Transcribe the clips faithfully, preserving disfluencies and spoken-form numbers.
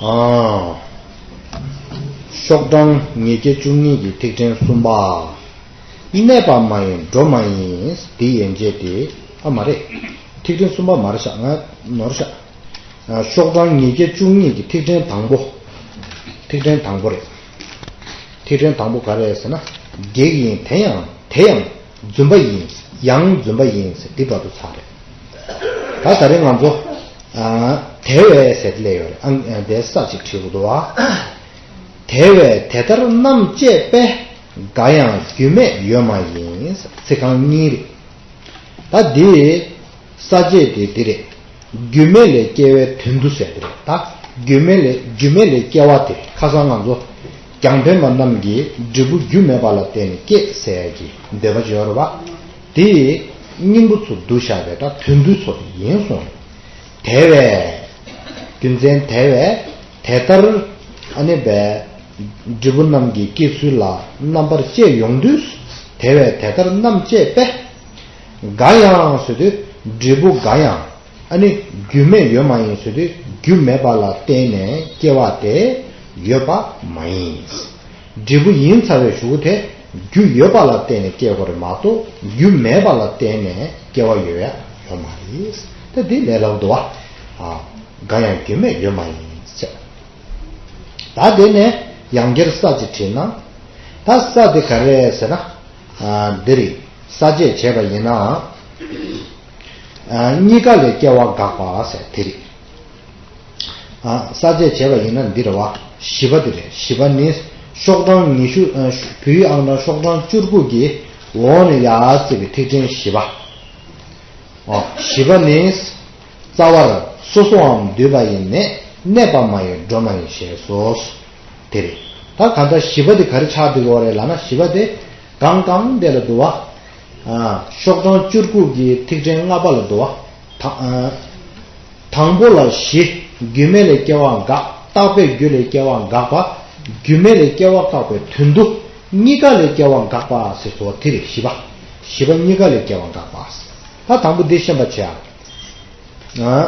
ཨ། ཤོག་གྲངས་ཉིས་བརྒྱ་བཅུ་གཉིས་ཀྱི་ཐིག་ཕྲེང་གསུམ་པ། གནས་པ་མ་ཡིན་འགྲོ་མ་ཡིན། འདི་ཡན་ཆད་དེ། ཨ་མ་རེད། ཐིག་ཕྲེང་གསུམ་པ་མ་རེད་ཤག་ང་ནོར་ཤག་ཨ། ཤོག་གྲངས་ཉིས་བརྒྱ་བཅུ་གཉིས་ཀྱི་ཐིག་ཕྲེང་དང་པོ། ཐིག་ཕྲེང་དང་པོ་རེད། ཐིག་ཕྲེང་དང་པོ་ག་རེ་རེད་ཟེར་ན། གེགས་ཡིན་དེ་ཡང་དེ་ཡང་རྫུན་པ་ཡིན། ཡང་རྫུན་པ་ཡིན་ཟེར་འདི་བར་དུ་ཚར་རེད། ད་ད་རེས་ང་ཚོ། ཨ། དེ་བས་ཟེར་སླེབས་ཡོད་རེད། ཨ། དེ་ས་ཅིག་བྲིས་འདུག་བ། དེ་བས་དེ་ལྟར་རྣམ་དཔྱད་པས། འགའ་ཡང་རྒྱུ་མེད་ཡོད་མ་ཡིན། ཚིག་རྐང་གཉིས་རེད། ད་འདི་ས་བཅད་དེ་འདི་རེད། རྒྱུ་མེད་ལས་སྐྱེ་བའི་དོན་དུ་ཟེར་དེ་རེད། ད་རྒྱུ་མེད་ལས་རྒྱུ་མེད་ལས་སྐྱེ་བ་དེ་ཁ་སང་ང་ཚོ་རྒྱང་འཕེན་པ་རྣམས་ཀྱིས་འབྲས་བུ་རྒྱུ་མེད་པ་ལ་བརྟེན་ནས་སྐྱེ་ཟེར་གྱི་འདོད་པ་ཅིག་ཡོད་རེད་བ། དེ་སྙིང་པོ་ཚུར་བསྡུ་བཞག་པའི་ད་དོན་དུ་ཚོ་དེ་ཡིན་གསུངས། དེ་བས། རྒྱུ་མཚན་དེ་བས་དེ་ལྟར་ཨ་ནི་བས་འབྲས་བུ་རྣམས་ཀྱི་སྐྱེ་ཚུལ་ལ་རྣམ་པར་དཔྱད་ཡོང་དུས། དེ་བས་དེ་ལྟར་རྣམ་དཔྱད་པས། འགའ་ཡང་ཟེར་དུས་འབྲས་བུ་འགའ་ཡང་ཨ་ནི་རྒྱུ་མེད་ཡོད་མ་ཡིན་ཟེར་དུས་རྒྱུ་མེད་པ་ལ་བརྟེན་ནས་སྐྱེ་བ་དེ་ཡོད་པ་མ་ཡིན། འབྲས་བུ་ཡིན་ཚར་བའི་གཞུག་གུ་དེ་རྒྱུ་ཡོད་པ་ལ་བརྟེན་ནས་སྐྱེ་དགོས་རེད་མ་གཏོགས་རྒྱུ་མེད་པ་ལ་བརྟེན་ནས་སྐྱེ་བ་ཡོད་ཡ་ཡོད་མ་རེད། ད་འདི་ལས་སླ་པོ་འདུག་བ། ཨ། འགའ་ཡང་རྒྱུ་མེད་ཡོད་མ་ཡིན་ཟེར། ད་དེ་ནས་ཡང་བསྐྱར་ས་ཅིག་བྲིས་ན། ད་ས་དེ་ག་རེ་རེད་ཟེར་ན། ཨ། འདི་རེད། ས་བཅད་བྱས་པ་ཡིན་ན། ཨ། གཉིས་ཀ་ལས་སྐྱེ་བ་དགག་པ་ཟེར་དེ་རེད། ཨ། ས་བཅད་བྱས་པ་ཡིན་ན་འདི་རེད་བ། བཞི་པ་འདི་རེད། བཞི་པ་ནི། ཤོག་གྲངས་ཉི་ཤུ། ཨ། བོད་ཡིག་ཨང་གྲངས་ཤོག་གྲངས་བཅུ་དགུ་གི་འོག་ནས་ཡར་བརྩིས་པའི་ཐིག་ཕྲེང་བཞི་པ། ཨོ། བཞི་པ་ནི། རྩ་བར་སོ་སོའམ་འདུས་པ་ཡི་གནས། གནས་པ་མ་ཡིན་འགྲོ་མ་ཡིན་ཞེས་སོ། དེ་རེད། ད་གང་ལྟར་བཞི་པ་དེ་ག་རེ་ཆགས་འདུག་གོ་རེད་ལབ་ན། བཞི་པ་དེ་གང་གང་དེ་ལ་འདུག་བ། ཨ། ཤོག་གྲངས་བཅུ་དགུ་གི་ཐིག་ཕྲེང་ལྔ་པ་ལ་འདུག་བ། ད། ཨ། དང་པོ་ལ་བཞི། རྒྱུ་མེད་ལས་སྐྱེ་བ་འགག་རྟག་པས་རྒྱུ་ལས་སྐྱེ་བ་འགག་པ། རྒྱུ་མེད་ལས་སྐྱེ་བ་བཀག་པའི་དོན་དུ། གཉིས་ཀ་ལས་སྐྱེ་བ་འགག་པ་ཟེར་སོ། དེ་རེད། བཞི་པ། བཞི་པ་གཉིས་ཀ་ལས་སྐྱེ་བ་འགག་པ། ད་དང་པོ་འདི་ཤེས་པ་བྱས། ཨ།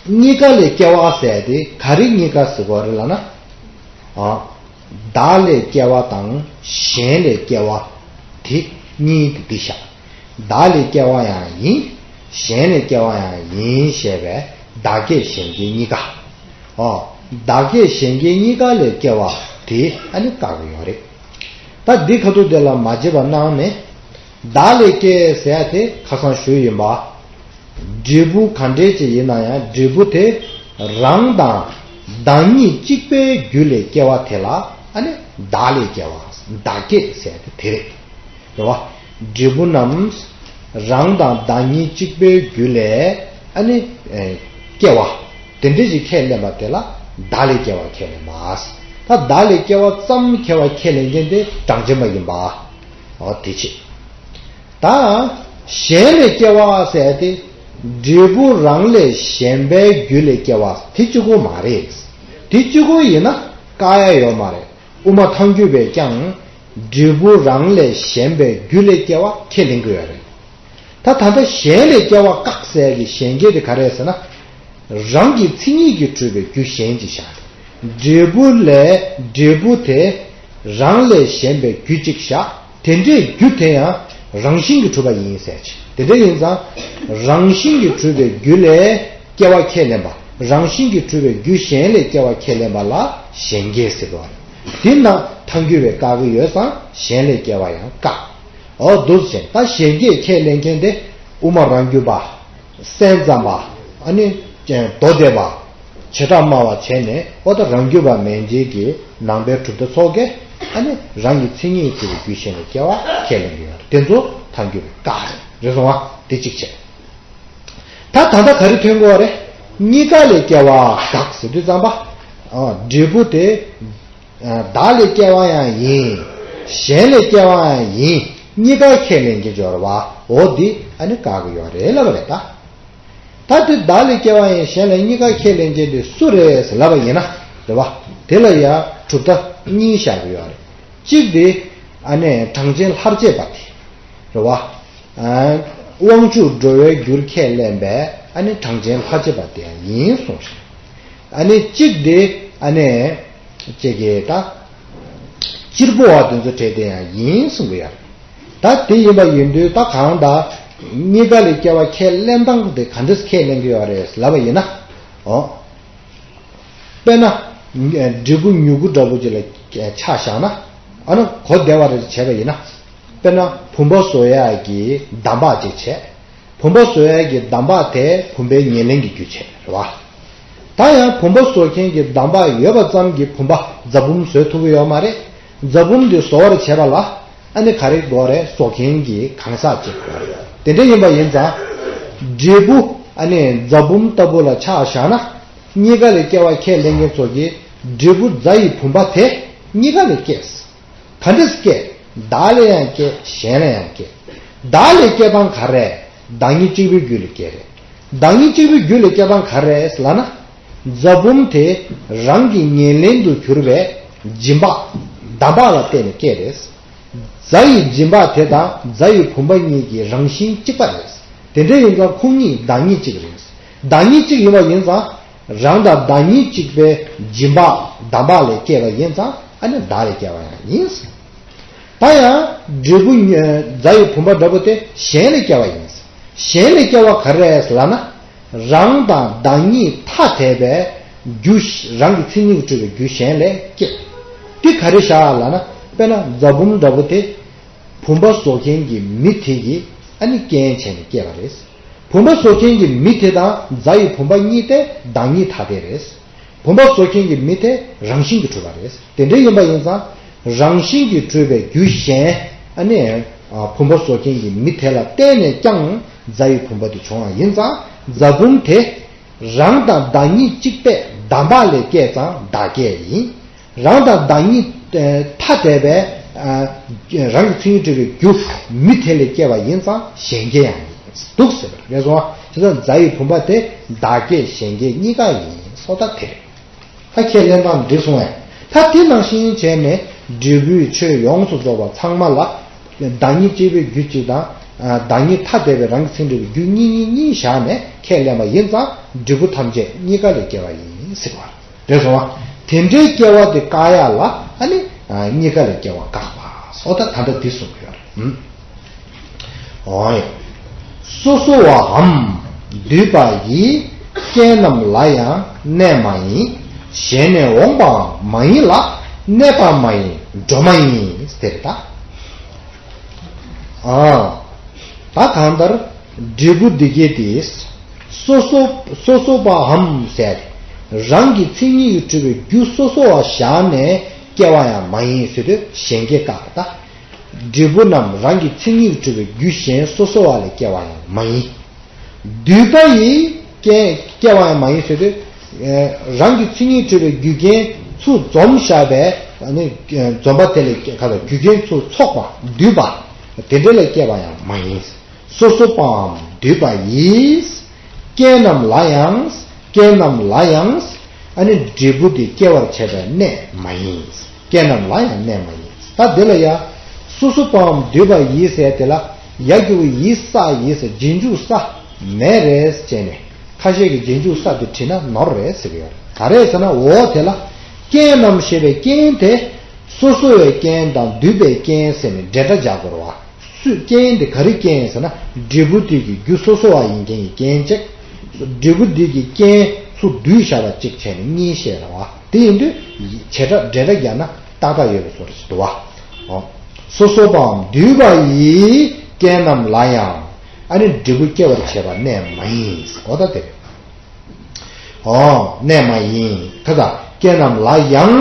གཉིས་ཀ་ལས་སྐྱེ་བ་ཟེར་དེ་ག་རེ་གཉིས་ཀ་ཟེར་དགོས་རེད་ལབ་ན། ཨ། བདག་ལས་སྐྱེ་བ་དང་གཞན་ལས་སྐྱེ་བ་དེ་གཉིས་དེ་འདི་ཤག་བདག་ལས་སྐྱེ་བ་ཡང་ཡིན། གཞན་ལས་སྐྱེ་བ་ཡང་ཡིན་ཞེས་པའི་བདག་སྐྱེ་གཞན་སྐྱེ་གཉིས་ཀ། ཨོ། བདག་སྐྱེ་གཞན་སྐྱེ་གཉིས་ཀ་ལས་སྐྱེ་བ་དེ་ཨ་ནི་བཀག་གི་ཡོད་རེད། ད་འདི་ཁ་ཐུག་དེ་ལ་མ་བརྗེད་པ་གནང་ནས། བདག་ལས་སྐྱེ་ཟེར་ཡ་དེ་ཁ་སང་ཞུས་ཡིན་པ། འབྲས་བུ་ག་འདྲས་ཅིག་ཡིན་ན་ཡང་འབྲས་བུ་དེ་རང་དང་བདག་ཉིད་གཅིག་པའི་རྒྱུ་ལས་སྐྱེ་བ་དེ་ལ་ཨ་ནི་བདག་ལས་སྐྱེ་བ། བདག་སྐྱེ་ཟེར་ཡ་དེ་དེ་རེད། རེད་བ། འབྲས་བུ་རྣམས་རང་དང་བདག་ཉིད་གཅིག་པའི་རྒྱུ་ལས་ཨ་ནི། ཨེ། སྐྱེ་བ། དེ་འདྲ་ཞིག་ཁས་ལེན་པ་དེ་ལ་བདག་ལས་སྐྱེ་བ་ཁས་ལེན་པ། ད་བདག་ལས་སྐྱེ་བ་ཙམ་ཁས་པ་ཁས་ལེན་མཁན་དེ་གྲངས་ཅན་པ་ཡིན་པ། འོ་དེ་བྱེད། ད་གཞན་ལས་སྐྱེ་བ་ཟེར་དེ། འབྲས་བུ་རང་ལས་གཞན་པའི་རྒྱུ་ལས་སྐྱེ་བ་དེ་གཅིག་པོ་མ་རེད། དེ་གཅིག་པོ་ཡིན་ན་བཀག་ཡ་ཡོད་མ་རེད། དབུ་མ་ཐལ་འགྱུར་བས་ཀྱང་། འབྲས་བུ་རང་ལས་གཞན་པའི་རྒྱུ་ལས་སྐྱེ་བ་ཁས་ལེན་གྱི་ཡོད་རེད། ད་ད་ལྟ་གཞན་ལས་སྐྱེ་བ་བཀག་ཟེར་གྱི་གཞན་སྐྱེ་དེ་ག་རེ་ཟེར་ན། རང་གི་མཚན་ཉིད་ཀྱིས་གྲུབ་པའི་རྒྱུ་གཞན་ཅིག་བཞག་འབྲས་བུ་ལས། འབྲས་བུ་དེ་རང་ལས་གཞན་པའི་རྒྱུ་གཅིག་བཞག་དེ་འདྲའི་རྒྱུ་དེ་ཡང་རང་བཞིན་གྱིས་གྲུབ་པ་ཡིན་ཟེར་གྱི། དེ་འདྲ་ཡིན་ཙང་། རང་བཞིན་གྱིས་གྲུབ་པའི་རྒྱུ་ལས་སྐྱེ་བ་ཁས་ལེན་པ། རང་བཞིན་གྱིས་གྲུབ་པའི་རྒྱུ་གཞན་ལས་སྐྱེ་བ་ཁས་ལེན་པ་ལ་གཞན་སྐྱེ་ཟེར་བ་རེད། དེ་ན་ཐལ་འགྱུར་བས་བཀག་གི་ཡོད་ཙང་གཞན་ལས་སྐྱེ་བ་ཡང་བཀག་འོ་འདུག་ཟེར། ད་གཞན་སྐྱེ་ཁས་ལེན་མཁན་དེ་དབུ་མ་རང་རྒྱུད་པ། སེམས་ཙམ་པ། ཨ་ནི་མདོ་སྡེ་པ། བྱེ་བྲག་སྨྲ་བ་བྱས་ནས། འོ་ད་རང་རྒྱུད་པ་མན་ཆད་ཀྱི་ནང་པའི་གྲུབ་མཐའ་ཚོགས་ཀྱིས་ཨ་ནི་རང་གི་མཚན་ཉིད་ཀྱི་རྒྱུ་གཞན་ལས་སྐྱེ་བ་ཁས་ལེན་གྱི་ཡོད་རེད། དེ་ཚོ་ཐལ་འགྱུར་བས་བཀག་རེད། རེད་སོང་བ། དེ་གཅིག་བྱས། ད་ད་ལྟ་ག་རེ་ཐོན་གྱི་ཡོད་རེད། གཉིས་ཀ་ལས་སྐྱེ་བ་བཀག་ཟེར་དུས་ཙམ་པ། ཨ། འབྲས་བུ་དེ། ཨ། བདག་ལས་སྐྱེ་བ་ཡང་ཡིན། གཞན་ལས་སྐྱེ་བ་ཡང་ཡིན། གཉིས་ཀ་ཁས་ལེན་གྱི་འབྱོར་བ། འོ་འདི་ཨ་ནི་བཀག་གི་ཡོད་རེད་ལབ་པ་རེད་ད། ད་དེ་བདག་ལས་སྐྱེ་བ་ཡང་གཞན་ལས་གཉིས་ཀ་ཁས་ལེན་མཁན་དེ་སུ་རེད་ཟེར་ལབ་པ་ཡིན་ན། རེད་བ། དེ་ལ་ཡང་གྲུབ་མཐའ་གཉིས་བཞག་གི་ཡོད་རེད། གཅིག་དེ་ཨ་ནི་གྲངས་ཅན་ལྷར་བཅས་པ་དེ་རེད་བ། ཨ། དབང་ཕྱུག་འགྲོ་བའི་རྒྱུར་ཁས་ལེན་པའི་ཨ་ནི་གྲངས་ཅན་ལྷར་བཅས་པ་དེ་ཡང་ཡིན་གསུངས་ཤིང་། ཨ་ནི་གཅིག་དེ་ཨ་ནི་ཅིག་གི་ད་གཅེར་བུ་བ་དེ་ཚོ་གྲས་དེ་ཡང་ཡིན་གསུང་གི་ཡོད། ད་དེ་ཡིན་པ་ཡིན་དུས་ད་གང་ལྟར་གཉིས་ཀ་ལས་སྐྱེ་བ་ཁས་ལེན་སྟངས་དེ་ག་འདྲས་ཁས་ལེན་གི་ཡོད་རེད་ལབ་པ་ཡིན་ན། འོ། དཔེར་ན། འབྲས་བུ་མྱུ་གུ་འདྲ་པོ་ཅིག་ལ་ཆ་བཞག་ན། ཨ་ནི་གོ་བདེ་བ་རེ་བྱས་པ་ཡིན་ན། དཔེར་ན་བུམ་པ་བཟོ་ཡག་གི་འདམ་བག་ཅིག་བྱས། བུམ་པ་བཟོ་ཡག་གི་འདམ་བག་དེ་བུམ་པའི་ཉེར་ལེན་གྱི་རྒྱུ་བྱས་རེད་བ། ད་ཡང་བུམ་པ་བཟོ་མཁན་གྱི་འདམ་བག་ཡོད་པ་ཙམ་གྱིས་བུམ་པ་རྫ་བུམ་བཟོ་ཐུབ་ཀྱི་ཡོད་མ་རེད། རྫ་བུམ་དེ་བཟོ་བར་བྱེད་པ་ལ་ཨ་ནི་ག་རེ་དགོས་རེད། བཟོ་མཁན་གྱི་གང་ཟག་ཅིག་དགོས་རེད། དེ་འདྲ་ཡིན་པ་ཡིན་ཙང་། འབྲས་བུ་ཨ་ནི་རྫ་བུམ་ལྟ་བུ་ལ་ཆ་བཞག་ན། གཉིས་ཀ་ལས་སྐྱེ་བ་ཁས་ལེན་མཁན་ཚོ་གིས་འབྲས་བུ་རྫ་ཡི་བུམ་པ་དེ་གཉིས་ཀ་ལས་སྐྱེས། ག་འདྲས་སྐྱེ། བདག་ལས་ཡང་སྐྱེ། གཞན་ལས་ཡང་སྐྱེ། བདག་ལས་སྐྱེ་སྟངས་ག་རེ། བདག་ཉིད་གཅིག་པུའི་རྒྱུད་ལས་སྐྱེ་རེད། བདག་ཉིད་གཅིག་པུའི་རྒྱུད་ལས་སྐྱེ་སྟངས་ག་རེ་ལབ་ན། རྫ་བུམ་དེ་རང་གི་ཉེར་ལེན་དུ་གྱུར་པའི་སྦྱིན་པ་འདམ་བག་ལ་བརྟེན་ནས་སྐྱེ་རེད། རྫ་ཡི་སྦྱིན་པ་དེ་དང་རྫ་ཡི་བུམ་པ་གཉིས་ཀྱི་རང་བཞིན་གཅིག་པ་རེད། དེ་འདྲ་ཡིན་ཙང་ཁོང་གཉིས་བདག་ཉིད་གཅིག་རེད། བདག་ཉིད་གཅིག་ཡིན་པ་ཡིན་ཙང་། རང་དང་བདག་ཉིད་གཅིག་པའི་སྦྱིན་པ་འདམ་བག་ལས་སྐྱེས་པ་ཡིན་ཙང་ཨ་ནི་བདག་ལས་སྐྱེ་བ་ཡང་ཡིན། ད་ཡང་འབྲས་བུ་ཉོ་རྫ་ཡི་བུམ་པ་འདྲ་པོ་དེ་གཞན་ལས་སྐྱེ་བ་ཡིན། གཞན་ལས་སྐྱེ་བ་ག་རེ་རེད་ལབ་ན། རང་དང་བདག་ཉིད་ཐ་དད་པའི་རྒྱུ་རང་གི་མཚན་ཉིད་ཀྱིས་གྲུབ་པའི་རྒྱུ་གཞན་ལས་སྐྱེ། དེ་ག་རེ་བཞག་ལབ་ན། དཔེར་ན་རྫ་བུམ་འདྲ་པོ་དེ་བུམ་པ་བཟོ་མཁན་གྱི་མི་དེ་གིས་ཨ་ནི་རྐྱེན་བྱས་ནས་སྐྱེས་པ་རེད། བུམ་པ་བཟོ་མཁན་གྱི་མི་དེ་དང་རྫ་ཡི་བུམ་པ་གཉིས་དེ་བདག་ཉིད་ཐ་དད་རེད། བུམ་པ་བཟོ་མཁན་གྱི་མི་དེ་རང་བཞིན་གྱིས་གྲུབ་པ་རེད། དེ་འདྲ་ཡིན་པ་ཡིན་ཙང་། རང་བཞིན་གྱིས་གྲུབ་པའི་རྒྱུ་གཞན་ཨ་ནི་བུམ་པ་བཟོ་མཁན་གྱི་མི་དེ་ལ་བརྟེན་ནས་ཀྱང་རྫ་ཡི་བུམ་པ་དེ་བྱུང་བ་ཡིན་ཙང་། རྫ་བུམ་དེ་རང་དང་བདག་ཉིད་གཅིག་པའི་འདམ་བག་ལས་སྐྱེས་ཙང་བདག་སྐྱེ་ཡིན། རང་དང་བདག་ཉིད་ཐ་དད་པའི་རང་གི་མཚན་ཉིད་གྲུབ་པའི་རྒྱུ་མི་དེ་ལས་སྐྱེ་བ་ཡིན་ཙང་གཞན་སྐྱེ་ཡང་ཡིན་འདུག་ཟེར་བ་རེད་སོང་། བྱས་ཙང་རྫ་ཡི་བུམ་པ་དེ་བདག་སྐྱེ་གཞན་སྐྱེ་གཉིས་ཀ་ཡིན་སོ། ད་དེ་རེད། ད་ཁས་ལེན་སྟངས་འགྲིག་སོང་བས། ད་དེ་ནང་བཞིན་བྱས་ནས་འབྲས་བུའི་ཆོས་ཡོངས་སུ་རྫོགས་པ་ཚང་མ་ལ་བདག་ཉིད་གཅིག་པའི་རྒྱུ་གཅིག་དང་། བདག་ཉིད་ཐ་དད་པའི་རང་གི་མཚན་གྲུབ་པའི་རྒྱུ་གཉིས་གཉིས་གཉིས་བཞག་ནས་ཁས་ལེན་པ་ཡིན་ཙང་འབྲས་བུ་ཐམས་ཅད་གཉིས་ཀ་ལས་སྐྱེ་བ་ཡིན་ཟེར་བ་རེད་སོང་བ། དེ་འདྲའི་སྐྱེ་བ་དེ་བཀག་ཡག་ལ་ཨ་ནི་གཉིས་ཀ་ལས་སྐྱེ་བ་བཀག་པ་སོགས་ད་ད་ལྟ་འདི་གསུང་གི་ཡོད་རེད། འོ་ཡ། སོ་སོ་བའམ་འདུས་པ་ཡི། རྐྱེན་རྣམས་ལ་ཡང་གནས་མ་ཡིན། གཞན་ནས་འོངས་པའང་མ་ཡིན་ལ། གནས་པ་མ་ཡིན་འགྲོ་མ་ཡིན། དེ་རེད་ད། ཨ། ད་གང་ལྟར་འབྲས་བུ་འདི་སྐྱེ་དེ། སོ་སོ་སོ་སོ་བའམ་ཟེར། རང་གི་མཚན་ཉིད་ཀྱིས་གྲུབ་པའི་རྒྱུ་སོ་སོ་བ་བཞག་ནས་སྐྱེ་བ་ཡང་མ་ཡིན་ཟེར་དུས་གཞན་སྐྱེ་བཀག་ད། འབྲས་བུ་རྣམས་རང་གི་མཚན་ཉིད་ཀྱིས་གྲུབ་པའི་རྒྱུ་གཞན་སོ་སོ་བ་ལས་སྐྱེ་བ་ཡང་མ་ཡིན། འདུས་པ་ཡིས་སྐྱེ་སྐྱེ་བ་ཡང་མ་ཡིན་ཟེར་དུས། རང་གི་མཚན་ཉིད་གྲུབ་པའི་རྒྱུ་རྐྱེན་ཚུར་འཛོམས་བཞག་པའི་ནི་འཛོམས་པ་དེ་ལས་སྐྱེ་ག་ལ་རྒྱུ་རྐྱེན་ཚུར་ཚོགས་པ་འདུས་པ་དེ་འདྲ་ལས་སྐྱེ་བ་ཡང་མ་ཡིན། སོ་སོ་བའམ་འདུས་པ་ཡིས། རྐྱེན་རྣམས་ལ་ཡང་། རྐྱེན་རྣམས་ལ་ཡང་། ཨ་ནི་འབྲས་བུ་དེ་སྐྱེ་བར་བྱེད་པའི་གནས་མ་ཡིན། རྐྱེན་རྣམས་ལ་ཡང་གནས་མ་ཡིན། ད་འདི་ལ་ཡང་། སོ་སོ་བའམ་འདུས་པ་ཡིས་ཟེར་དེ་ལ། ཡ་གི་གུ་ཡིས་ས་ཡིས་ཟེར་རྗེས་འཇུག་ས་མེད་རེད་ཟེར་ནས། ཁ་ཤས་ཀྱིས་རྗེས་འཇུག་ས་དེ་བྲིས་ན་ནོར་རེད་ཟེར་གི་ཡོད་རེད། ག་རེ་ཟེར་ན་འོ་དེ་ལ། རྐྱེན་རྣམས་ཞེས་པའི་རྐྱེན་དེ། སོ་སོ་བའི་རྐྱེན་དང་འདུས་པའི་རྐྱེན་ཟེར་ནས་འབྲེལ་སྒྲ་རྒྱག་དགོས་རེད་བ། སུས་རྐྱེན་དེ་ག་རེ་རྐྱེན་ཟེར་ན་འབྲས་བུ་དེ་གི་རྒྱུ་སོ་སོ་བ་ཡིན་མཁན་གྱི་རྐྱེན་གཅིག་འབྲས་བུ་དེ་གི་རྐྱེན་ཚུར་བསྡུས་བཞག་པ་གཅིག་བྱས་ནས་གཉིས་བཤད་རེད་བ། དེ་ཡིན་དུས་བྱེད་སྒྲ་འབྲེལ་སྒྲ་རྒྱག་ན་ཏག་ཏག་ཡོད་པའི་བཟོ་འདྲ་ཞིག་འདུག་བ། ཨོ། སོ་སོ་བའམ་འདུས་པ་ཡི་རྐྱེན་རྣམས་ལ་ཡང་། ཨ་ནི་འབྲས་བུ་སྐྱེ་བར་བྱེད་པ་གནས་མ་ཡིན། འོ་ད་དེ་རེད། ཨོ། གནས་མ་ཡིན། ཁ་ས་རྐྱེན་རྣམས་ལ་ཡང་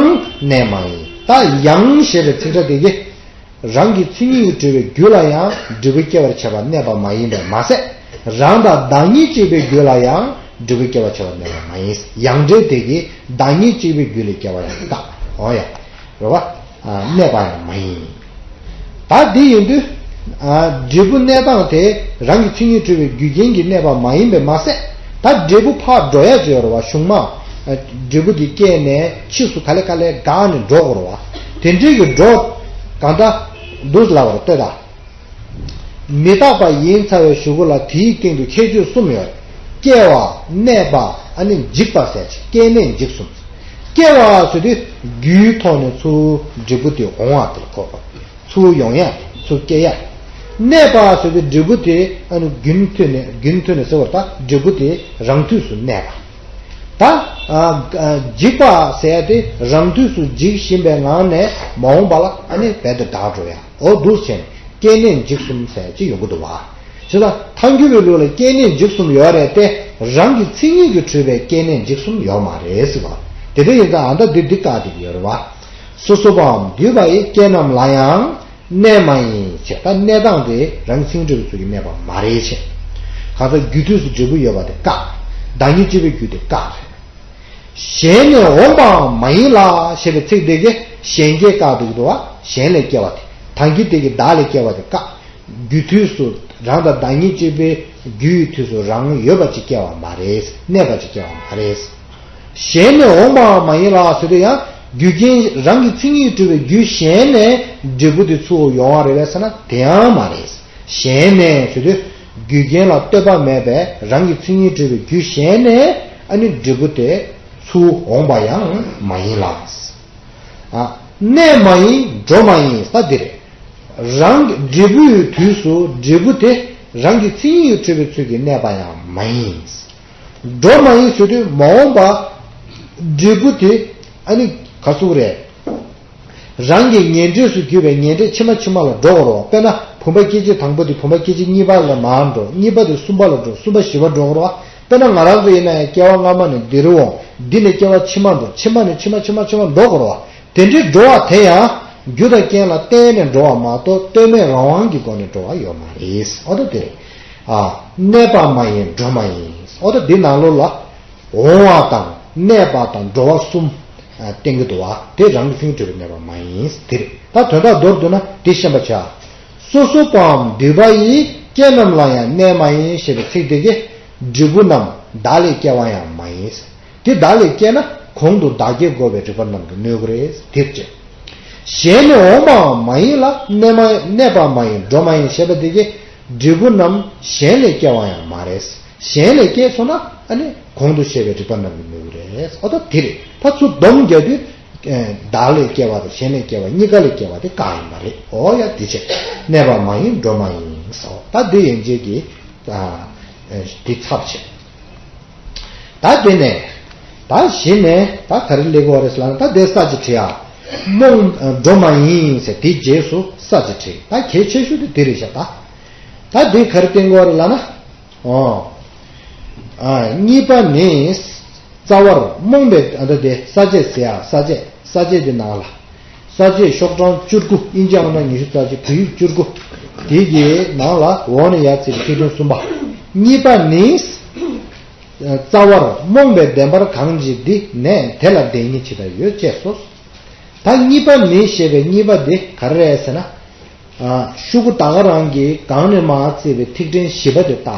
གནས་མ་ཡིན། ད་ཡང་ཞེས་པའི་ཚིག་ཕྲད་དེ་གིས། རང་གི་མཚན་ཉིད་ཀྱིས་གྲུབ་པའི་རྒྱུ་ལ་ཡང་འབྲས་བུ་སྐྱེ་བར་བྱེད་པ་གནས་པ་མ་ཡིན་པས་མ་ཟད། རང་དང་བདག་ཉིད་གཅིག་པའི་རྒྱུ་ལ་ཡང་འབྲས་བུ་སྐྱེ་བར་བྱེད་པ་གནས་པ་མ་ཡིན། ཡང་འབྲེལ་དེ་གིས་བདག་ཉིད་གཅིག་པའི་རྒྱུ་ལས་སྐྱེ་བ་ཡང་བཀག་འོ་ཡ། རེད་བ། གནས་པ་ཡང་མ་ཡིན། ད་འདི་ཡིན་དུས། འབྲས་བུ་གནས་སྟངས་དེ་རང་གི་མཚན་ཉིད་གྲུབ་པའི་རྒྱུ་རྐྱེན་གྱིས་གནས་པ་མ་ཡིན་པས་མ་ཟད། ད་འབྲས་བུ་ཕར་འགྲོ་ཡ་ཅིག་ཡོད་རེད་བ། གཞུང་མ། འབྲས་བུ་དེ་སྐྱེས་ནས་ཕྱིས་སུ་ག་ལེ་ག་ལེ་འགག་ནས་འགྲོ་དགོས་རེད་བ། དེ་འདྲའི་གི་འགྲོ། གང་ལྟར། འདུག་ལབ་པ་རེད་ལྟོས་དང་། མི་རྟག་པ་ཡིན་ཚར་བའི་གཞུག་གུ་ལ་དེའི་སྟེང་དུ་ཁྱད་ཆོས་གསུམ་ཡོད། སྐྱེ་བ། གནས་པ། ཨ་ནི་འཇིག་པ་ཟེར་ཅིག་སྐྱེ་གནས་འཇིག་གསུམ། སྐྱེ་བ་ཟེར་དུས་རྒྱུའི་ཐོག་ནས་ཚུར་འབྲས་བུ་དེ་འོང་བ་དེར་གོ། ཚུར་ཡོང་ཡ། ཚུར་སྐྱེ་ཡ། གནས་པ་ཟེར་དུས་འབྲས་བུ་དེ་ཨ་ནི་རྒྱུན་མཐུད་ནས་རྒྱུན་མཐུད་ནས་ཟེར་བར་ད་འབྲས་བུ་དེ་རང་དུས་སུ་གནས་པ། ད་ཨ་ཨ་འཇིག་པ་ཟེར་ཡ་དེ་རང་དུས་སུ་འཇིག་བཞིན་པའི་ངང་ནས་མ་འོངས་པ་ལ་ཨ་ནི་རྦད་དེ་འགྲོ་ཡ། འོ་འདུག་བྱས་ནས་སྐྱེ་གནས་འཇིག་གསུམ་ཟེར་ཅིག་ཡོང་གི་འདུག་བ། བྱས་ཙང་ཐལ་འགྱུར་བའི་ལུགས་ལ་སྐྱེ་གནས་འཇིག་གསུམ་ཡོད་རེད་དེ། རང་གི་མཚན་ཉིད་ཀྱིས་གྲུབ་པའི་སྐྱེ་གནས་འཇིག་གསུམ་ཡོད་མ་རེད་ཟེར་བ། དེ་འདྲ་ཡིན་ཙང་ཨ་ད་འདི་འདི་བཀག་བསྡད་ཀྱི་ཡོད་རེད་བ། སོ་སོ་པའམ་འདུས་པ་ཡི་སྐྱེ་རྣམས་ལ་ཡང་གནས་མ་ཡིན་ཞེས། ད་གནས་སྟངས་དེ་རང་མཚན་གྲུབ་པའི་ཚུལ་གྱིས་གནས་པ་མ་རེད་ཅེས། གང་ལྟར་རྒྱུ་དུས་སུ་འབྲས་བུ་ཡོད་པ་དེ་བཀག་བདག་ཉིད་གཅིག་པའི་རྒྱུ་དེ་བཀག་རེད། གཞན་ནས་འོངས་པའང་མ་ཡིན་ལ་ཞེས་པའི་ཚིག་འདི་གིས་གཞན་སྐྱེ་བཀག་འདུག་འདུག་བ། གཞན་ལས་སྐྱེ་བ་དེ། ད་གིན་དེ་གིས་བདག་ལས་སྐྱེ་བ་དེ་བཀག་རྒྱུ་དུས་སུ་རང་དང་བདག་ཉིད་གཅིག་པའི་རྒྱུ་ཡི་དུས་སུ་རང་ཡོད་པ་ཅིག་སྐྱེ་བ་མ་རེད། གནས་པ་ཅིག་སྐྱེ་བ་མ་རེད། གཞན་ནས་འོངས་པའང་མ་ཡིན་ལ་ཟེར་དུས་ཡང་རྒྱུ་རྐྱེན་རང་གི་མཚན་ཉིད་གྲུབ་པའི་རྒྱུ་གཞན་ནས་འབྲས་བུ་དེ་ཚུར་ཡོང་བ་རེད་པས་ཟེར་ན་དེ་ཡང་མ་རེད། གཞན་ནས་ཟེར་དུས་རྒྱུ་རྐྱེན་ལ་ལྟོས་པ་མེད་པའི་རང་གི་མཚན་ཉིད་གྲུབ་པའི་རྒྱུ་གཞན་ནས་ཨ་ནི་འབྲས་བུ་དེ་ཚུར་འོངས་པ་ཡང་མ་ཡིན་ལ། ཨ་གནས་མ་ཡིན་འགྲོ་མ་ཡིན་ས་འདི་རེད། རང་གི་འབྲས་བུའི་དུས་སུ་འབྲས་བུ་དེ་རང་གི་མཚན་ཉིད་ཀྱིས་གྲུབ་པའི་ཚུལ་གྱིས་གནས་པ་ཡང་མ་ཡིན། འགྲོ་མ་ཡིན་ཟེར་དུས་མ་འོངས་པ་འབྲས་བུ་དེ་ཨ་ནི་ག་ཟེར་དགོས་རེད། རང་གི་ངན་འབྲས་སུ་གྱུར་པའི་ངན་འབྲས་ཕྱི་མ་ཕྱི་མ་ལ་འགྲོ་དགོས་རེད་བ། དཔེར་ན་བུམ་པ་སྐྱེ་མཆེད་དང་པོ་དེ་བུམ་པ་སྐྱེ་མཆེད་གཉིས་པ་ལ་མར་འགྲོ། གཉིས་པ་དེ་གསུམ་པ་ལ་འགྲོ། གསུམ་པ་བཞི་པ་འགྲོ་དགོས་རེད་བ། དཔེར་ན་ང་རང་ཚོ་ཡིན་ན་ཡང་སྐྱེ་བ་སྔ་མ་ནས་འདིར་འོང་། འདི་ནས་སྐྱེ་བ་ཕྱི་མ་འགྲོ། ཕྱི་མ་ནས་ཕྱི་མ་ཕྱི་མ་ཕྱི་མ་འགྲོ་དགོས་རེད་བ། དེ་འདྲའི་འགྲོ་བ་དེ་ཡང་རྒྱུ་དང་རྐྱེན་ལ་བརྟེན་ནས་འགྲོ་བ་མ་གཏོགས་ལྟོས་མེད་རང་དབང་གི་སྒོ་ནས་འགྲོ་བ་ཡོད་མ་རེད། འོ་ད་དེ་རེད། ཨ་གནས་པ་མ་ཡིན་འགྲོ་མ་ཡིན། འོ་ད་འདི་ནང་ལོགས་ལ་འོང་བ་དང་གནས་པ་དང་འགྲོ་བ་གསུམ་ཨ་བསྟན་གྱི་འདུག་བ། དེ་རང་གི་མཚན་ཉིད་གྲུབ་པས་གནས་པ་མ་ཡིན། དེ་རེད། ད་དོན་དག་མདོར་བསྡུ་ན་འདི་ཤེས་པར་བྱ། སོ་སོ་པའམ་འདུས་པ་ཡི་སྐྱེ་རྣམས་ལ་ཡང་གནས་མ་ཡིན་ཞེས་པའི་ཚིག་དེ་གིས་འབྲས་བུ་རྣམས་བདག་ལས་སྐྱེ་བ་ཡང་མ་ཡིན། དེ་བདག་ལས་སྐྱེས་ན་གོང་དུ་བདག་སྐྱེ་རྒོལ་བའི་རིགས་པ་རྣམས་ཀྱིས་གནོད་ཀྱི་རེད། དེར་བྱེད། གཞན་ནས་འོངས་པའང་མ་ཡིན་ལ་གནས་མ་གནས་པ་མ་ཡིན་འགྲོ་མ་ཡིན་ཞེས་པ་དེ་གིས་འབྲས་བུ་རྣམས་གཞན་ལས་སྐྱེ་བ་ཡང་མ་རེད། གཞན་ལས་སྐྱེས་སོང་ན་ཨ་ནི་གོང་དུ་བཤད་པའི་རིགས་པ་རྣམས་ཀྱིས་གནོད་ཀྱི་རེད། འོ་ད་དེ་རེད། ད་ཚུར་སྡོམ་རྒྱག་དུས་བདག་ལས་སྐྱེ་བ་དང་གཞན་ལས་སྐྱེ་བ་གཉིས་ཀ་ལས་སྐྱེ་བ་དེ་བཀག་ཡོད་མ་རེད། འོ་ཡ་དེ་བྱས། གནས་པ་མ་ཡིན་འགྲོ་མ་ཡིན་སོ། ད་འདི་ཡན་ཆད་ཀྱི་ཨ་འདི་ཚབ་བྱས། ད་དེ་ནས་ད་གཞི་ནས་ད་ག་རེ་སླེབས་ཀྱི་ཡོད་རེད་ཟེར་ལབ་ན། ད་དེ་ས་བཅད་བྲིས་ཡ། རྨོངས་འགྲོ་མ་ཡིན་ཟེར་དེའི་རྗེས་སུ་ས་བཅད་བྲིས། ད་གལ་ཆེ་ཤོས་དེ་དེ་རེད་ཤག་ད་ད་དེ་ག་རེ་བསྟན་གྱི་ཡོད་རེད་ལབ་ན། ཨོ། ཨ་གཉིས་པ་ནི། རྩ་བར་རྨོངས་པའི་ཨ་ད་དེ་ས་བཅད་ཟེར་ཡ། ས་བཅད་ས་བཅད་དེ་ནང་ལ། ས་བཅད་ཤོག་གྲངས་བཅུ་དགུ། དབྱིན་ཇི་ཨང་གྲངས་ཉི་ཤུ་རྩ་གཅིག་བོད་ཡིག་བཅུ་དགུ། དེ་གི་ནང་ལ་འོག་ནས་ཡར་བརྩིས་པའི་ཐིག་ཕྲེང་གསུམ་པ། གཉིས་པ་ནི། རྩ་བར་རྨོངས་པའི་བདེན་པར་གང་བྱེད་འདི་ནས་དེ་ལ་བདེན་གཉིས་ཇི་ལྟར་ཡོད་ཅེས་སོ། ད་གཉིས་པ་ནི་ཞེས་པའི་གཉིས་པ་འདི་ག་རེ་རེད་ཟེར་ན། ཨ་ཤོག་གུ་ད་ག་རང་གི་སྒང་ནས་མར་བརྩིས་པའི་ཐིག་ཕྲེང་བཞི་པ་དེ་ལྟ།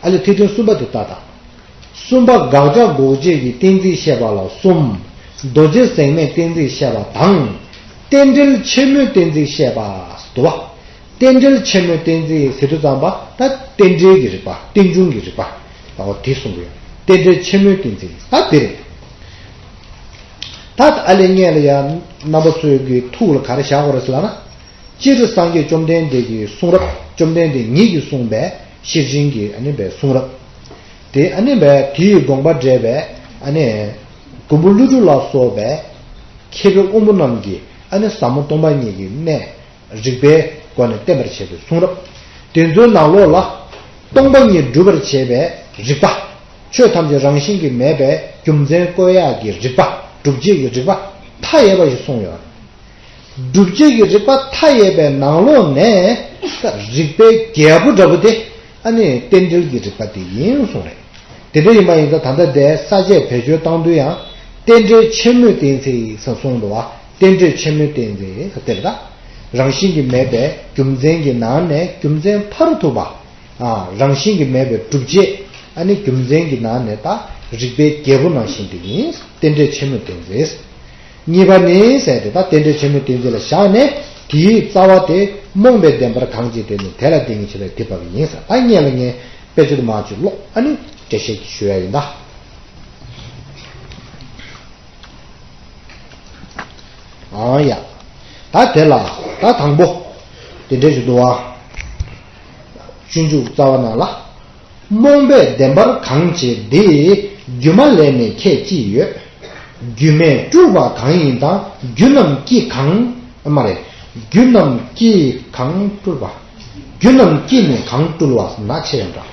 ཨ་ལས་ཐིག་ཕྲེང་གསུམ་པ་དེ་ལྟ་དང་། གསུམ་པ་དགག་བྱ་འགོག་བྱེད་ཀྱི་གཏན་ཚིགས་བཤད་པ་ལ་གསུམ། རྡོ་རྗེ་ཟེགས་མའི་གཏན་ཚིགས་བཤད་པ་དང་། རྟེན་འབྲེལ་ཆེན་མོའི་གཏན་ཚིགས་བཤད་པ་འདུག་བ། རྟེན་འབྲེལ་ཆེན་མོའི་གཏན་ཚིགས་ཟེར་དུས་ཙམ་པ་ད་རྟེན་འབྲེལ་གྱི་རིགས་པ། རྟེན་འབྱུང་གི་རིགས་པ། ཨོ་དེ་གསུང་གི་ཡོད། རྟེན་འབྲེལ་ཆེན་མོའི་གཏན་ཚིགས་ད་དེ་རེད། ད་ཨ་ལས་སྔོན་ལ་ཡང་རྣམ་པ་ཚོས་ཀྱི་ཐུགས་ལ་ག་རེ་བཞག་དགོས་རེད་ཟེར་ལབ་ན། སྤྱིར་སངས་རྒྱས་བཅོམ་ལྡན་འདས་ཀྱི་གསུང་རབ། བཅོམ་ལྡན་འདས་ཉིད་ཀྱིས་གསུངས་པའི་ཤེར་ཕྱིན་གྱི་ཨ་ནི་པའི་གསུང་རབ། དེ་ཨ་ནི་པའི་དེ་ཡི་དགོངས་པ་འགྲེལ་བའི་ཨ་ནི་མགོན་པོ་ཀླུ་སྒྲུབ་ལ་སོགས་པའི་མཁས་པའི་དབང་པོ་རྣམས་ཀྱིས་ཨ་ནི་ཟབ་མོ་སྟོང་པ་ཉིད་ཀྱི་གནད་རིགས་པའི་སྒོ་ནས་བསྟན་པར་བྱེད་པའི་གསུང་རབ། དེ་ཚོའི་ནང་ལོགས་ལ་སྟོང་པ་ཉིད་སྒྲུབ་པར་བྱེད་པའི་རིགས་པ། ཆོས་ཐམས་ཅད་རང་བཞིན་གྱིས་མེད་པའི་རྒྱུ་མཚན་བཀོད་ཡག་གི་རིགས་པ། སྒྲུབ་བྱེད་ཀྱི་རིགས་པ་མཐའ་ཡས་པ་ཞིག་གསུངས་ཡོད། སྒྲུབ་བྱེད་ཀྱི་རིགས་པ་མཐའ་ཡས་པའི་ནང་ལོགས་ནས་རིགས་པའི་རྒྱལ་པོ་འདྲ་པོ་དེ་ཨ་ནི་རྟེན་འབྲེལ་གྱི་རིགས་པ་དེ་ཡིན་གསུངས་རེད། དེ་འདྲ་ཡིན་པ་ཡིན་ཙང་ད་ལྟ་དེ་ས་བཅད་བེད་སྤྱོད་བཏང་དུས་ཡང་རྟེན་འབྲེལ་ཆེན་མོའི་གཏན་ཚིགས་སུ་གསུངས་འདུག་བ། རྟེན་འབྲེལ་ཆེན་མོའི་གཏན་ཚིགས་དེ་ལ་རང་བཞིན་གྱིས་མེད་པའི་རྒྱུ་མཚན་གྱི་ནང་ནས་རྒྱུ་མཚན་ཕ་རོལ་ཐུབ་པ། ཨ་རང་བཞིན་གྱིས་མེད་པའི་སྒྲུབ་བྱེད་ཨ་ནི་རྒྱུ་མཚན་གྱི་ནང་ནས་ད་རིགས་པའི་རྒྱལ་པོ་ནང་བཞིན་དེ་ཡིན། རྟེན་འབྲེལ་ཆེན་མོའི་གཏན་ཚིགས། གཉིས་པ་ནི་ཟེར་ཏེ་ད་རྟེན་འབྲེལ་ཆེན་མོའི་གཏན་ཚིགས་ལ་བཞག་ནས་དེའི་རྩ་བ་དེ་རྨོངས་པའི་བདེན་པར་གང་བྱེད་དེ་ནི་དེ་ལ་བདེན་གཉིས་ཇི་ལྟར་ཡོད་དེ་བབ་ཡིན་ཟེར། ད་སྔོན་ལ་ངས་དཔེ་ཆ་དུ་མ་ཅིག་ཀློག་ཨ་ནི་འགྲེལ་བཤད་ཞུ་ཡ་ཡིན་ད། ཡ། ད་དེ་ལ་ད་དང་པོ་དེ་འདྲ་ཞིག་འདུག་བ། སྤྱོད་འཇུག་རྩ་བ་ནང་ལ། རྨོངས་པས་བདེན་པར་གང་བྱེད་འདི། སྒྱུ་མ་ལས་ནི་ཁྱད་ཅི་ཡོད། སྒྱུ་མས་སྤྲུལ་པ་གང་ཡིན་དང་། རྒྱུ་རྣམས་ཀྱིས་གང་། མ་རེད། རྒྱུ་རྣམས་ཀྱིས་གང་སྤྲུལ་པ། རྒྱུ་རྣམས་ཀྱིས་ནི་གང་སྤྲུལ་བ་ཟེར་ན་ཆེ་ཡང་འདྲ།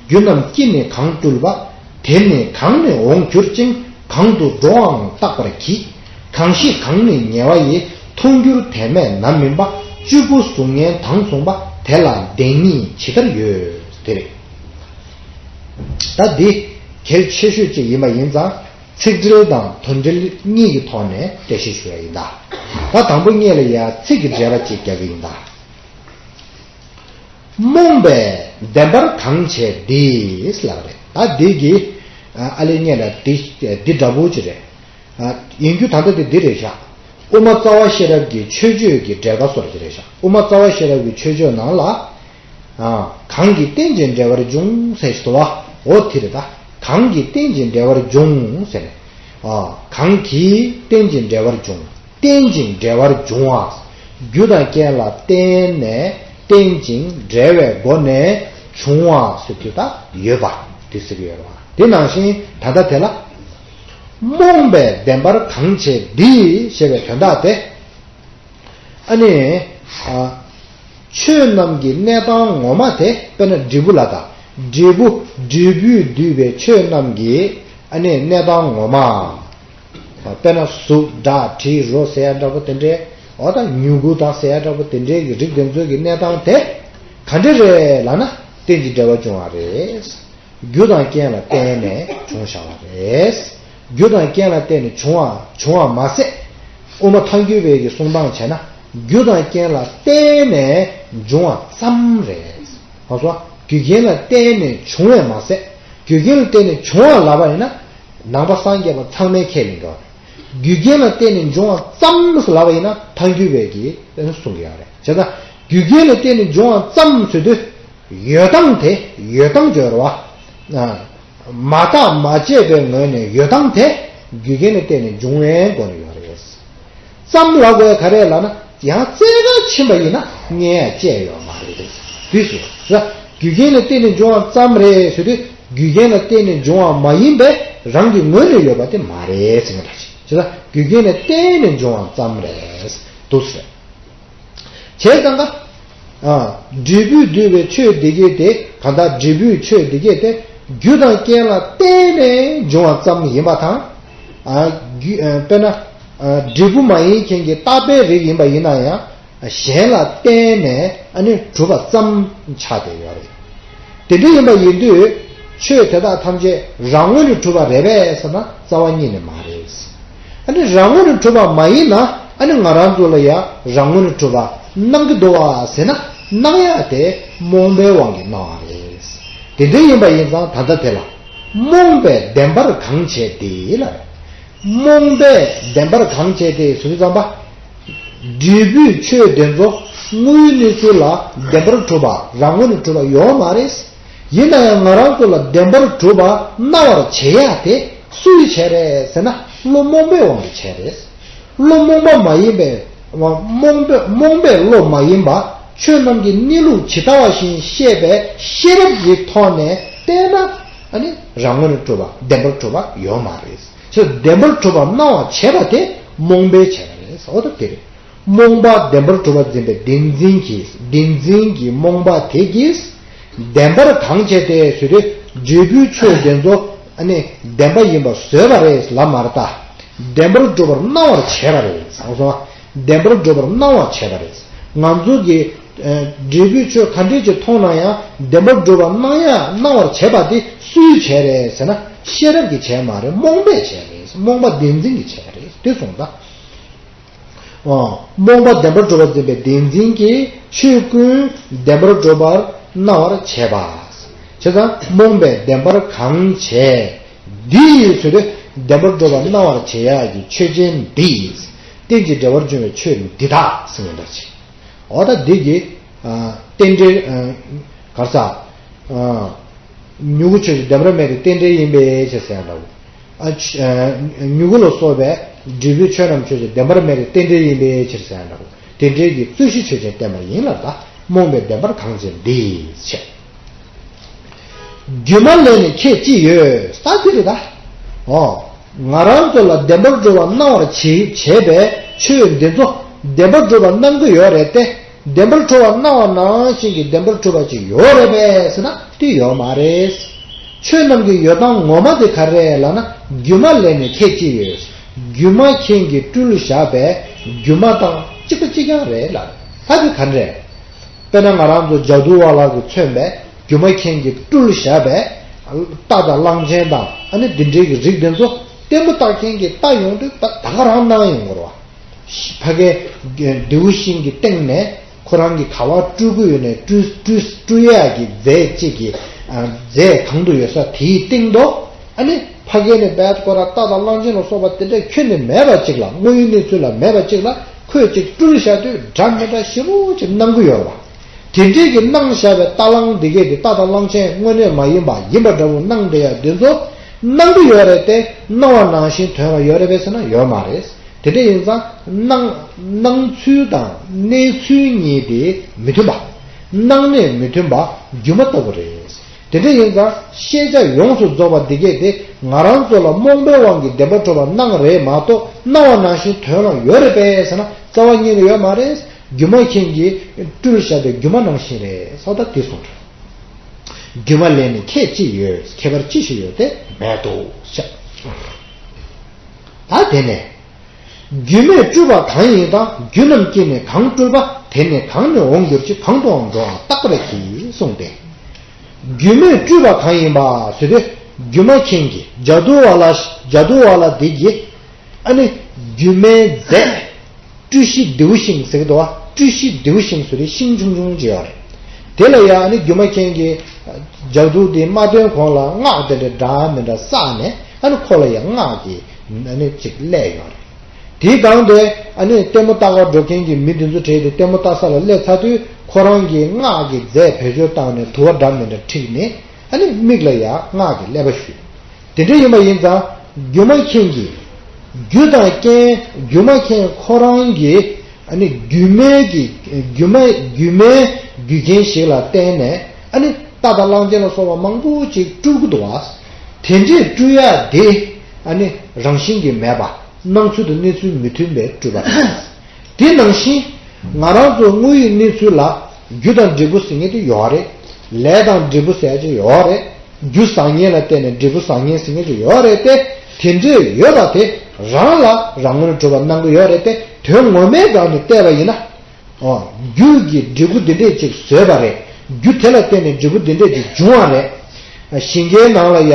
རྒྱུ་རྣམས་ཀྱིས་ནི་གང་སྤྲུལ་པ། དེ་ནི་གང་ནས་འོང་གྱུར་ཅིང་། གང་དུ་འགྲོའང་བརྟག་པར་གྱིས། གང་ཞིག་གང་ནི་ཉེ་བ་ཡིས། མཐོང་འགྱུར་དེ་མེད་ནམ་མིན་པ། བཅུ་པོ་གཟུགས་བརྙན་དང་མཚུངས་པ། དེ་ལ་བདེན་གཉིས་ཇི་ལྟར་ཡོད། དེ་རེད། ད་འདི་གལ་ཆེ་ཤོས་ཅིག་ཡིན་པ་ཡིན་ཙང་། ཚིག་འགྲེལ་དང་དོན་འགྲེལ་གཉིས་ཀྱི་ཐོག་ནས་འགྲེལ་བཤད་ཞུ་ཡ་ཡིན་ད། ད་དང་པོ་སྔོན་ལ་ཡ་ཚིག་གི་འགྲེལ་པ་ཅིག་རྒྱག་གི་ཡིན་ད། རྨོངས་པས་བདེན་པར་གང་བྱས་འདི་ལབ་རེད། ད་འདི་གི་ཨ་ལེ་སྔོན་ལ་འདི་འདི་འདྲ་པོ་ཅིག་རེད། ཡིན་རྒྱུ་ད་ལྟ་དེ་འདི་རེད་ཤག་དབུ་མ་རྩ་བ་ཤེས་རབ་ཀྱི་མཆོད་བརྗོད་ཀྱི་འགྲེལ་པ་སོགས་ཀྱི་རེད་ཤག་དབུ་མ་རྩ་བ་ཤེས་རབ་ཀྱི་མཆོད་བརྗོད་ནང་ལ། གང་གིས་རྟེན་ཅིང་འབྲེལ་བར་འབྱུང་ཟེར་ཞིག་འདུག་བ། འོ་དེ་རེད་ད། གང་གིས་རྟེན་ཅིང་འབྲེལ་བར་འབྱུང་ཟེར་ནས། གང་གིས་རྟེན་ཅིང་འབྲེལ་བར་འབྱུང་། རྟེན་ཅིང་འབྲེལ་བར་འབྱུང་བ། རྒྱུ་དང་རྐྱེན་ལ་བརྟེན་ནས་རྟེན་ཅིང་འབྲེལ་བའི་སྒོ་ནས་བྱུང་བ་ཟེར་དུས་ད་ཡོད་པ་དེ་ཟེར་གྱི་ཡོད་རེད་བ། དེ་ནང་བཞིན་ད་ལྟ་དེ་ལ། རྨོངས་པས་བདེན་པར་གང་བྱས་འདི་ཞེས་པའི་དོན་དག་དེ། ཨ་ནི། ཆོས་རྣམས་ཀྱི་གནས་སྟངས་ངོ་མ་དེ་དཔེར་ན་འབྲས་བུ་ལ་དང་། འབྲས་བུ་འབྲས་བུས་བསྡུས་པའི་ཆོས་རྣམས་ཀྱི་ཨ་ནི་གནས་སྟངས་ངོ་མ། དཔེར་ན་གཟུགས་སྒྲ་དྲི་རོ་ཟེར་ཡ་འདྲ་པོ་དེ་འདྲའི། འོ་ད་མྱུ་གུ་དང་ཟེར་ཡ་འདྲ་པོ་དེ་འདྲའི་གི་རིགས་དེ་ཚོའི་གི་གནས་སྟངས་དེ་ག་འདྲ་རེད་ལབ་ན་རྟེན་ཅིང་འབྲེལ་བར་འབྱུང་བ་རེད། རྒྱུ་དང་རྐྱེན་ལ་བརྟེན་ནས་བྱུང་བཞག་པ་རེད། རྒྱུ་དང་རྐྱེན་ལ་བརྟེན་ནས་བྱུང་བ་བྱུང་བ་མ་ཟད། དབུ་མ་ཐལ་འགྱུར་བའི་གི་གསུང་སྟངས་བྱས་ན། རྒྱུ་དང་རྐྱེན་ལ་བརྟེན་ནས་འབྱུང་བ་ཙམ་རེད། ཧ་གོ་སོང་། རྒྱུ་རྐྱེན་ལ་བརྟེན་ནས་བྱུང་བས་མ་ཟད། རྒྱུ་རྐྱེན་ལ་བརྟེན་ནས་བྱུང་བ་ལབ་པ་ཡིན་ན། ནང་པ་སངས་རྒྱས་པ་ཚང་མས་ཁས་ལེན་གྱི་ཡོད་རེད། རྒྱུ་རྐྱེན་ལ་བརྟེན་ནས་འབྱུང་བ་ཙམ་ལབ་པ་ཡིན་ན་ཐལ་འགྱུར་བའི་གི་གསུང་གི་ཡོད་རེད། བྱས་ཙང་རྒྱུ་རྐྱེན་ལ་བརྟེན་ནས་འབྱུང་བ་ཙམ་ཟེར་དུས། ཡོད་སྟངས་དེ་ཡོད་སྟངས་བརྗོད་རེད་བ། མ་བརྟགས་མ་དཔྱད་པའི་ངོས་ནས་ཡོད་སྟངས་དེ་རྒྱུ་རྐྱེན་ལ་བརྟེན་ནས་འབྱུང་བའི་སྒོ་ནས་ཡོད་རེད། ཙམ་ལབ་དགོས་ཡ་ག་རེ་ལབ་ན་ཡང་རྩེ་ག་ཕྱིན་པ་ཡིན་ན་རྙེད་ཡ་བཅས་ཡོད་མ་རེད། དུས་སུ་ར་རྒྱུ་རྐྱེན་ལ་བརྟེན་ནས་འབྱུང་བ་ཙམ་རེད་ཟེར་དུས་རྒྱུ་རྐྱེན་ལ་བརྟེན་ནས་འབྱུང་བ་མ་ཡིན་པས་རང་གི་ངོས་ནས་ཡོད་པ་དེ་མ་རེད་ཟེར་ན་འདྲ་ཅིག་བྱས་ཙང་རྒྱུ་རྐྱེན་ལ་བརྟེན་ནས་འབྱུང་བ་ཙམ་རེད། འདུག་ཟེར། བྱས་ཙང་ཀ། ཨ། འབྲས་བུས་བསྡུས་པའི་ཆོས་འདི་གས་དེ་གང་ལྟར་འབྲས་བུའི་ཆོས་འདི་གས་དེ་རྒྱུ་དང་རྐྱེན་ལ་བརྟེན་ནས་འབྱུང་བ་ཙམ་ཡིན་པ་དང་། ཨ། རྒྱུ་ཨ། དཔེར་ན། ཨ། འབྲས་བུ་མ་ཡིན་མཁན་གྱི་རྟག་པའི་རིགས་ཡིན་པ་ཡིན་ན་ཡང་གཞན་ལ་བརྟེན་ནས་ཨ་ནི་གྲུབ་པ་ཙམ་ཆགས་བསྡད་ཡོད་རེད། དེ་འདྲ་ཡིན་པ་ཡིན་དུས་ཆོས་དེ་དག་ཐམས་ཅད་རང་ངོས་ནས་གྲུབ་པ་རེད་པས་ཟེར་ན་རྩ་བ་ཉིད་ནས་མ་རེད། ཨ་ནི་རང་ངོས་ནས་གྲུབ་པ་མ་ཡིན་ན་ཨ་ནི་ང་རང་ཚོ་ལ་ཡང་རང་ངོས་ནས་གྲུབ་པ་སྣང་གི་འདུག་བ་ཟེར་ན་སྣང་ཡག་དེ་རྨོངས་པའི་དབང་གིས་སྣང་བ་རེད། དེ་འདྲ་ཡིན་པ་ཡིན་ཙང་ད་ལྟ་དེ་ལ་རྨོངས་པས་བདེན་པར་གང་བྱས་ཏེ་ལ། རྨོངས་པས་བདེན་པར་གང་བྱས་ཏེ་ཟེར་དུས་ཙམ་པ། འབྲས་བུའི་ཆོས་དེ་ཚོ་དངོས་ཡོད་གནས་ཚུལ་ལ་བདེན་པར་གྲུབ་པ་རང་ངོས་ནས་གྲུབ་པ་ཡོད་མ་རེད། ཡིན་ན་ཡང་ང་རང་ཚོ་ལ་བདེན་པར་གྲུབ་པ་སྣང་བར་བྱེད་ཡ་དེ་སུས་བྱས་རེད་ཟེར་ན་བློ་རྨོངས་པའི་དབང་གིས་བྱས་རེད། བློ་རྨོངས་པ་མ་ཡིན་པའི་རྨོངས་པའི་རྨོངས་པའི་བློ་མ་ཡིན་པ་ཆོས་རྣམས་ཀྱི་གནས་ལུགས་ཇི་ལྟ་བ་བཞིན་ཤེས་པའི་ཤེས་རབ་ཀྱི་ཐོག་ནས་བལྟས་ན་ཨ་ནི་རང་ངོས་ནས་གྲུབ་པ་བདེན་པར་གྲུབ་པ་ཡོད་མ་རེད། ཁྱོད་བདེན་པར་གྲུབ་པ་སྣང་བར་བྱེད་པ་དེ་རྨོངས་པས་བྱས་པ་རེད། འོ་ད་དེ་རེད། རྨོངས་པ་བདེན་པར་གྲུབ་པར་འཛིན་པའི་བདེན་འཛིན་གྱིས་བདེན་འཛིན་གྱི་རྨོངས་པ་དེ་གིས་བདེན་པར་གང་བྱས་ཏེ་ཟེར་དུས་འབྲས་བུའི་ཆོས་དེ་ཚོ་ཨ་ནི་བདེན་པ་ཡིན་པ་བཟོས་པ་རེད་ལབ་མ་རེད་ད། བདེན་པར་གྲུབ་པར་སྣང་བར་བྱས་པ་རེད། བདེན་པར་གྲུབ་པར་སྣང་བར་བྱས་པ་རེད། ང་ཚོ་གིས་ཨ་འབྲས་བུའི་ཆོས་ག་འདྲས་ཅིག་མཐོང་ན་ཡང་བདེན་པར་གྲུབ་པར་སྣང་ཡ་སྣང་བར་བྱས་པ་དེ་སུས་བྱས་རེད་ཟེར་ན་ཤེས་རབ་ཀྱིས་བྱས་མ་རེད། རྨོངས་པས་བྱས་རེད། རྨོངས་པ་བདེན་འཛིན་གྱིས་བྱས་པ་རེད། དེ་གསུངས་ད། རྨོངས་པ་བདེན་པར་གྲུབ་པར་འཛིན་པའི་བདེན་འཛིན་གྱིས་ཆོས་ཀུན་བདེན་པར་གྲུབ་པར་སྣང་བར་བྱས་པ། བྱས་ཙང་རྨོངས་པས་བདེན་པར་གང་བྱས་འདི་ཡིས་ཟེར་དུས་བདེན་པར་གྲུབ་པར་སྣང་བར་བྱེད་ཡག་གི་ཆོས་ཅན་འདི་ཡིས་རྟེན་ཅིང་འབྲེལ་བར་འབྱུང་བའི་ཆོས་འདི་དག་ཟེར་ཡོད་འདྲ་ཅིག་འོ་ད་འདི་གི་རྟེན་འབྲེལ་གར་ས་མྱུ་གུ་ཆོས་ཅན་བདེན་པར་མེད་པའི་རྟེན་འབྲེལ་ཡིན་པའི་ཕྱིར་ཟེར་ཡང་འདྲ་བོ། མྱུ་གུ་ལ་སོགས་པའི་ འབྲས་བུའི་ཆོས་རྣམས་ཆོས་ཅན། བདེན་པར་མེད་པའི་རྟེན་འབྲེལ་ཡིན་པའི་ཕྱིར་ཟེར་ཡ་འདྲ་པོ། དེ་འབྲེལ་གྱི་རྩོད་གཞི་ཆོས་ཅན་བསྟན་པ་ཡིན་ལ། ད་རྨོངས་པའི་བདེན་པར་གང་བྱེད་འདི་ཞེས། སྒྱུ་མ་ལས་ནི་ཁྱད་ཅི་ཡོད། ས་དེ་རེད་ད། ཨོ། ང་རང་ཚོ་ལ་བདེན་པར་གྲུབ་པ་སྣང་བར་བྱེད་བྱེད་པའི་ཆོས་འདི་ཚོ་བདེན་པར་གྲུབ་པ་སྣང་གི་ཡོད་རེད་དེ། བདེན་པར་གྲུབ་པ་སྣང་བ་ནང་བཞིན་གྱི་བདེན་པར་གྲུབ་པ་ཅིག་ཡོད་རེད་པས་ཟེར་ན་དེ་ཡོད་མ་རེད། ཆོས་རྣམས་ཀྱི་ཡོད་སྟངས་ངོ་མ་དེ་ག་རེ་ལབ་ན། སྒྱུ་མ་ལས་ནི་ཁྱད་ཅི་ཡོད། སྒྱུ་མ་མཁན་གྱིས་སྤྲུལ་བཞག་པའི་སྒྱུ་མ་དང་གཅིག་པ་གཅིག་རྐྱང་རེད་ལ། ད་དེ་ག་རེ་རེད། དཔེར་ན་ང་རང་ཚོ་ཇ་དུ་བ་ལ་གིས་མཚོན་པའི་སྒྱུ་མ་མཁན་གྱིས་སྤྲུལ་བཞག་པའི་རྟ་དང་གླང་ཆེན་དང་ཨ་ནི་འདི་འདྲའི་གི་རིགས་དེ་ཚོ་ལྟད་མོ་ལྟ་མཁན་གྱིས་ལྟ་ཡོང་དུས་ད་ད་ག་རང་སྣང་ཡོང་གི་རེད་བ། ཕ་གིའི་མདེའུ་ཤིང་གི་སྟེང་ནས་ཁོ་རང་གིས་ག་པར་སྤྲུལ་གྱི་ཡོད་ནའི་སྤྲུལ་སྤྲུལ་སྤྲུལ་ཡག་གི་རྫས་གཅིག་གི་རྫས་གང་དུ་ཡོད་ས་དེའི་སྟེང་དུ་ཨ་ནི་ཕ་གི་ནས་རྦད་ཁོ་རང་རྟ་དང་གླང་ཆེན་ལ་སོགས་པ་དེ་འདྲ་ཁྱོན་ནས་མེད་པ་ཅིག་ལ། དངོས་ཡོད་གནས་ཚུལ་ལ་མེད་པ་ཅིག་ལ་ཁོས་ཅིག་སྤྲུལ་བཞག་དུས་འདྲ་མི་འདྲ་ཞེ་པོ་ཅིག་སྣང་གི་ཡོད་རེད་བ། དེ་འདྲས་ཀྱི་སྣང་བཞག་པའི་རྟ་གླང་འདི་གས་དེ་རྟ་དང་གླང་ཆེན་དངོས་གནས་མ་ཡིན་པ་ཡིན་པ་འདྲ་བོ་སྣང་བསྡད་ཡ་འདི་ཚོ་སྣང་གི་ཡོད་རེད་དེ། སྣང་བ་ནང་བཞིན་དོན་ལ་ཡོད་རེད་པས་ཟེར་ན་ཡོད་མ་རེད། དེ་འདྲ་ཡིན་ཙང་སྣང་སྣང་ཚུལ་དང་གནས་ཚུལ་གཉིས་དེ་མི་མཐུན་པ། སྣང་གནས་མི་མཐུན་པ་སྒྱུ་མ་ལྟ་བུ་རེད། དེ་འདྲ་ཡིན་ཙང་ཤེས་བྱ་ཡོངས་སུ་རྫོགས་པ་འདི་གས་དེ་ང་རང་ཚོ་ལ་རྨོངས་པའི་དབང་གིས་བདེན་པར་གྲུབ་པ་སྣང་རེད་མ་གཏོགས་སྣང་བ་ནང་བཞིན་དོན་ལ་ཡོད་རེད་པས་ཟེར་ན་རྩ་བ་ཉིད་ནས་ཡོད་མ་རེད། སྒྱུ་མ་མཁན་གྱིས་སྤྲུལ་བཞག་པའི་སྒྱུ་མ་ནང་བཞིན་རེད་ཟེར་བ་ད་དེ་གསུངས་རེད། སྒྱུ་མ་ལས་ནི་ཁྱད་ཅི་ཡོད། ཁྱད་པར་ཅི་ཞིག་ཡོད་དེ་མེད་དོ་ཞེས། ད་དེ་ནས། སྒྱུ་མས་སྤྲུལ་པ་གང་ཡིན་དང་། སྒྱུ་རྣམས་ཀྱིས་ནི་གང་སྤྲུལ་པ། དེ་ནི་གང་ནས་འོང་གྱུར་ཅིག། གང་དུའང་འགྲོ་འམ་བརྟག་པར་གྱིས་གསུངས་ཏེ། སྒྱུ་མས་སྤྲུལ་པ་གང་ཡིན་པ་ཟེར་དུས་སྒྱུ་མ་མཁན་གྱིས་ཇ་དུ་བ་ལ་ཇ་དུ་བ་ལ་འདི་གིས་ཨ་ནི་སྒྱུ་མའི་རྫས། སྤྲུལ་གཞི་མདེའུ་ཤིང་ཟེར་གྱི་འདུག་བ། སྤྲུལ་གཞི་མདེའུ་ཤིང་ཟེར་དུས་ཤིང་ཆུང་ཆུང་ཅིག་ཡོད་རེད། དེ་ལ་ཡང་ཨ་ནི་སྒྱུ་མ་མཁན་གྱིས་ཇ་དུ་དེ་མ་བཏོན་གོང་ལ་སྔགས་དེ་འདྲ་འདྲ་མི་འདྲ་བསགས་ནས་ཨ་ནི་ཁོ་ལ་ཡང་སྔགས་ཀྱི་ཨ་ནི་ཅིག་སླེབས་ཡོད་རེད། དེའི་སྒང་དེ་ཨ་ནི་ལྟད་མོ་ལྟ་གར་འགྲོ་མཁན་གྱི་མི་དེ་ཚོ་གྲས་དེ་ལྟད་མོ་ལྟ་ས་ལ་སླེབས་ཚར་དུས་ཁོ་རང་གིས་སྔགས་ཀྱི་རྫས་བེད་སྤྱོད་བཏང་ནས་དུ་བ་འདྲ་མི་འདྲ་འཁྲིགས་ནས་ཨ་ནི་མིག་ལ་ཡང་སྔགས་ཀྱི་ཀླད་པ་གཞུས། དེ་འདྲ་ཡིན་པ་ཡིན་ཙང་སྒྱུ་མ་མཁན་གྱིས་རྒྱུ་དང་རྐྱེན། སྒྱུ་མ་མཁན་ཁོ་རང་གིས་ཨ་ནི་སྒྱུ་མའི་གི་སྒྱུ་མ་སྒྱུ་མའི་རྒྱུ་རྐྱེན་ཞིག་ལ་བརྟེན་ནས་ཨ་ནི་རྟ་དང་གླང་ཆེན་ལ་སོགས་པ་མང་པོ་ཅིག་སྤྲུལ་གྱི་འདུག་བ། དེ་འདྲའི་སྤྲུལ་ཡག་དེ་ཨ་ནི་རང་བཞིན་གྱིས་མེད་པ། སྣང་ཚུལ་དང་གནས་ཚུལ་མི་མཐུན་པའི་སྤྲུལ་པ་རེད། དེ་ནང་བཞིན་ང་རང་ཚོ་དངོས་ཡོད་གནས་ཚུལ་ལ་རྒྱུ་དང་འབྲས་བུ་ཟེར་མཁན་དེ་ཡོད་རེད། ལས་དང་འབྲས་བུ་ཟེར་ཡག་ཅིག་ཡོད་རེད། རྒྱུ་བཟང་ངན་ལ་བརྟེན་ནས་འབྲས་བུ་བཟང་ངན་ཟེར་མཁན་ཅིག་ཡོད་རེད་དེ། དེ་འདྲའི་ཡོད་པ་དེ་རང་ལ་རང་ངོས་ནས་གྲུབ་པ་སྣང་གི་ཡོད་རེད་དེ། དོན་ངོ་མའི་སྒང་ནས་བལྟས་པ་ཡིན་ན། ཨོ། རྒྱུ་གིས་འབྲས་བུ་འདི་འདྲས་ཅིག་བཟོས་པ་རེད། རྒྱུ་དེ་ལ་བརྟེན་ནས་འབྲས་བུ་འདི་འདྲས་ཅིག་འབྱུང་བ་རེད། ཞིང་ཁའི་ནང་ལ་ཡ་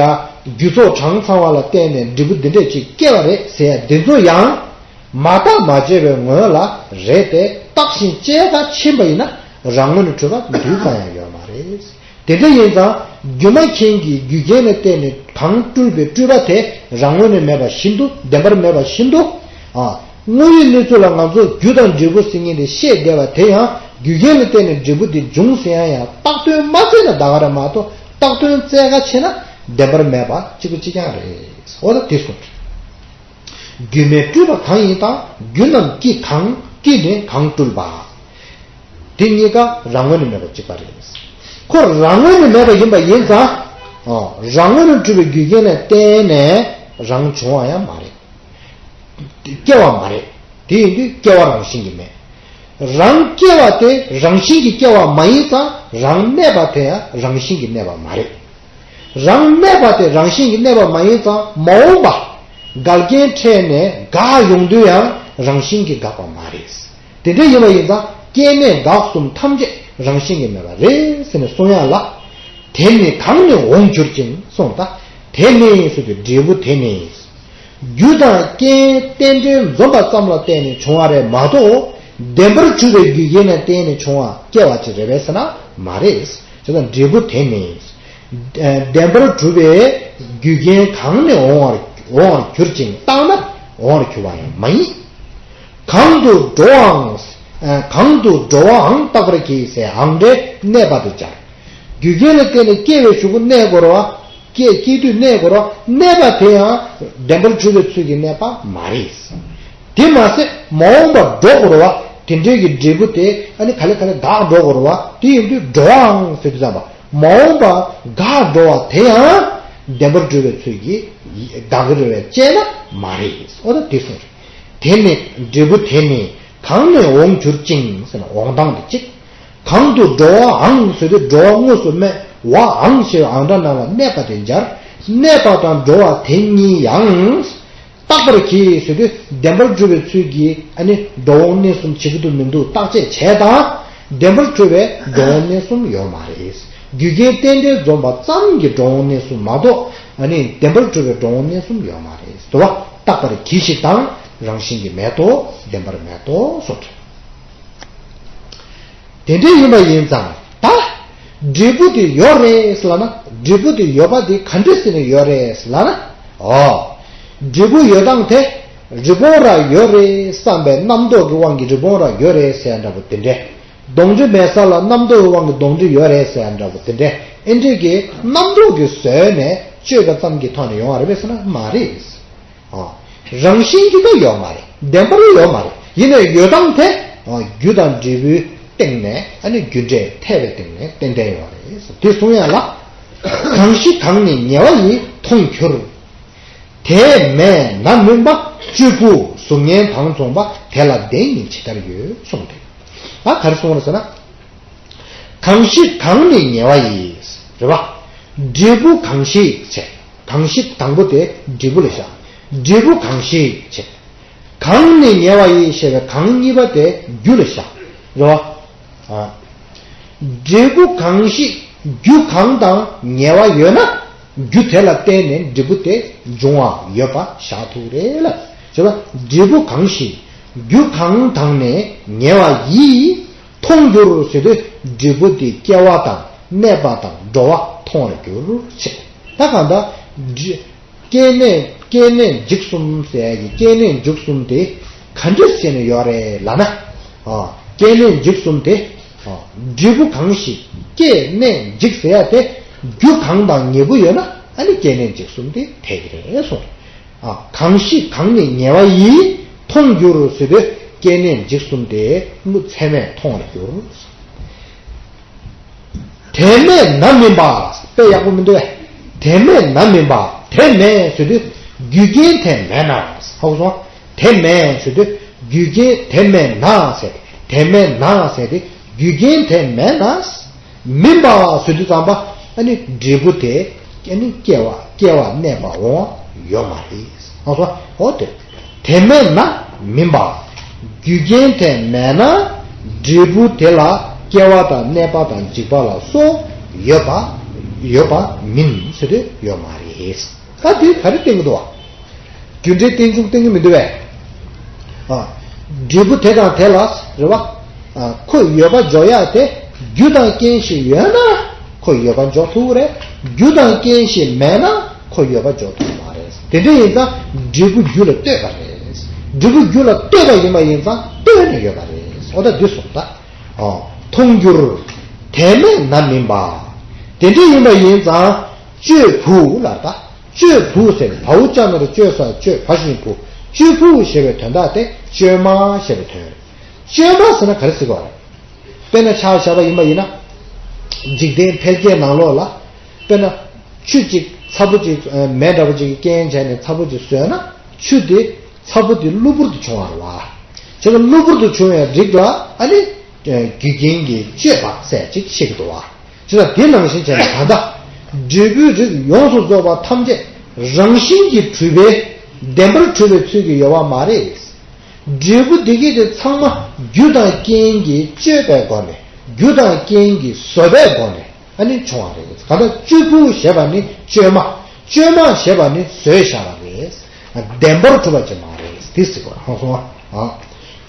རྒྱུ་ཚོགས་གྲངས་ཚང་བ་ལ་བརྟེན་ནས་འབྲས་བུ་འདི་འདྲས་ཅིག་སྐྱེ་བ་རེད་ཟེར་ཡ་འདི་ཚོ་ཡང་། མ་བརྟགས་མ་དཔྱད་པའི་ངོས་ལ་རེད་དེ། བརྟགས་ཤིང་དཔྱད་པ་ཕྱིན་པ་ཡིན་ན་རང་ངོས་ནས་གྲུབ་པ་རྡུལ་ཙམ་ཡང་ཡོད་མ་རེད། དེ་འདྲ་ཡིན་ཙང་སྒྱུ་མ་མཁན་གྱིས་རྒྱུ་རྐྱེན་ལ་བརྟེན་ནས་གང་སྤྲུལ་པའི་སྤྲུལ་པ་དེ་རང་ངོས་ནས་མེད་པ་བཞིན་དུ། བདེན་པར་མེད་པ་བཞིན་དུ། ཨ། དངོས་ཡོད་གནས་ཚུལ་ལ་ང་ཚོ་རྒྱུ་དང་འབྲས་བུ་ཟེར་མཁན་དེ་བཤད་བསྡད་པ་དེ་ཡང་རྒྱུ་རྐྱེན་ལ་བརྟེན་ནས་འབྲས་བུ་དེ་འབྱུང་ཟེར་ཡ་ཡང་བཏགས་དོན་མ་བཙལ་ན་ད་ག་རེད་མ་གཏོགས་བཏགས་དོན་བཙལ་ག་ཕྱིན་ན་བདེན་པར་མེད་པ་གཅིག་པ་གཅིག་རྐྱང་རེད། འོ་ད་དེ་གསུངས། སྒྱུ་མས་སྤྲུལ་པ་གང་ཡིན་དང་། རྒྱུ་རྣམས་ཀྱིས་གང་ཀྱིས་ནི་གང་སྤྲུལ་པ། དེ་གཉིས་ཀ་རང་ངོས་ནས་མེད་པ་གཅིག་པ་རེད། ཁོ་རང་ངོས་ནས་མེད་པ་ཡིན་པ་ཡིན་ཙང་། ཨོ། རང་ངོས་ནས་གྲུབ་པའི་རྒྱུ་རྐྱེན་ལ་བརྟེན་ནས་རང་བྱུང་བ་ཡང་མ་རེད། སྐྱེ་བ་མ་རེད། དེ་ཡིན་དུས་སྐྱེ་བ་རང་བཞིན་གྱིས་མེད། རང་སྐྱེ་བ་དེ་རང་བཞིན་གྱིས་སྐྱེ་བ་མ་ཡིན་ཙང་རང་གནས་པ་དེ་ཡང་རང་བཞིན་གྱིས་གནས་པ་མ་རེད། རང་གནས་པ་དེ་རང་བཞིན་གྱིས་གནས་པ་མ་ཡིན་ཙང་མ་འོངས་པ་འགལ་རྐྱེན་འཕྲད་ནས་འགག་ཡོང་དུས་ཡང་རང་བཞིན་གྱིས་འགག་པ་མ་རེད། དེ་འདྲ་ཡིན་པ་ཡིན་ཙང་སྐྱེ་གནས་འགག་གསུམ་ཐམས་ཅད་རང་བཞིན་གྱིས་མེད་པ་རེད་ཟེར་ནས་གསུང་ཡ་ལ། དེ་ནི་གང་ནས་འོང་གྱུར་ཅིང་གསུངས། ད་དེ་ནི་ཟེར་དུས་འབྲས་བུ་དེ་ནི། རྒྱུ་དང་རྐྱེན་རྟེན་འབྲེལ་འཛོམས་པ་ཙམ་ལ་བརྟེན་ནས་བྱུང་བ་རེད་མ་གཏོགས། བདེན་པར་གྲུབ་པའི་རྒྱུ་རྐྱེན་ལ་བརྟེན་ནས་བྱུང་བ་སྐྱེ་བ་ཅིག་རེད་པས་ཟེར་ན་མ་རེད། བྱས་ཙང་འབྲས་བུ་དེ་ནི། བདེན་པར་གྲུབ་པའི་རྒྱུ་རྐྱེན་གང་ནས་འོང་བར་འོང་བར་གྱུར་ཅིང་བརྟགས་ན་འོང་བར་གྱུར་པ་ཡང་མ་ཡིན། གང་དུ་འགྲོ་བའང་། གང་དུ་འགྲོ་བའང་བརྟག་པར་གྱིས་ཟེར་ཨང་འདྲེ་གནས་པ་དུ་སྦྱར། རྒྱུ་རྐྱེན་ལ་བརྟེན་ནས་སྐྱེ་བའི་གཞུག་གུ་གནས་དགོས་རེད་བ། སྐད་སྐྱེ་དུས་གནས་དགོས་རེད་བ། གནས་པ་དེ་ཡང་བདེན་པར་གྲུབ་པའི་ཚུལ་གྱིས་གནས་པ་མ་རེད། དེ་མ་ཟད་མ་འོངས་པར་འགྲོ་དགོས་རེད་བ། དེ་འདྲའི་གི་འབྲས་བུ་དེ་ཨ་ནི་ག་ལེ་ག་ལེ་འགག་འགྲོ་དགོས་རེད་བ། དེ་ཡིན་དུས་འགྲོ་བའང་ཟེར་དུས་ཙམ་པ་མ་འོངས་པ་འགག་འགྲོ་བ་དེ་ཡང་བདེན་པར་གྲུབ་པའི་ཚུལ་གྱིས་འགག་གི་རེད་བས་དཔྱད་ན་མ་རེད། འོ་ད་དེ་གསུངས་རེད། དེ་ནི་འབྲས་བུ་དེ་ནི་གང་ནས་འོང་གྱུར་ཅིང་ཟེར་ན་འོང་སྟངས་དེ་གཅིག་གང་དུ་འགྲོ་བའང་ཟེར་དུས་འགྲོ་བ་དངོས་སུ་སྨྲས་པའང་ཞེས་པའི་ཨང་སྒྲ་རྣམས་ལ་གནས་པ་དེ་སྦྱར། གནས་པ་དང་འགྲོ་བ་དེ་གཉིས་ཡང་རྟག་པར་གྱིས་ཟེར་དུས་བདེན་པར་གྲུབ་པའི་ཚུལ་གྱིས་ཨ་ནི་འགྲོ་འོང་གནས་གསུམ་བྱེད་ཀྱི་འདུག་མི་འདུག་བརྟག་དཔྱད་བྱས་དང་། བདེན་པར་གྲུབ་པའི་འགྲོ་འོང་གནས་གསུམ་ཡོད་མ་རེད། རྒྱུ་རྐྱེན་རྟེན་འབྲེལ་འཛོམས་པ་ཙམ་གྱིས་འགྲོ་འོང་གནས་གསུམ་མ་གཏོགས་ཨ་ནི་བདེན་པར་གྲུབ་པའི་འགྲོ་འོང་གནས་གསུམ་ཡོད་མ་རེད། དུ་བ་རྟག་པར་གྱིས་ཤིག་དང་རང་བཞིན་གྱིས་མེད་དོ། བདེན་པར་མེད་དོ་གསུངས། དེ་འདྲ་ཡིན་པ་ཡིན་ཙང་ད། འབྲས་བུ་དེ་ཡོད་རེད་ལབ་ན་འབྲས་བུ་དེ་ཡོད་པ་དེ་ག་འདྲ་ཟེར་ནས་ཡོད་རེད་ལབ་ན། ཨོ། འབྲས་བུ་ཡོད་སྟངས་དེ་རི་བོང་རྭ་ཡོད་རེད་བསམ་པའི་རྣམ་རྟོག་གི་དབང་གིས་རི་བོང་རྭ་ཡོད་རེད་ཟེར་ཡ་འདྲ་པོ་དེ་འདྲས། གདོང་འདྲེ་མེད་ས་ལ་རྣམ་རྟོག་གི་དབང་གིས་གདོང་འདྲེ་ཡོད་རེད་ཟེར་ཡ་འདྲ་པོ་དེ་འདྲས། ཨེ་འདྲས་ཀྱི་རྣམ་རྟོག་གིས་བཟོས་ནས་དཔྱོད་པ་ཙམ་གྱི་ཐོག་ནས་ཡོང་བ་རེད་པས་ཟེར་ན་མ་རེད། ཨ། རང་བཞིན་གྱིས་ད་ཡོད་མ་རེད། བདེན་པར་ཡོད་མ་རེད། ཡིན་ནའི་ཡོད་སྟངས་དེ། ཨ། རྒྱུ་དང་འབྲས་བུའི་སྟེང་ནས་ཨ་ནི་རྒྱུ་འབྲས་ཐེ་བའི་སྟེང་ནས་ཏན་ཏན་ཡོད་རེད། དེ་གསུང་ཡ་ལ། གང་ཞིག་གང་ནི་ཉེ་བ་ཡིས་མཐོང་གྱུར། དེ་མེད་ན་མིན་པ། གཅོད་བུ་གཟུགས་བརྙན་དང་མཚུངས་པ། དེ་ལ་བདེན་ཉིད་ཇི་ལྟར་ཡོད་གསུངས་ཏེ། ཨ་ག་རེ་གསུངས་རེད་ཟེར་ན། གང་ཞིག་གང་ནི་ཉེ་བ་ཡིས། རེད་བ། འབྲས་བུ་གང་ཞིག་བྱས། གང་ཞིག་དང་པོ་དེ་འབྲས་བུ་ལ་བཞག་འབྲས་བུ་གང་ཞིག་བྱས། གང་ནི་ཉེ་བ་ཡིས་ཞེས་པའི་གང་གཉིས་པ་དེ་རྒྱུ་ལ་བཞག་རེད་བ། ཨ། འབྲས་བུ་གང་ཞིག་རྒྱུ་གང་དང་ཉེ་བ་ཡོད་ན་རྒྱུ་དེ་ལ་བརྟེན་ནས་འབྲས་བུ་དེ་འབྱུང་བ་ཡོད་པ་བཞག་ཐུབ་རེད་ལ། བྱས་པ་འབྲས་བུ་གང་ཞིག་རྒྱུ་གང་དང་ནི་ཉེ་བ་ཡིས། མཐོང་འགྱུར་ཟེར་དུས་འབྲས་བུ་དེ་སྐྱེ་བ་དང་གནས་པ་དང་འགྲོ་བ་མཐོང་བར་འགྱུར་ཞེས། ད་གང་ལྟར་འབྲས། སྐྱེ་གནས་སྐྱེ་གནས་འཇིག་གསུམ་ཟེར་ཡ་གི་སྐྱེ་གནས་འཇིག་གསུམ་དེ་ག་འདྲ་བྱས་ནས་ཡོད་རེད་ལབ་ན། ཨ། སྐྱེ་གནས་འཇིག་གསུམ་དེ། ཨ། འབྲས་བུ་གང་ཞིག་སྐྱེ་གནས་འཇིག་ཟེར་ཡ་དེ་རྒྱུ་གང་དང་ཉེ་པོ་ཡོད་ན་ཨ་ནི་སྐྱེ་གནས་འཇིག་གསུམ་དེ་འཐད་ཀྱི་རེད་གསུངས། ཨ། གང་ཞིག་གང་ནི་ཉེ་བ་ཡིས་མཐོང་འགྱུར་ཟེར་དུས་སྐྱེ་གནས་འཇིག་གསུམ་དེ་ཀླུ་ཚད་མས་མཐོང་བར་འགྱུར། དེ་མེད་ན་མིན་པ། དཔེ་ཡག་པོ་མི་འདུག་བས། དེ་མེད་ན་མིན་པ། དེ་མེད་ཟེར་དུས་རྒྱུ་རྐྱེན་དེ་མེད་ན། ཧ་གོ་སོང་། དེ་མེད་ཟེར་དུས་རྒྱུ་རྐྱེན་དེ་མེད་ན་ཟེར། དེ་མེད་ན་ཟེར་ཏེ་རྒྱུ་རྐྱེན་དེ་མེད་ན། མིན་པ་ཟེར་དུས་ཙམ་པ་ཨ་ནི་འབྲས་བུ་དེ་ཨ་ནི་སྐྱེ་བ་སྐྱེ་བ་གནས་པ་འོང་བ་ཡོད་མ་རེད། ཨ་སོ་འོ་དེ་དེ་མེད་ན་མིན་པ། རྒྱུ་རྐྱེན་དེ་མེད་ན་འབྲས་བུ་དེ་ལ་སྐྱེ་བ་དང་གནས་པ་དང་འཇིག་པ་ལ་སོགས་ཡོད་པ་ཡོད་པ་མིན་ཟེར་དུས་ཡོད་མ་རེད། ད་དེ་ག་རེ་བསྟན་གྱི་འདུག་བ། རྒྱུ་འབྲས་རྟེན་འབྱུང་བསྟན་གྱི་མི་འདུག་བས། ཨ། འབྲས་བུ་དེ་དང་དེ་ལ་རེད་བ། ཨ། ཁོ་ཡོད་པ་འཇོག་ཡག་དེ་རྒྱུ་དང་རྐྱེན་ཞིག་ཡོད་ན་ཁོ་ཡོད་པ་འཇོག་ཐུབ་ཀྱི་རེད། རྒྱུ་དང་རྐྱེན་ཞིག་མེད་ན་ཁོ་ཡོད་པ་འཇོག་ཐུབ་མ་རེད། དེ་འདྲ་ཡིན་ཙང་འབྲས་བུ་རྒྱུ་ལ་ལྟོས་པ་རེད། འབྲས་བུ་རྒྱུ་ལ་ལྟོས་པ་ཡིན་པ་ཡིན་ཙང་ལྟོས་ནས་ཡོད་པ་རེད། འོ་ད་འདི་སོང་ད། ཨ། མཐོང་འགྱུར། དེ་མེད་ན་མིན་པ། དེ་འདྲ་ཡིན་པ་ཡིན་ཙང་གཅོད་བུ་ལ་ད། གཅོད་བུ་ཟེར་བའི་བའོ་ཅ་ན་རོ་གཅོད་ས་གཅོད་བ་ཞིང་བུ། གཅོད་བུ་ཞེས་པའི་དོན་དག་དེ་བཅོས་མ་ཞེས་པའི་དོན་རེད། བཅོས་མ་ཟེར་ན་ག་རེ་ཟེར་གྱི་ཡོད་རེད། དཔེར་ན་ཆ་བཞག་པ་ཡིན་པ་ཡིན་ན། འཇིག་རྟེན་འཕེལ་རྒྱས་ནང་ལོགས་ལ། དཔེར་ན། ཆུ་གཅིག་ཚ་པོ་གཅིག་མེ་འདྲ་པོ་གཅིག་གིས་རྐྱེན་བྱས་ནས་ཚ་པོ་གཅིག་བཟོས་ན་ཆུ་དེ་ཚ་པོ་དེ་གློ་བུར་དུ་བྱུང་བ་རེད་བ། བྱས་ཙང་གློ་བུར་དུ་བྱུང་བའི་རིགས་ལ་ཨ་ནི། རྒྱུ་རྐྱེན་གྱིས་བཅོས་པ་ཟེར་ཅིག་བཤད་ཀྱི་འདུག་བ། བྱས་ཙང་དེ་ནང་བཞིན་བྱས་ནས་ད་ལྟ། འབྲས་བུའི་རིགས་ཡོངས་སུ་རྫོགས་པ་ཐམས་ཅད་རང་བཞིན་གྱིས་གྲུབ་པའི་བདེན་པར་གྲུབ་པའི་ཚུལ་གྱིས་ཡོད་པ་མ་རེད། འབྲས་བུ་འདི་གས་དེ་ཚང་མ་རྒྱུ་དང་རྐྱེན་གྱིས་བཅོས་པའི་སྒོ་ནས་རྒྱུ་དང་རྐྱེན་གྱིས་བཟོས་པའི་སྒོ་ནས་ཨ་ནི་བྱུང་བ་རེད། གང་ལྟར་གཅོད་བུ་ཞེས་པ་ནི་བཅོས་མ། བཅོས་མ་ཞེས་པ་ནི་བཟོས་བཞག་པ་རེད། བདེན་པར་གྲུབ་པ་ཅིག་མ་རེད། འདི་ཟེར་དགོས་ཧང་སོང་ཨ།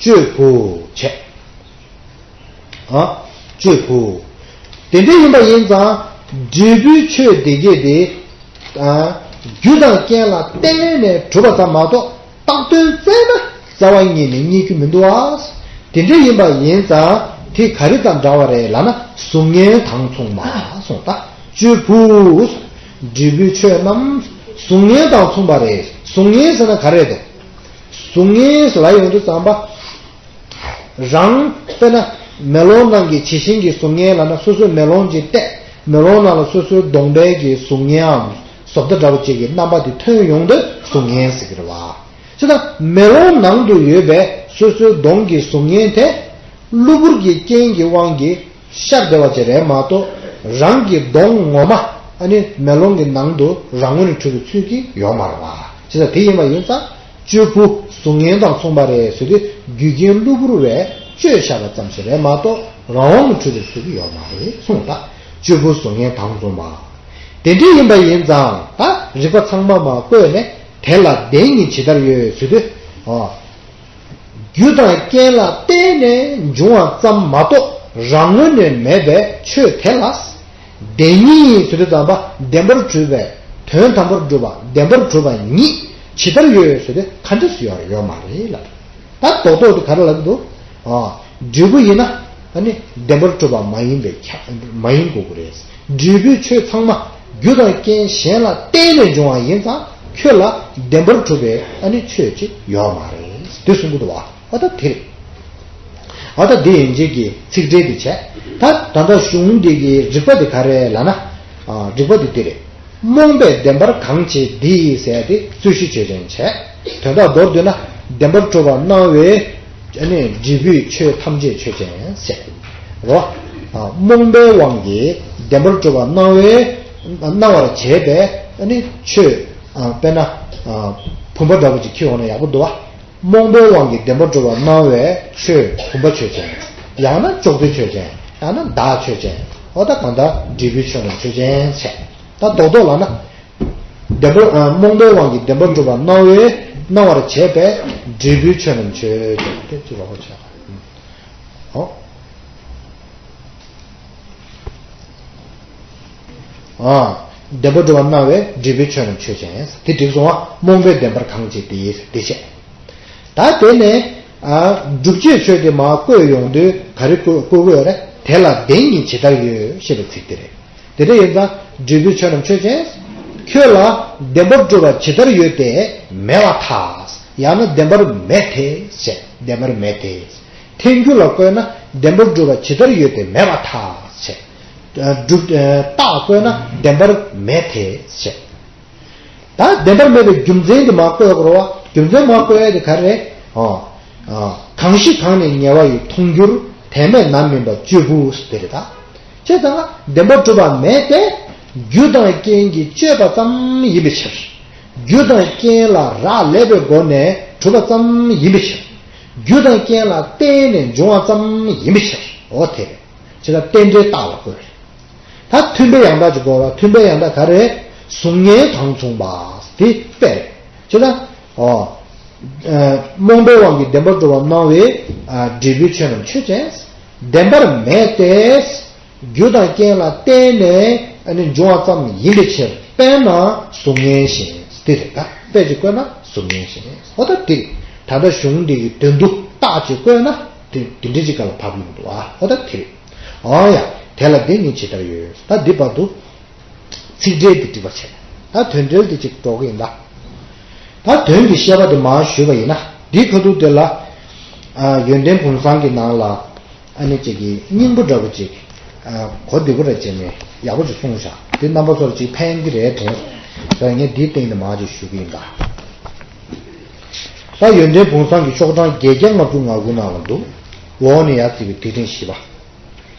གཅོད་བུ་བྱས། ཨ། གཅོད་བུ། དེ་འདྲ་ཡིན་པ་ཡིན་ཙང་འབྲས་བུའི་ཆོས་དེ་གས་དེ། ཨ། རྒྱུ་དང་རྐྱེན་ལ་བརྟེན་ནས་གྲུབ་པ་ཙམ་མ་གཏོགས་བཏགས་དོན་བཙལ་ན་རྩ་བ་ཉིད་ནས་རྙེད་རྒྱུ་མི་འདུག་ཨ། དེ་འདྲ་ཡིན་པ་ཡིན་ཙང་དེ་ག་རེ་དང་འདྲ་བ་རེད་ལབ་ན་གཟུགས་བརྙན་དང་མཚུངས་མ་གསུངས་ད། གཅོད་བུ། འབྲས་བུའི་ཆོས་རྣམས་གཟུགས་བརྙན་དང་མཚུངས་པ་རེད། གཟུགས་བརྙན་ཟེར་ན་ག་རེ་རེད། གཟུགས་བརྙན་ལབ་ཡོང་དུས་ཙམ་པ། རང་དཔེར་ན་མེ་ལོང་ནང་གི་བྱད་བཞིན་གྱི་གཟུགས་བརྙན་ལབ་ན། སོ་སོའི་མེ་ལོང་ཅིག་བལྟས། མེ་ལོང་ནང་ལ་སོ་སོའི་གདོང་པའི་གི་གཟུགས་བརྙནའམ་བཟོ་ལྟ་འདྲ་བོ་ཅིག་གི་རྣམ་པ་དེ་ཐོན་ཡོང་དུས་གཟུགས་བརྙན་ཟེར་གྱི་རེད་བ། བྱས་ཙང་མེ་ལོང་ནང་དུ་ཡོད་པའི་སོ་སོའི་གདོང་གི་གཟུགས་བརྙན་དེ། གློ་བུར་གྱི་རྐྱེན་གྱི་དབང་གིས་ཤར་བསྡད་པ་ཅིག་རེད་མ་གཏོགས། རང་གི་གདོང་ངོ་མ་ཨ་ནི་མེ་ལོང་གི་ནང་དུ་རང་ངོས་ནས་གྲུབ་པའི་ཚུལ་གྱིས་ཡོད་མ་རེད་བ། བྱས་ཙང་དེ་ཡིན་པ་ཡིན་ཙང་། བཅོས་བུ་གཟུགས་བརྙན་དང་མཚུངས་པ་རེད་ཟེར་དུས། རྒྱུ་རྐྱེན་གློ་བུར་བས་བཅོས་བཞག་པ་ཙམ་ཞིག་རེད་མ་གཏོགས། རང་དབང་གིས་གྲུབ་པའི་ཚུལ་གྱིས་ཡོད་མ་རེད་གསུངས། ད་བཅོས་བུ་གཟུགས་བརྙན་དང་མཚུངས་པ། དེ་འདྲ་ཡིན་པ་ཡིན་ཙང་། ད་རིགས་པ་ཚང་མ་མར་བཀོད་ནས། དེ་ལ་བདེན་གཉིས་ཇི་ལྟར་ཡོད་ཟེར་དུས། ཨ། རྒྱུ་དང་རྐྱེན་ལ་བརྟེན་ནས་འབྱུང་བ་ཙམ་མ་གཏོགས། རང་ངོས་ནས་མེད་པའི་ཆོས་དེ་ལ། བདེན་གཉིས་ཟེར་དུས་ཙམ་པ། བདེན་པར་གྲུབ་པའི། དོན་དམ་པར་གྲུབ་པ། བདེན་པར་གྲུབ་པ་ཉིད་ཇི་ལྟར་ཡོད་ཟེར་དུས། ག་འདྲ་སུ་ཡང་ཡོད་མ་རེད་ལབ། ད་རྡོག་རྡོག་དེ་ག་རེ་ལབ་འདུག་ཨ། འབྲས་བུ་ཡིན་ན། ཨ་ནི་བདེན་པར་གྲུབ་པ་མ་ཡིན་པའི་ཁྱབ། མ་ཡིན་དགོས་ཀྱི་རེད། འབྲས་བུའི་ཆོས་ཚང་མ་རྒྱུ་དང་རྐྱེན་གཞན་ལ་བརྟེན་ནས་འབྱུང་བ་ཡིན་ཙང་། ཁྱོད་ལ་བདེན་པར་གྲུབ་པའི་ཨ་ནི་ཆོས་ཅིག་ཡོད་མ་རེད། དེ་གསུང་གི་འདུག་བ། ཨ་ད་དེ་རེད། ཨ་ད་དེ་ཡན་ཆད་ཀྱི་ཚིག་འགྲེལ་དེ་བྱས། ད་ད་ལྟ་གཞུང་འདི་གི་རིགས་པ་དེ་ག་རེ་ལབ་ན། ཨ། རིགས་པ་དེ་དེ་རེད། རྨོངས་པས་བདེན་པར་གང་བྱེད་འདི་ཟེར་ཏེ་རྩོད་གཞི་ཆོས་ཅན་བྱས། དོན་དག་མདོར་བསྡུས་ན། བདེན་པར་གྲུབ་པ་སྣང་བས། ཨ་ནི་འབྲས་བུའི་ཆོས་ཐམས་ཅད་ཆོས་ཅན་ཟེར། རོ། ཨ། རྨོངས་པའི་དབང་གིས་བདེན་པར་གྲུབ་པ་སྣང་བས། སྣང་བར་བྱས་པས། ཨ་ནི་ཆོས། ཨ། དཔེར་ན། ཨ། བུམ་པ་འདྲ་པོ་ཅིག་ཁྱེར་ཡོང་ན་ཡག་པོ་འདུག་བ། རྨོངས་པའི་དབང་གིས་བདེན་པར་གྲུབ་པ་སྣང་བས་ཆོས་བུམ་པ་ཆོས་ཅན། ཡང་ན་ཅོག་ཙེ་ཆོས་ཅན། ཡང་ན་བདག་ཆོས་ཅན། འོ་ད་གང་ལྟར་འབྲས་བུའི་ཆོས་རྣམས་ཆོས་ཅན་བྱས། ད་རྡོག་རྡོག་ལབ་ན། བདེན་པར། ཨ། རྨོངས་པའི་དབང་གིས་བདེན་པར་གྲུབ་པ་སྣང་བས། སྣང་བར་བྱས་པས་འབྲས་བུའི་ཆོས་རྣམས་ཆོས་ཅན། དེ་ཅི་རོགས་བྱས། ཨོ། ཨ། བདེན་པར་གྲུབ་པ་སྣང་བས་འབྲས་བུའི་ཆོས་རྣམས་ཆོས་ཅན། དེ་འགྲིག་སོང་བ། རྨོངས་པས་བདེན་པར་གང་བྱེད་དེ། དེ་བྱས། ད་དེ་ནས། ཨ། སྒྲུབ་བྱེད་ཆོས་དེ་མར་བཀོད་ཡོང་དུས་ག་རེ་བཀོད་བཀོད་དགོས་རེད། དེ་ལ་བདེན་གཉིས་ཇི་ལྟར་ཡོད་ཞེས་པའི་ཚིག་དེ་རེད། དེ་འདྲ་ཡིན་ཙང་། འབྲས་བུའི་ཆོས་རྣམས་ཆོས་ཅན། ཁྱོད་ལ་བདེན་པར་གྲུབ་པ་ཇི་ལྟར་ཡོད་དེ་མེད་པར་ཐལ། ཡང་ན་བདེན་པར་མེད་དེ་ཞེས། བདེན་པར་མེད་དེ། ཐལ་འགྱུར་ལ་བཀོད་ན། བདེན་པར་གྲུབ་པ་ཇི་ལྟར་ཡོད་དེ་མེད་པར་ཐལ་ཞེས། སྒྲུབ། རྟགས་བཀོད་ན། བདེན་པར་མེད་དེ་ཞེས། ད་བདེན་པར་མེད་པའི་རྒྱུ་མཚན་དེ་མར་བཀོད་དགོས་རེད་བ། རྒྱུ་མཚན་མར་བཀོད་ཡ་དེ་ག་རེ་རེད། ཨོ། ཨ། གང་ཞིག་གང་ནས་ཉེ་བ་ཡི། མཐོང་འགྱུར་དོན་མེད་ནམ་མིན་པ་བཅོས་བུ་དེ་རེད་ད། བྱས་ཙང་བདེན་པར་གྲུབ་པ་མེད་དེ། རྒྱུ་དང་རྐྱེན་གྱིས་བཅོས་པ་ཙམ་ཡིན་པའི་ཕྱིར། རྒྱུ་དང་རྐྱེན་ལ་རག་ལས་པའི་སྒོ་ནས་གྲུབ་པ་ཙམ་ཡིན་པའི་ཕྱིར། རྒྱུ་དང་རྐྱེན་ལ་བརྟེན་ནས་འབྱུང་བ་ཙམ་ཡིན་པའི་ཕྱིར། འོ་དེ་རེད། བྱས་ཙང་རྟེན་འབྲེལ་རྟགས་ལ་བཀོད་རེད། ད་མཐུན་དཔེ་ཡང་དག་ཅིག་དགོས་ར། མཐུན་དཔེ་ཡང་དག་ག་རེ། གཟུགས་བརྙན་དང་མཚུངས་པ། དེ་དཔེ་རེད། བྱས་ཙང་། ཨོ། ཨ། རྨོངས་པའི་དབང་གིས་བདེན་པར་གྲུབ་པ་སྣང་བས། ཨ། འབྲས་བུའི་ཆོས་རྣམས་ཆོས་ཅན། བདེན་པར་མེད་དེ། རྒྱུ་དང་རྐྱེན་ལ་བརྟེན་ནས། ཨ་ནི་འབྱུང་བ་ཙམ་ཡིན་པའི་ཕྱིར། དཔེར་ན་གཟུགས་བརྙན་བཞིན། དེ་རེད་ད། དཔེ་ཅིག་བཀོད་ན་གཟུགས་བརྙན་བཞིན། འོ་ད་དེ་རེད། ད་ལྟ་གཞུང་འདི་གི་དོན་དུ་རྟགས་ཅིག་བཀོད་ན། དེ་དེ་འདྲ་ཅིག་ག་ལ་བབ་ཡོང་འདུག་ཨ། འོ་ད་དེ་རེད། ཨང་ཡ། དེ་ལ་བདེན་གཉིས་ཇི་ལྟར་ཡོད། ད་འདི་བར་དུ་ཚིག་འགྲེལ་འདི་འགྲིག་པ་བྱས། ད་དོན་འགྲེལ་འདི་གཅིག་འགྲོ་གི་ཡིན་ད། ད་དོན་གྱི་བཤད་པ་འདི་མར་ཞུས་པ་ཡིན་ན། འདིའི་ཁ་ཐུག་དེ་ལ། ཨ། ཡོན་ཏན་བུམ་བཟང་གི་ནང་ལ། ཨ་ནི་གཅིག་གི་སྙིང་པོ་འདྲ་པོ་གཅིག་ཨ། གོ་བདེ་པོ་རེ་བྱས་ནས་ཡག་པོ་ཅིག་གསུངས་བཞག་དེ་རྣམ་པ་ཚོར་ཅིག་ཕན་གྱི་རེད་དྲན་སོང་། ངས་འདིའི་སྟེང་ནས་མར་ཅིག་ཞུ་གི་ཡིན་ད། ད་ཡོན་ཏན་བུམ་བཟང་གི་ཤོག་གྲངས་བརྒྱད་བརྒྱ་ལྔ་བཅུ་ང་དགུ་ནང་ལ་འདུག་འོག་ནས་ཡར་བརྩིས་པའི་དེབ་ཕྲེང་བཞི་པ།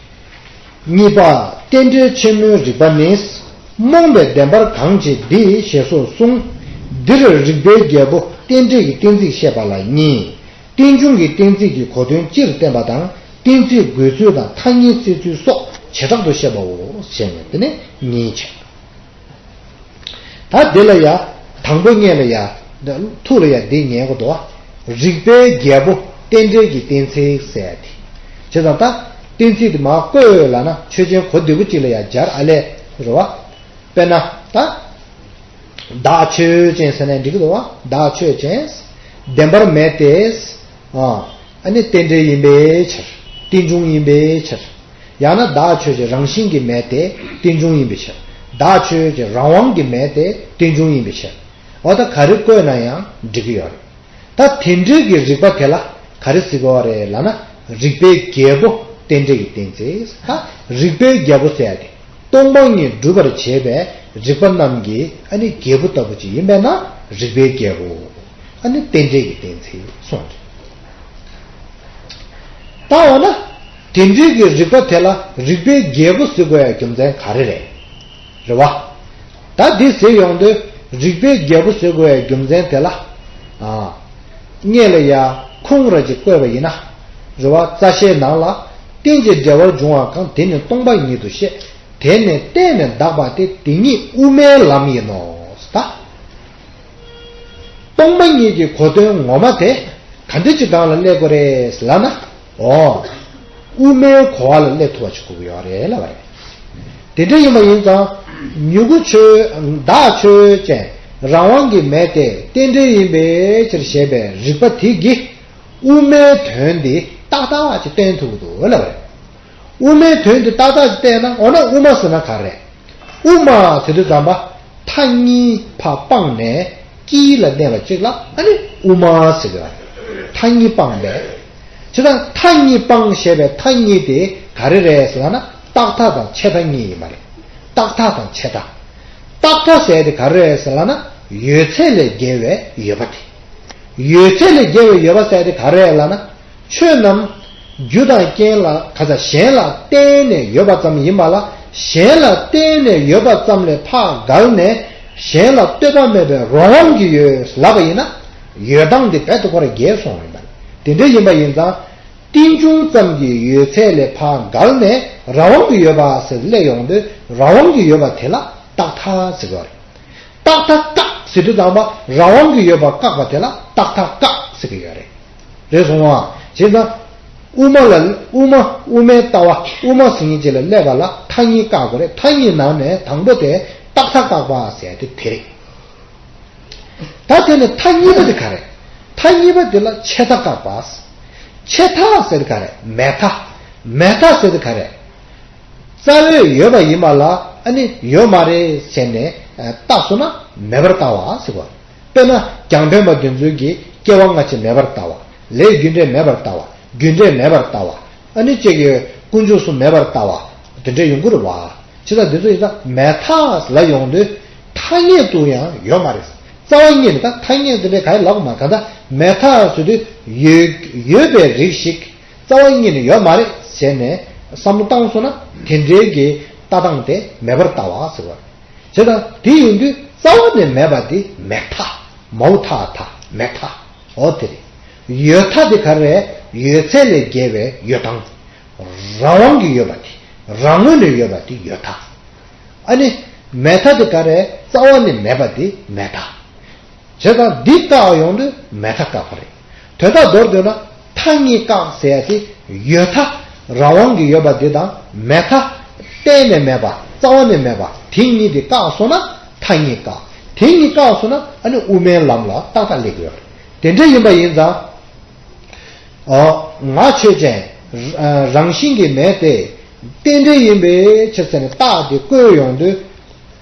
གཉིས་པ། རྟེན་འབྲེལ་ཆེན་མོའི་རིགས་པ་ནི། རྨོངས་པས་བདེན་པར་གང་བྱེད་འདི་ཞེས་སོགས་གསུངས། འདིར་རིགས་པའི་རྒྱལ་པོ་རྟེན་འབྲེལ་གྱི་གཏན་ཚིགས་བཤད་པ་ལ་གཉིས། རྟེན་འབྱུང་གི་གཏན་ཚིགས་ཀྱི་གོ་དོན་སྤྱིར་བསྟན་པ་དང་། གཏན་ཚིགས་འགོད་ཚུལ་དང་ཐ་སྙད་བརྩི་ཚུལ་སོགས་བྱེ་བྲག་ཏུ་བཤད་པའོ་ཞེས་ནས་དེ་ནས་གཉིས་བྱས། ད་འདི་ལ་ཡ། དང་པོ་ངེད་ལ་ཡ། ཐུགས་ལ་ཡ་འདི་ཉན་དགོས་འདུག་བ། རིགས་པའི་རྒྱལ་པོ་རྟེན་འབྲེལ་གྱི་གཏན་ཚིགས་ཟེར་ཡ་དེ། བྱས་ཙང་ད། གཏན་ཚིགས་དེ་མར་བཀོད་ལབ་ན་ཆོས་ཅན་གོ་བདེ་པོ་གཅིག་ལ་ཡ་སྦྱར་ཨ་ལས་རེད་བ། དཔེར་ན་ད། བདག་ཆོས་ཅན་ཟེར་ནས་འགྲིག་གི་འདུག་བ། བདག་ཆོས་ཅན། བདེན་པར་མེད་དེ། ཨ། ཨ་ནི་རྟེན་འབྲེལ་ཡིན་པའི་ཕྱིར། རྟེན་འབྱུང་ཡིན་པའི་ཕྱིར། ཡང་ན་བདག་ཆོས་ཅན་རང་བཞིན་གྱིས་མེད་དེ་རྟེན་འབྱུང་ཡིན་པའི་ཕྱིར། བདག་ཆོས་ཀྱི་རང་དབང་གི་མེད་དེ་རྟེན་འབྱུང་ཡིན་པའི་ཕྱིར། འོ་ད་ག་རེ་བཀོད་ན་ཡང་འགྲིག་གི་ཡོད་རེད། ད་དེ་འདྲའི་གི་རིགས་པ་དེ་ལ་ག་རེ་ཟེར་དགོས་པ་རེད་ལབ་ན། རིགས་པའི་རྒྱལ་པོ་རྟེན་འབྲེལ་གྱི་གཏན་ཚིགས། ད་རིགས་པའི་རྒྱལ་པོ་ཟེར་ཡ་དེ། སྟོང་པ་ཉིད་སྒྲུབ་པར་བྱེད་པའི་རིགས་པ་རྣམས་ཀྱི་ཨ་ནི་རྒྱལ་པོ་ལྟ་བུ་ཅིག་ཡིན་པས་ན་རིགས་པའི་རྒྱལ་པོ། ཨ་ནི་རྟེན་འབྲེལ་གྱི་གཏན་ཚིགས་གསུངས་རེད། ད་འོ་ན། དེ་འདྲའི་གི་རིགས་པ་དེ་ལ་རིགས་པའི་རྒྱལ་པོ་ཟེར་དགོས་ཡ་རྒྱུ་མཚན་ག་རེ་རེད། རེད་བ། ད་འདི་ཟེར་ཡོང་དུས་རིགས་པའི་རྒྱལ་པོ་ཟེར་དགོས་ཡ་རྒྱུ་མཚན་དེ་ལ། ཨ། སྔོན་ལ་ཡ་ཁུངས་ར་ཅིག་བཀོད་པ་ཡིན་ན། རེད་བ། རྩ་ཤེའི་ནང་ལ། རྟེན་ཅིང་འབྲེལ་བར་འབྱུང་བ་གང་། དེ་ནི་སྟོང་པ་ཉིད་དུ་ཤེས། དེ་ནི་བརྟེན་ནས་འདག་པ་སྟེ། དེ་ཉིད་དབུ་མའི་ལམ་ཡིན་ནོ། ད། སྟོང་པ་ཉིད་ཀྱི་གོ་དོན་ངོ་མ་དེ་ག་འདྲ་ཅིག་སྒང་ལ་སླེབས་དགོས་རེད་ལབ་ན། འོ། དབུ་མའི་གོ་བ་ལ་སླེབས་ཐུབ་པ་ཅིག་དགོས་ཀྱི་ཡོད་རེད་ལབ་པ་རེད། དེ་འདྲ་ཡིན་པ་ཡིན་ཙང་། མྱུ་གུ་ཆོས། བདག་ཆོས་ཅན། རང་དབང་གི་མེད་དེ་རྟེན་འབྲེལ་ཡིན་པའི་ཕྱིར་ཞེས་པའི་རིགས་པ་དེ་གིས་དབུ་མའི་དོན་འདི་ཏག་ཏག་ཅིག་བསྟན་ཐུབ་ཀྱི་འདུག་ལབ་པ་རེད། དབུ་མའི་དོན་དེ་ཏག་ཏག་ཅིག་བསྟན་ན། འོ་ན་དབུ་མ་ཟེར་ན་ག་རེ་རེད། དབུ་མ་ཟེར་དུས་ཙམ་པ། མཐའ་གཉིས་ཕར་སྤངས་ནས་དཀྱིལ་ལ་གནས་པ་གཅིག་ལ་ཨ་ནི་དབུ་མ་ཟེར་གྱི་རེད། མཐའ་གཉིས་སྤངས་པས། བྱས་ཙང་མཐའ་གཉིས་སྤངས་ཞེས་པའི་མཐའ་གཉིས་དེ་ག་རེ་རེད་ཟེར་ལབ་ན། རྟག་མཐའ་དང་ཆད་མཐའ་གཉིས་ཡིན་པ་རེད། རྟག་མཐའ་དང་ཆད་མཐའ། རྟག་མཐའ་ཟེར་དེ་ག་རེ་རེད་ཟེར་ལབ་ན། ཡོད་ཚད་ལས་བརྒལ་བའི་ཡོད་པ་དེ། ཡོད་ཚད་ལས་བརྒལ་བའི་ཡོད་པ་ཟེར་དེ་ག་རེ་རེད་ལབ་ན། ཆོས་རྣམས་རྒྱུ་དང་རྐྱེན་ལ་ག་ས་གཞན་ལ་བརྟེན་ནས་ཡོད་པ་ཙམ་ཡིན་པ་ལ། གཞན་ལ་བརྟེན་ནས་ཡོད་པ་ཙམ་ལས་ཕར་བརྒལ་ནས་གཞན་ལ་ལྟོས་པ་མེད་པའི་རང་དབང་གིས་ཡོད་ལབ་པ་ཡིན་ན། ཡོད་སྟངས་དེ་རྦད་དེ་ཁོ་རང་བརྒལ་སོང་བ་ཡིན་པ་རེད། དེ་འདྲ་ཡིན་པ་ཡིན་ཙང་། རྟེན་འབྱུང་ཙམ་གྱི་ཡོད་ཚད་ལས་ཕར་བརྒལ་ནས་རང་དབང་གིས་ཡོད་པ་ཟེར་སླེབས་ཡོང་དུས། རང་དབང་གིས་ཡོད་པ་དེ་ལ་རྟག་མཐའ་ཟེར་གྱི་ཡོད་རེད། རྟག་མཐའ་བཀག་ཟེར་དུས་ཙམ་པ། རང་དབང་གིས་ཡོད་པ་བཀག་པ་དེ་ལ་རྟག་མཐའ་བཀག་ཟེར་གྱི་ཡོད་རེད། རེད་སོང་ང་། བྱས་ཙང་། དབུ་མ་ལ། དབུ་མ། དབུ་མའི་ལྟ་བ། དབུ་མ་ཟེར་མཁན་ཅིག་ལ་སླེབས་པ་ལ་མཐའ་གཉིས་བཀག་དགོས་རེད། མཐའ་གཉིས་ནང་ནས་དང་པོ་དེ་རྟག་མཐའ་བཀག་པ་ཟེར་དེ་དེ་རེད། ད་དེ་ནས་མཐའ་གཉིས་པ་དེ་ག་རེད། མཐའ་གཉིས་པ་དེ་ལ་ཆད་མཐའ་བཀག་པ། ཆད་མཐའ་ཟེར་དེ་ག་རེད། མེད་མཐའ། མེད་མཐའ་ཟེར་དེ་ག་རེད། རྩ་བའི་ཡོད་པ་ཡིན་པ་ལ་ཨ་ནི་ཡོད་མ་རེད་ཟེར་ནས་ཨ་བལྟས་སོང་ན་མེད་པར་ལྟ་བ་ཟེར་བ། དཔེར་ན་རྒྱང་འཕེན་པ་དེ་ཚོའི་གི་སྐྱེ་བ་སྔ་ཕྱི་མེད་པར་ལྟ་བ། ལས་རྒྱུ་འབྲས་མེད་པར་ལྟ་བ། རྒྱུ་འབྲས་མེད་པར་ལྟ་བ། ཨ་ནི་གཅིག་གི་དཀོན་མཆོག་གསུམ་མེད་པར་ལྟ་བ། དེ་འདྲ་ཡོང་གི་རེད་བ། བྱས་ཙང་དེ་ཚོ་ཡིན་ཙང་མེད་མཐའ་ལ་ཡོང་དུས་ཐ་སྙད་དུ་ཡང་ཡོད་མ་རེད། རྩ་བ་ཉིད་ནས་ད་ཐ་སྙད་དེ་འདྲའི་ག་རེ་ལབ་མ། གང་ལྟར་མེད་མཐའ་ཟེར་དུས་ཡོད། ཡོད་པའི་རིགས་ཤིག་རྩ་བ་ཉིད་ནས་ཡོད་མ་རེད་ཟེར་ནས་བསམ་བློ་བཏང་སོང་ན། དེ་འདྲའི་གི་ལྟ་སྟངས་དེ་མེད་པར་ལྟ་བ་ཟེར་བ། བྱས་ཙང་དེ་ཡིན་དུས་རྩ་བ་ནས་མེད་པ་དེ་མེད་མཐའ། མའོ་མཐའ་མཐའ། མེད་མཐའ། འོ་དེ་རེད། ཡོད་མཐའ་དེ་ག་རེ་རེད། ཡོད་ཚད་ལས་བརྒལ་བའི་ཡོད་སྟངས། རང་དབང་གིས་ཡོད་པ་དེ། རང་ངོས་ནས་ཡོད་པ་དེ་ཡོད་མཐའ། ཨ་ནི། མེད་མཐའ་དེ་ག་རེ། རྩ་བ་ནས་མེད་པ་དེ་མེད་མཐའ། བྱས་ཙང་འདི་བཀག་ཡོང་དུས་མེད་མཐའ་བཀག་པ་རེད། དོན་དག་མདོར་བསྡུས་ན་མཐའ་གཉིས་བཀག་ཟེར་ཡ་དེ། ཡོད་མཐའ། རང་དབང་གིས་ཡོད་པ་དེ་དང་མེད་མཐའ། གཏན་ནས་མེད་པ། རྩ་བ་ནས་མེད་པ། དེ་གཉིས་དེ་བཀག་སོང་ན་མཐའ་གཉིས་བཀག་དེ་གཉིས་བཀག་སོང་ན་ཨ་ནི་དབུ་མའི་ལམ་ལ་ཏག་ཏག་སླེབས་ཀྱི་ཡོད་རེད། དེ་འདྲ་ཡིན་པ་ཡིན་ཙང་། ཨོ། ང་ཆོས་ཅན། ར། རང་བཞིན་གྱིས་མེད་དེ། རྟེན་འབྲེལ་ཡིན་པའི་ཕྱིར་ཟེར་ནས་རྟགས་དེ་བཀོད་ཡོང་དུས།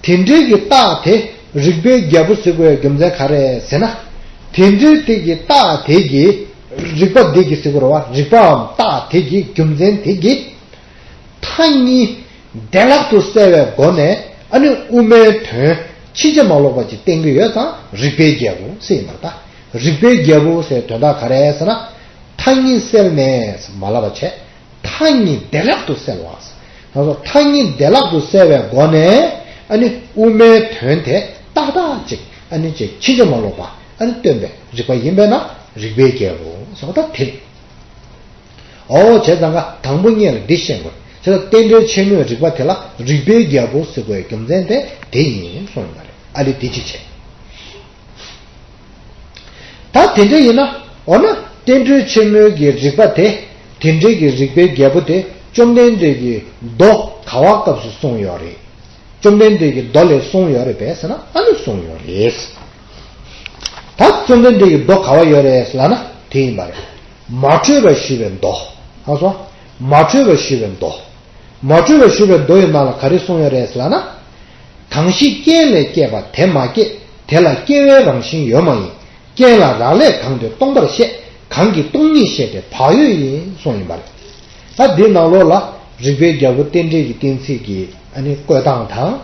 དེ་འདྲའི་གི་རྟགས་དེ་རིགས་པའི་རྒྱལ་པོ་ཟེར་དགོས་རྒྱུ་མཚན་ག་རེ་ཟེར་ན། དེ་འདྲའི་དེ་གི་རྟགས་དེ་གི་རིགས་པ་དེ་གི་ཟེར་དགོས་རེད་བ། རིགས་པའམ་རྟགས་དེ་གི་རྒྱུ་མཚན་དེ་གི་མཐའ་གཉིས་བདེ་བླག་ཏུ་གསལ་བའི་སྒོ་ནས། ཨ་ནི་དབུ་མའི་དོན་ཕྱིན་ཅི་མ་ལོག་པ་ཅིག་བསྟན་གྱི་ཡོད་ཙང་རིགས་པའི་རྒྱལ་པོ་ཟེར་ཡིན་པར་ཐལ། རིགས་པའི་རྒྱལ་པོ་ཟེར་དོན་དག་ག་རེ་ཟེར་ན། མཐའ་གཉིས་སེལ་ནས་མ་ལབ་པ་བྱས། མཐའ་གཉིས་བདེ་བླག་ཏུ་སེལ་བ། ད་སོ་མཐའ་གཉིས་བདེ་བླག་ཏུ་སེལ་བའི་སྒོ་ནས། ཨ་ནི་དབུ་མའི་དོན་དེ་ཏག་ཏག་ཅིག་ཨ་ནི་ཅིག་ཕྱིན་ཅི་མ་ལོག་པ། ཨ་ནི་སྟོན་པའི་རིགས་པ་ཡིན་པས་ན་རིགས་པའི་རྒྱལ་པོ་ཟེར་བ་ད་དེ་རེད། ཨོ། བྱས་ཙང་ཀ་དང་པོ་ཉིད་ལ་འདི་ཤེས་དགོས། བྱས་ཙང་རྟེན་འབྲེལ་ཆེན་མོའི་རིགས་པ་དེ་ལ་རིགས་པའི་རྒྱལ་པོ་ཟེར་དགོས་རྒྱུ་མཚན་དེ་དེ་ཡིན་གསུངས་ཡོད་པ་རེད། ཨ་ལས་དེ་ཅི་བྱེད། ད་དེ་འདྲ་ཡིན་ན། འོ་ན་རྟེན་འབྲེལ་ཆེན་མོའི་གི་རིགས་པ་དེ། དེ་འདྲའི་གི་རིགས་པའི་རྒྱལ་པོ་དེ་བཅོམ་ལྡན་འདས་ཀྱིས་མདོ་ག་བ་སྐབས་སུ་གསུངས་ཡོད་རེད། བཅོམ་ལྡན་འདས་ཀྱི་མདོ་ལས་གསུངས་ཡོད་རེད་པས་ཟེར་ན། ཨ་ནི་གསུངས་ཡོད་རེད། ད་བཅོམ་ལྡན་འདས་ཀྱི་མདོ་ག་བ་ཡོད་རེད་ཟེར་ལབ་ན་དེ་ཡིན་པ་རེད། མ་གྲོས་པ་ཞུས་པའི་མདོ། ཧ་གོ་སོང་། མ་གྲོས་པ་ཞུས་པའི་མདོ། མ་གྲོས་པ་ཞུས་པའི་མདོ་ཡི་ནང་ལ་ག་རེ་གསུངས་ཡོད་རེད་ཟེར་ལབ་ན། གང་ཞིག་རྐྱེན་ལས་སྐྱེས་པ་དེ་མ་སྐྱེས། དེ་ལ་སྐྱེ་བའི་རང་བཞིན་ཡོད་མ་ཡིན། རྐྱེན་ལ་རག་ལས་གང་དེ་སྟོང་པར་བཤད། གང་གིས་སྟོང་ཉིད་བཤད་དེ་བག་ཡོད་ཡིན་གསུངས་ཡིན་པ་རེད། ད་འདི་ནང་ལོགས་ལ་རིགས་པའི་རྒྱལ་པོ་རྟེན་འབྲེལ་གྱི་གཏན་ཚིགས་ཀྱི་ཨ་ནི་བཀོད་སྟངས་དང་།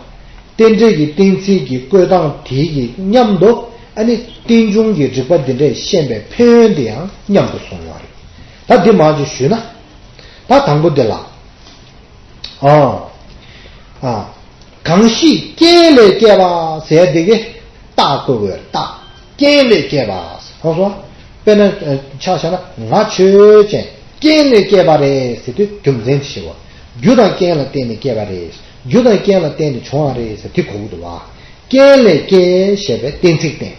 རྟེན་འབྲེལ་གྱི་གཏན་ཚིགས་ཀྱི་བཀོད་སྟངས་དེ་གི་མཉམ་དུ་ཨ་ནི་རྟེན་འབྱུང་གི་རིགས་པ་འདི་འདྲས་ཤེས་པའི་ཕན་ཡོན་དེ་ཡང་མཉམ་དུ་གསུངས་ཡོད་རེད། ད་འདི་མང་ཅིག་ཞུས་ན། ད་དང་པོ་འདི་ལ། ཨ། ཨ། གང་ཞིག་རྐྱེན་ལས་སྐྱེས་པ་ཟེར་དེ་གི་རྟགས་བཀོད་དགོས་རེད། རྟགས། རྐྱེན་ལས་སྐྱེས་པ། ཧང་སོང་། དཔེར་ན་ཆ་བཞག་ན་ང་ཆོས་ཅན། རྐྱེན་ལས་སྐྱེས་པ་རེད་ཟེར་དུས་རྒྱུ་མཚན་ཅི་ཞིག་གོ། རྒྱུ་དང་རྐྱེན་ལ་བརྟེན་ནས་སྐྱེས་པ་རེད། རྒྱུ་དང་རྐྱེན་ལ་བརྟེན་ནས་བྱུང་བ་རེད་ཟེར་དེ་གོ་གི་འདུག་བ། རྐྱེན་ལས་སྐྱེས་ཞེས་པའི་གཏན་ཚིགས་བསྟན།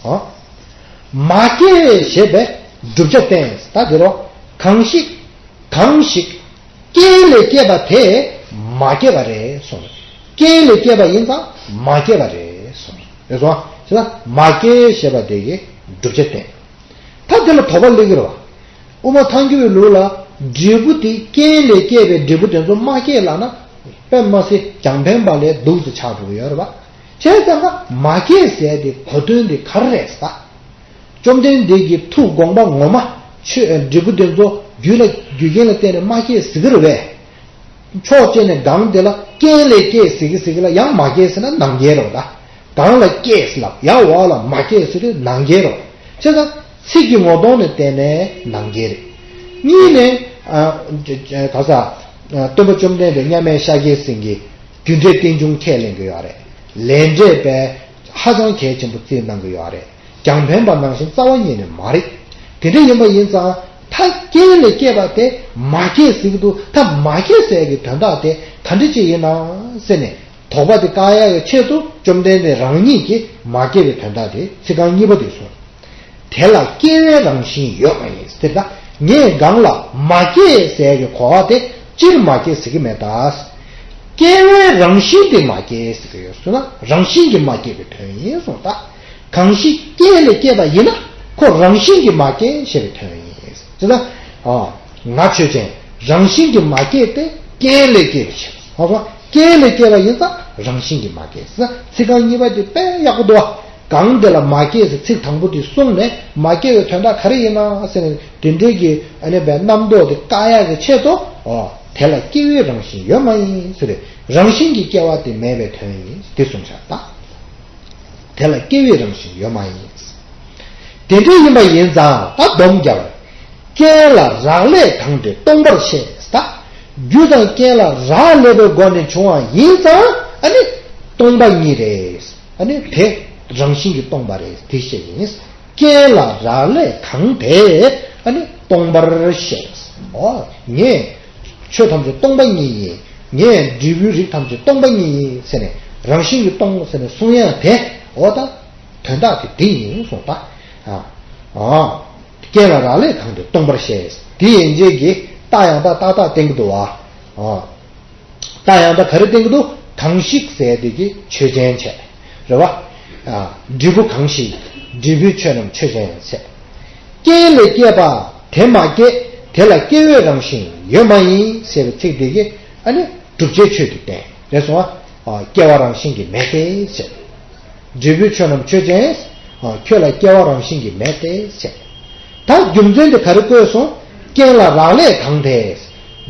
ཨ། མ་སྐྱེས་ཞེས་པའི་བསྒྲུབ་བྱ་བསྟན། ད་དེ་རོ། གང་ཞིག་གང་ཞིག་རྐྱེན་ལས་སྐྱེས་པ་དེ་མ་སྐྱེས་པ་རེད་གསུངས། རྐྱེན་ལས་སྐྱེས་པ་ཡིན་ཙང་མ་སྐྱེས་པ་རེད་གསུངས། རེད་སོང་། བྱས་ཙང་མ་སྐྱེས་ཞེས་པ་དེ་གི་བསྒྲུབ་བྱ་བསྟན། ད་དེ་ལ་དོགས་པ་སླེབས་ཀྱི་རེད་བ། དབུ་མ་ཐལ་འགྱུར་བའི་ལུགས་ལ་འབྲས་བུ་དེ་རྐྱེན་ལས་སྐྱེས་པའི་འབྲས་བུ་དེ་ཚོ་མ་སྐྱེས་ལབ་ན། དཔེ་མ་སྲིད་རྒྱང་འཕེན་པ་ལས་སྡུག་ཙམ་ཆགས་འགྲོ་གི་ཡོད་རེད་བ། བྱས་ཙང་ཀ་མ་སྐྱེས་ཟེར་དེ་གོ་དོན་དེ་ག་རེ་རེད་ཟེར། བཅོམ་ལྡན་འདས་ཀྱི་ཐུགས་དགོངས་པ་ངོ་མ་ཆོས་འབྲས་བུ་དེ་ཚོ་རྒྱུ་ལ་རྒྱུ་རྐྱེན་ལ་བརྟེན་ནས་མ་སྐྱེས་ཟེར་གྱི་རེད་བས། ཕྱོགས་གཅིག་ནས་སྒང་དེ་ལ་རྐྱེན་ལས་སྐྱེས་ཟེར་གྱི་ཟེར་གྱི་ལ་ཡང་མ་སྐྱེས་ཟེར་ན་ནང་འགལ་རེད་བ་ད། སྒང་ལ་སྐྱེས་ཟེར་ལབ་ཡང་འོག་ལ་མ་སྐྱེས་ཟེར་དུས་ནང་འགལ་རེད། བྱས་ཙང་ཚིག་གི་ངོ་གདོང་ནས་བལྟས་ནས་ནང་འགལ་རེད། གཉིས་ནས་ཨ། ག་ས། སྟོན་པ་བཅོམ་ལྡན་འདས་མཉམ་མེད་ཤཱཀྱའི་སེང་གེས་རྒྱུ་འབྲས་རྟེན་འབྱུང་ཁས་ལེན་གྱི་ཡོད་རེད། ལས་འབྲས་པས་ཧ་ཅང་གལ་ཆེན་པོ་བརྩིས་གནང་གི་ཡོད་རེད། རྒྱང་འཕེན་པ་ནང་བཞིན་རྩ་བ་ཉིད་ནས་མ་རེད། དེ་འདྲ་ཡིན་པ་ཡིན་ཙང་ད་རྐྱེན་ལས་སྐྱེས་པ་དེ་མ་སྐྱེས་ཟེར་གྱི་འདུག་ད་མ་སྐྱེས་ཟེར་གྱི་དོན་དག་དེ་ག་འདྲ་ཅིག་ཡིན་ན་ཟེར་ནས་དོགས་པ་དེ་བཀག་ཡག་གི་ཆེད་དུ་བཅོམ་ལྡན་འདས་རང་ཉིད་ཀྱིས་མ་སྐྱེས་པའི་དོན་དག་དེ་ཚིག་རྐང་གཉིས་པ་དེ་གསུངས། དེ་ལ་སྐྱེ་བའི་རང་བཞིན་ཡོད་མ་ཡིན་ཟེར། ད་ངས་སྒང་ལ་མ་སྐྱེས་ཟེར་གྱི་གོ་བ་དེ་སྤྱིར་མ་སྐྱེས་ཟེར་གྱི་མེད་ད། སྐྱེ་བའི་རང་བཞིན་དེ་མ་སྐྱེས་ཟེར་གྱི་ཡོད་ཟེར་ན་རང་བཞིན་གྱིས་མ་སྐྱེས་པའི་དོན་ཡིན་གསུངས་ད། གང་ཞིག་རྐྱེན་ལས་སྐྱེས་པ་ཡིན་ན་ཁོ་རང་བཞིན་གྱིས་མ་སྐྱེས་ཞེས་པའི་དོན་ཡིན་ཟེར་ན། ཨ། ང་ཆོས་ཅན། རང་བཞིན་གྱིས་མ་སྐྱེས་ཏེ་རྐྱེན་ལས་སྐྱེས་པའི་ཕྱིར། ཧ་གོ། རྐྱེན་ལས་སྐྱེས་པ་ཡིན་ཙང་རང་བཞིན་གྱིས་མ་སྐྱེས་ཟེར་ན་ཚིག་རྐང་གཉིས་པ་དེ་དཔེ་ཡག་པོ་འདུག་བ། གང་དེ་ལ་མ་སྐྱེས་ཟེར་ཚིག་དང་པོ་དེ་གསུངས་ནས་མ་སྐྱེས་པའི་དོན་དག་ག་རེ་ཡིན་ན་ཟེར་ནས་དེ་འདྲའི་གི་ཨ་ནི་བའི་རྣམ་རྟོག་དེ་བཀག་ཡག་གི་ཆེད་དུ། ཨོ། དེ་ལ་སྐྱེ་བའི་རང་བཞིན་ཡོད་མ་ཡིན་ཟེར་རེད། རང་བཞིན་གྱིས་སྐྱེ་བ་དེ་མེད་པའི་དོན་ཡིན་དེ་གསུངས་བཞག་ད། དེ་ལ་སྐྱེ་བའི་རང་བཞིན་ཡོད་མ་ཡིན། དེ་འདྲ་ཡིན་པ་ཡིན་ཙང་ད་སྡོམ་རྒྱབ། རྐྱེན་ལ་རག་ལས་གང་དེ་སྟོང་པར་བཤད་ད། རྒྱུ་དང་རྐྱེན་ལ་རག་ལས་པའི་སྒོ་ནས་བྱུང་བ་ཡིན་ཙང་ཨ་ནི་སྟོང་པ་ཉིད་རེད། ཨ་ནི་དེ་རང་བཞིན་གྱིས་སྟོང་པ་རེད་དེ་བཤད་ཡིན། རྐྱེན་ལ་རག་ལས་གང་དེ་ཨ་ནི་སྟོང་པར་བཤད། ཨོ། ངས་ཆོས་ཐམས་ཅད་སྟོང་པ་ཉིད་ཡིན། ངས་འབྲས་བུའི་རིགས་ཐམས་ཅད་སྟོང་པ་ཉིད་ཡིན་ཟེར་ནས་རང་བཞིན་གྱིས་སྟོང་ཟེར་ནས་གསུང་ཡང་དེ་འོ་ད་དོན་དག་དེ་འདི་ཡིན་གསུངས་པ། ཨ། ཨ། རྐྱེན་ལ་རག་ལས་གང་དེ་སྟོང་པར་བཤད། དེ་ཡན་ཆད་ཀྱི་རྟགས་ཡང་དག་ཏག་ཏག་བསྟན་གྱི་འདུག་བ། ཨ། རྟགས་ཡང་དག་ག་རེ་བསྟན་གྱི་འདུག་གང་ཞིག་ཟེར་དེ་གི་ཆོས་ཅན་བྱས། རེད་བ། ཨ། འབྲས་བུ་གང་ཞིག་འབྲས་བུའི་ཆོས་རྣམས་ཆོས་ཅན་བྱས། རྐྱེན་ལས་སྐྱེས་པ་དེ་མ་སྐྱེས། དེ་ལ་སྐྱེ་བོའི་རང་བཞིན་ཡོད་མ་ཡིན་ཟེར་བའི་ཚིག་དེ་གིས་ཨ་ནི་བསྒྲུབ་བྱའི་ཆོས་དེ་བསྟན། རེད་སོང་ཨ། སྐྱེ་བ་རང་བཞིན་གྱིས་མེད་དེ་ཟེར། འབྲས་བུའི་ཆོས་རྣམས་ཆོས་ཅན། ཁྱོད་ལ་སྐྱེ་བ་རང་བཞིན་གྱིས་མེད་དེ་ཟེར། ད་རྒྱུ་མཚན་དེ་ག་རེ་བཀོད་སོང་། རྐྱེན་ལ་རག་ལས་གང་དེ།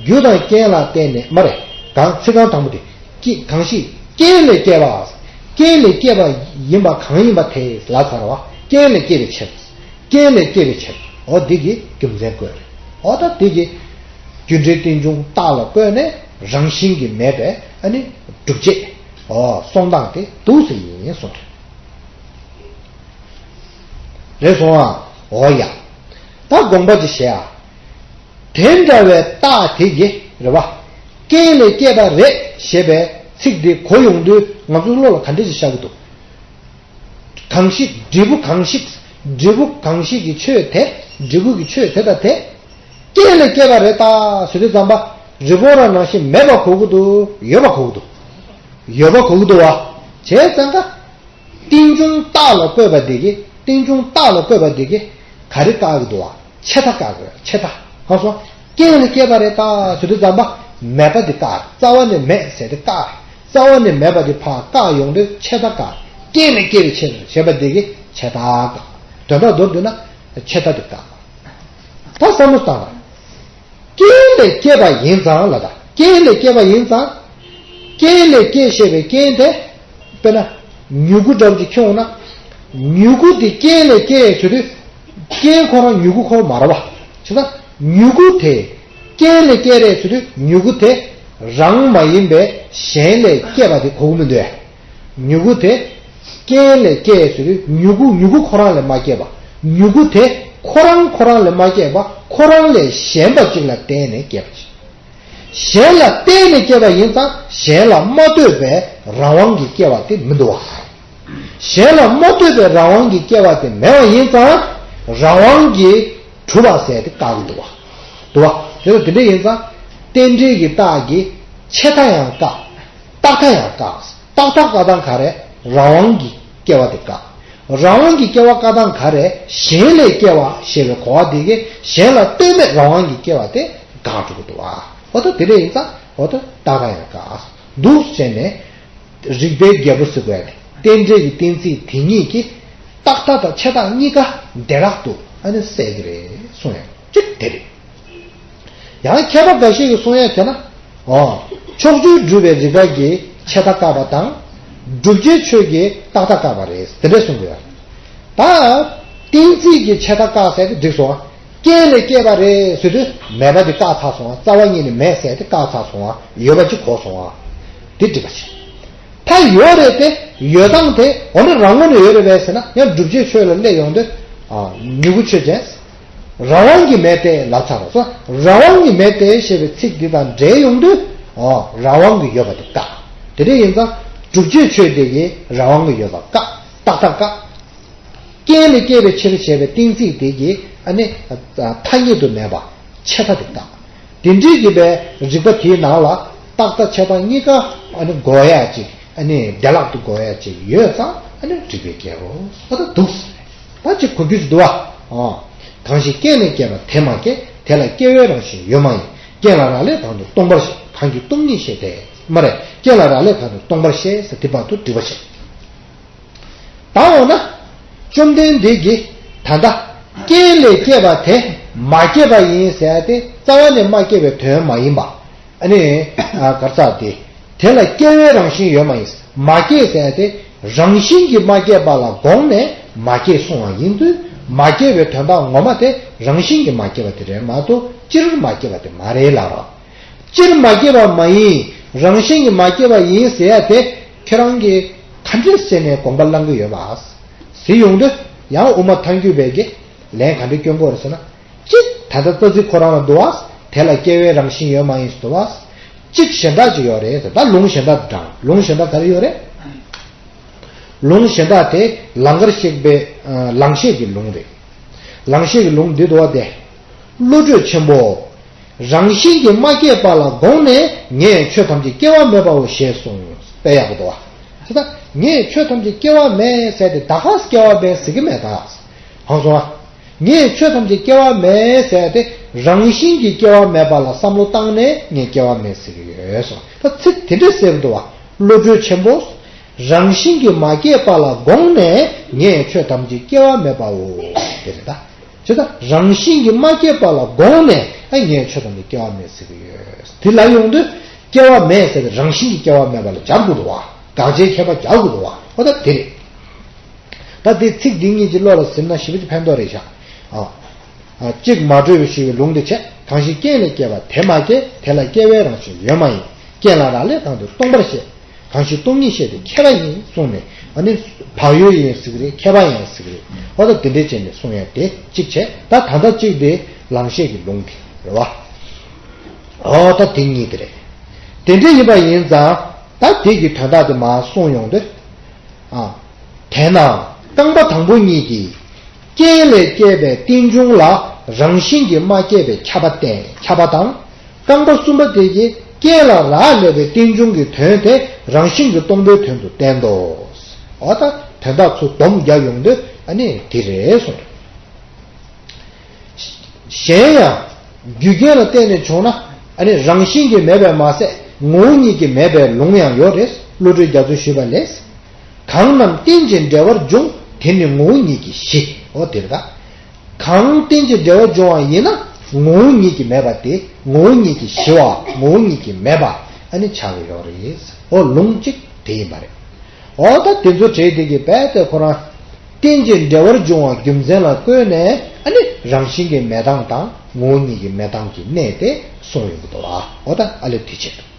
རྒྱུ་དང་རྐྱེན་ལ་བརྟེན་ནས་མ་རེད། གང་ཚིག་རྐང་དང་པོ་དེ། ཀྱི་གང་ཞིག་རྐྱེན་ལས་སྐྱེས་པ། རྐྱེན་ལས་སྐྱེས་པ་ཡིན་པ་གང་ཡིན་པ་དེ་ལ་ཟེར་བ། རྐྱེན་ལས་སྐྱེས་པའི་ཕྱིར། རྐྱེན་ལས་སྐྱེས་པའི་ཕྱིར། འོ་འདི་གི་རྒྱུ་མཚན་བཀོད་རེད། འོ་ད་འདི་གི་རྒྱུ་འབྲས་རྟེན་འབྱུང་རྟགས་ལ་བཀོད་ནས་རང་བཞིན་གྱིས་མེད་པའི་ཨ་ནི་སྒྲུབ་བྱེད། འོ་གསུང་སྟངས་དེ་འདུག་སེ་ཡིན་གསུངས་རེད། རེད་སོང་ཨ། འོ་ཡ། ད་དགོངས་པ་ཅིག་བཞེས་ཨ། དེ་འདྲ་བའི་རྟགས་དེ་གི་རེད་བ། རྐྱེན་ལས་སྐྱེས་པ་རེད་ཞེས་པའི་ཚིག་འདི་གོ་ཡོང་དུས་ང་ཚོའི་བློ་ལ་ག་འདྲ་ཞིག་ཤར་གི་འདུག་གང་ཞིག་འབྲས་བུ་གང་ཞིག་འབྲས་བུ་གང་ཞིག་གི་ཆོས་དེ། འབྲས་བུ་གི་ཆོས་དེ་དང་དེ། རྐྱེན་ལས་སྐྱེས་པ་རེད་ད་ཟེར་དུས་ཙམ་པ། རི་བོ་ར་ནང་བཞིན་མེད་པ་གོ་གི་འདུག་ཡོད་པ་གོ་གི་འདུག་ཡོད་པ་གོ་གི་འདུག་བ། བྱས་ཙང་ཀ་རྟེན་འབྱུང་རྟགས་ལ་བཀོད་པ་འདི་གི་རྟེན་འབྱུང་རྟགས་ལ་བཀོད་པ་འདི་གི་ག་རེ་བཀག་གི་འདུག་བ། ཆད་མཐའ་བཀག་གི་ཆད་མཐའ། ཧ་སོ། རྐྱེན་ལས་སྐྱེས་པ་རེད་ད་ཟེར་དུས་ཙམ་པ་མེད་པ་འདི་བཀག་རྩ་བ་ནས་མེད་ཟེར་དེ་བཀག་རྩ་བ་ནས་མེད་པ་དེ་ཕར་བཀག་ཡོང་དུས་ཆད་མཐའ་བཀག་རྐྱེན་ལས་སྐྱེས་པའི་ཕྱིར་ཞེས་པ་འདི་གིས་ཆད་མཐའ་བཀག་དོན་དག་མདོར་བསྡུས་ན་ཆད་མཐའ་དེ་བཀག་ད་བསམ་བློ་བཏང་བ། རྐྱེན་ལས་སྐྱེས་པ་ཡིན་ཙང་ལ་ད། རྐྱེན་ལས་སྐྱེས་པ་ཡིན་ཙང་། རྐྱེན་ལས་སྐྱེས་ཞེས་པའི་རྐྱེན་དེ། དཔེར་ན། མྱུ་གུ་འདྲ་བོ་ཅིག་ཁྱོད་འོང་ན། མྱུ་གུ་དེ་རྐྱེན་ལས་སྐྱེས་ཟེར་དུས། རྐྱེན་ཁོ་རང་མྱུ་གུ་ཁོ་རང་མ་རེད་བ། བྱས་ཙང་མྱུ་གུ་དེ། རྐྱེན་ལས་སྐྱེས་རེད་ཟེར་དུས་མྱུ་གུ་དེ། རང་མ་ཡིན་པའི་གཞན་ལས་སྐྱེས་པ་དེ་གོ་གི་མི་འདུག་ཨེ། མྱུ་གུ་དེ། རྐྱེན་ལས་སྐྱེས་ཟེར་དུས་མྱུ་གུ་མྱུ་གུ་ཁོ་རང་ལས་མ་སྐྱེས་པ། མྱུ་གུ་དེ་ཁོ་རང་ཁོ་རང་ལས་མ་སྐྱེས་པ་ཁོ་རང་ལས་གཞན་པ་ཅིག་ལ་བརྟེན་ནས་སྐྱེས་པ་ཅིག་གཞན་ལ་བརྟེན་ནས་སྐྱེས་པ་ཡིན་ཙང་གཞན་ལ་མ་ལྟོས་པའི་རང་དབང་གིས་སྐྱེ་བ་དེ་མི་འདུག་བ། གཞན་ལ་མ་ལྟོས་པའི་རང་དབང་གིས་སྐྱེ་བ་དེ་མེད་པ་ཡིན་ཙང་རང་དབང་གིས་གྲུབ་པ་ཟེར་དེ་བཀག་གི་འདུག་བ། འདུག་བ། དེ་ལ་དེ་འདྲ་ཡིན་ཙང་རྟེན་འབྲེལ་གྱི་རྟགས་ཀྱིས་ཆད་མཐའ་ཡང་བཀག་རྟག་མཐའ་ཡང་བཀག་རྟག་མཐའ་བཀག་སྟངས་ག་རེ། རང་དབང་གིས་སྐྱེ་བ་དེ་བཀག་རང་དབང་གིས་སྐྱེ་བ་བཀག་སྟངས་ག་རེ། གཞན་ལས་སྐྱེ་བ་ཞེས་པའི་གོ་བ་དེ་གིས་གཞན་ལ་ལྟོས་མེད་རང་དབང་གིས་སྐྱེ་བ་དེ་བཀག་འགྲོ་གི་འདུག་བ། འོ་ད་དེ་འདྲ་ཡིན་ཙང་འོ་ད་རྟག་མཐའ་ཡང་བཀག་འདུག་བྱས་ནས། རིགས་པའི་རྒྱལ་པོ་ཟེར་དགོས་ཡ་དེ་རྟེན་འབྲེལ་གྱི་གཏན་ཚིགས་དེ་ཉིད་ཀྱིས་རྟག་མཐའ་དང་ཆད་མཐའ་གཉིས་ཀ་བདེ་བླག་ཏུ་ཨ་ནི་སེལ་གྱི་རེད་གསུང་ཡ་གཅིག་དེ་རེད། ཡང་མཁས་པ་འགའ་ཤས་ཀྱིས་གསུང་ཡ་དེ་ན། འོ། ཕྱོགས་བཅུར་སྒྲུབ་པའི་རིགས་པ་གིས་ཆད་མཐའ་བཀག་པ་དང་། བསྒྲུབ་བྱའི་ཆོས་ཀྱིས་རྟག་མཐའ་བཀག་པ་རེད་དེ་འདྲ་གསུང་དགོས་ཡ། ད། གཏན་ཚིགས་ཀྱིས་ཆད་མཐའ་བཀག་ཟེར་དེ་འགྲིག་སོང་ང་། རྐྱེན་ལས་སྐྱེས་པ་རེད་ཟེར་དུས་མེད་པ་དེ་བཀག་ཚར་སོང་ང་། རྩ་བ་ཉིད་ནས་མེད་ཟེར་དེ་བཀག་ཚར་སོང་ང་། ཡོད་པ་ཅིག་གོ་སོང་ང་། དེ་འགྲིག་པ་བྱེད། ད་ཡོད་རེད་དེ་ཡོད་སྟངས་དེ་འོ་ན་རང་ངོས་ནས་ཡོད་རེད་པས་ཟེར་ན་ཡང་བསྒྲུབ་བྱའི་ཆོས་ལ་སླེབས་ཡོང་དུས། མྱུ་གུ་ཆོས་ཅན། རང་དབང་གིས་མེད་དེ་ལབ་ཚར་བ་སོ། རང་དབང་གིས་མེད་དེ་ཞེས་པའི་ཚིག་འདི་དང་འབྲེལ་ཡོང་དུས། འོ། རང་དབང་གིས་ཡོད་པ་དེ་བཀག་དེ་འདྲ་ཡིན་ཙང་བསྒྲུབ་བྱའི་ཆོས་དེ་གིས་རང་དབང་གིས་ཡོད་པ་བཀག་རྟག་མཐའ་བཀག་རྐྱེན་ལས་སྐྱེས་པའི་ཕྱིར་ཞེས་པའི་གཏན་ཚིགས་དེ་གིས་ཨ་ནི། ཐ་སྙད་དུ་མེད་པ། ཆད་མཐའ་དེ་བཀག་དེ་འདྲའི་གི་པའི་རིགས་པ་དེའི་ནང་ལ་རྟག་མཐའ་ཆད་མཐའ་གཉིས་ཀ་ཨ་ནི་གོ་ཡ་ཅིག་ཨ་ནི་བདེ་བླག་ཏུ་གོ་ཡ་ཅིག་ཡོད་ཙང་ཨ་ནི་རིགས་པའི་རྒྱལ་པོ་ཨ་ད་འདུག་ཟེར། ད་ཅིག་གོ་རྒྱུ་ཞིག་འདུག་བ། གང་ཞིག་རྐྱེན་ལས་སྐྱེས་པ་དེ་མ་སྐྱེས། དེ་ལ་སྐྱེ་བོའི་རང་བཞིན་ཡོད་མ་ཡིན། རྐྱེན་ལ་རག་ལས་གང་དུ་སྟོང་པར་ཤེས། གང་ཞིག་སྟོང་ཉིད་ཤེས་དེ། མ་རེད། རྐྱེན་ལ་རག་ལས་གང་དུ་སྟོང་པར་ཤེས་ཟེར་དེ་བར་དུ་འགྲིག་པ་བྱེད། ད་འོ་ན། བཅོམ་ལྡན་འདས་ཀྱིས་ད་ལྟ་རྐྱེན་ལས་སྐྱེས་པ་དེ་མ་སྐྱེས་པ་ཡིན་ཟེར་ཏེ་རྩ་བ་ནས་མ་སྐྱེས་པའི་དོན་མ་ཡིན་པ། ཨ་ནི། གར་ཚ་དེ། དེ་ལ་སྐྱེ་བོའི་རང་བཞིན་ཡོད་མ་ཡིན། མ་སྐྱེས་ཟེར་ཏེ་རང་བཞིན་གྱིས་མ་སྐྱེས་པ་ལ་དགོངས་ནས་མ་སྐྱེས་གསུང་བ་ཡིན་དུས་མ་སྐྱེས་པའི་དོན་དག་ངོ་མ་དེ་རང་བཞིན་གྱིས་མ་སྐྱེས་པ་དེ་རེད་མ་གཏོགས་སྤྱིར་མ་སྐྱེས་པ་དེ་མ་རེད་ལ། སྤྱིར་མ་སྐྱེས་པ་མ་ཡིན། རང་བཞིན་གྱིས་མ་སྐྱེས་པ་ཡིན་ཟེར་ཡ་དེ་ཁྱེད་རང་གིས་ག་འདྲས་བྱས་ནས་དགོངས་པ་བླང་གི་ཡོད་པ། ཟེར་ཡོང་དུས་ཡང་དབུ་མ་ཐལ་འགྱུར་བས་ཀྱི་ལན་ག་འདྲས་སྐྱོན་གྱི་ཡོད་རེད་ཟེར་ན། གཅིག་ད་ལྟ་རྩ་ཚིག་ཁོ་རང་ལ་འདུག་བ། དེ་ལ་སྐྱེ་བོའི་རང་བཞིན་ཡོད་མ་ཡིན་ཟེར་འདུག་བ། གཅིག་གཞན་དག་ཅིག་ཡོད་རེད་ཟེར། ད་ལུང་གཞན་དག་དང་ལུང་གཞན་དག་ག་རེ་ཡོད་རེད། ལུང་གཞན་དག་དེ་ལང་ཀར་གཤེགས་པའི་ལང་གཤེགས་ཀྱི་ལུང་རེད། ལང་གཤེགས་ཀྱི་ལུང་འདི་འདུག་བ་དེ། བློ་གྲོས་ཆེན་པོ། རང་བཞིན་གྱིས་མ་སྐྱེས་པ་ལ་དགོངས་ནས་ངས་ཆོས་ཐམས་ཅད་སྐྱེ་བ་མེད་པའོ་ཞེས་གསུངས། དཔེ་ཡག་པོ་འདུག་བ། དེ་ལྟར་ངས་ཆོས་ཐམས་ཅད་སྐྱེ་བ་མེད་ཟེར་ཏེ་ད་ག་སྐྱེ་བ་མེད་ཟེར་གྱི་མེད་ད། ཧང་སོང་བ། ངས་ཆོས་ཐམས་ཅད་སྐྱེ་བ་མེད་ཟེར་ཏེ་རང་བཞིན་གྱིས་སྐྱེ་བ་མེད་པ་ལ་བསམ་བློ་བཏང་ནས་ངས་སྐྱེ་བ་མེད་ཟེར་གྱི་ཡོད་གསུངས། ད་ཚིག་དེ་འདྲས་གསལ་པོ་འདུག་བ། བློ་གྲོས་ཆེན་པོ། རང་བཞིན་གྱིས་མ་སྐྱེས་པ་ལ་དགོངས་ནས་ངས་ཆོས་ཐམས་ཅད་སྐྱེ་བ་མེད་པའོ། དེ་རེད་ད། ཇི་ལྟར་རང་བཞིན་གྱིས་མ་སྐྱེས་པ་ལ་དགོངས་ནས་ཨ་ངས་ཆོས་ཐམས་ཅད་སྐྱེ་བ་མེད་ཟེར་གྱི་ཡོད། དེ་ལ་ཡོང་དུས་སྐྱེ་བ་མེད་ཟེར་ཏེ་རང་བཞིན་གྱིས་སྐྱེ་བ་མེད་པ་ལ་སྦྱར་དགོས་འདུག་བ། དགག་བྱའི་ཁྱད་པར་སྦྱར་དགོས་འདུག་བ། ཨོ་ད་དེ་རེད། ད་དེ་ཚིག་འདི་གཉིས་ཀྱི་བློ་ལ་ཟིན་ན་ཞེ་པོ་ཅིག་ཕན་ཐོགས་རེད་ཤག་ཨ། ཨ། གཅིག་མ་གྲོས་པའི་ཞེས་པའི་ལུང་དེ་བྱས། གང་ཞིག་རྐྱེན་ལས་སྐྱེས་པ་དེ་མ་སྐྱེས། དེ་ལ་སྐྱེ་བོའི་རང་བཞིན་ཡོད་མ་ཡིན། རྐྱེན་ལ་རག་ལས་གང་དུ་སྟོང་པར་ཤེས། གང་ཞིག་སྟོང་ཉིད་ཤེས་དེ་མཁས་པ་ཡིན་གསུངས་ནས་ཨ་ནི་བག་ཡོད་ཡིན་ཟེར་གི་རེད། མཁས་པ་ཡིན་ཟེར་གི་རེད། ཨོ་ད་དེ་འདྲས་བྱས་ནས་གསུང་ཡ་དེ་གཅིག་བྱས། ད་ད་ལྟ་གཅིག་དེ་ལང་གཤེགས་ཀྱི་ལུང་དེ་རེད་བ། ཨོ་ད་དེ་གཉིས་དེ་རེད། དེ་འདྲས་ཡིན་པ་ཡིན་ཙང་ད་དེ་གི་དོན་དག་དེ་མར་གསུངས་ཡོང་དུས། ཨ། དེས་ན་རྐང་པ་དང་པོ་གཉིས་ཀྱིས་རྐྱེན་ལས་སྐྱེས་པའི་རྟེན་འབྱུང་ལ་རང་བཞིན་གྱིས་མ་སྐྱེས་པའི་ཁྱབ་པ་བསྟན། ཁྱབ་པ་དང་། རྐང་པ་གསུམ་པ་དེ་གིས་རྐྱེན་ལ་རག་ལས་པའི་རྟེན་འབྱུང་གི་དོན་དེ་རང་བཞིན་གྱིས་སྟོང་པའི་དོན་དུ་བསྟན་ཏོ། འོ་ད་དོན་དག་ཚུར་སྡོམ་རྒྱག་ཡོང་དུས་ཨ་ནི་དེ་རེད་གསུངས། གཞན་ཡང་རྒྱུ་རྐྱེན་ལ་བརྟེན་ནས་བྱུང་ན་ཨ་ནི་རང་བཞིན་གྱིས་མེད་པས་མ་ཟད་ ངོ་བོ་ཉིད་ཀྱིས་མེད་པའི་ལུང་ཡང་ཡོད་རེད། བློ་གྲོས་རྒྱ་མཚོས་ཞུས་པ་ལས། གང་རྣམས་རྟེན་ཅིང་འབྲེལ་བར་འབྱུང་། དེ་ནི་ངོ་བོ་ཉིད་ཀྱི་གཞི། འོ་དེ་རེད་ད། གང་རྟེན་ཅིང་འབྲེལ་བར་འབྱུང་བ་ཡིན་ན། ངོ་བོ་ཉིད་ཀྱིས་མེད་པ་དེ་ངོ་བོ་ཉིད་ཀྱི་ཞི་བ། ངོ་བོ་ཉིད་ཀྱིས་མེད་པ་ཨ་ནི་ཆགས་ཀྱི་ཡོད་རེད། འོ་ལུང་གཅིག་དེ་ཡིན་པ་རེད། འོ་ད་དེ་ཚོ་བྲིས་དེ་གི་རྦད་དེ་ཁོ་རང་རྟེན་ཅིང་འབྲེལ་བར་འབྱུང་བ་རྒྱུ་མཚན་ལ་བཀོད་ནས། ཨ་ནི་རང་བཞིན་གྱི་མེད་སྟངས་དང་ངོ་བོ་ཉིད་ཀྱི་མེད་སྟངས་ཀྱི་གནད་དེ་གསུངས་ཡོང་གི་འདུག་ཨ། འོ་ད་ཨ་ལས་དེ་བྱེད།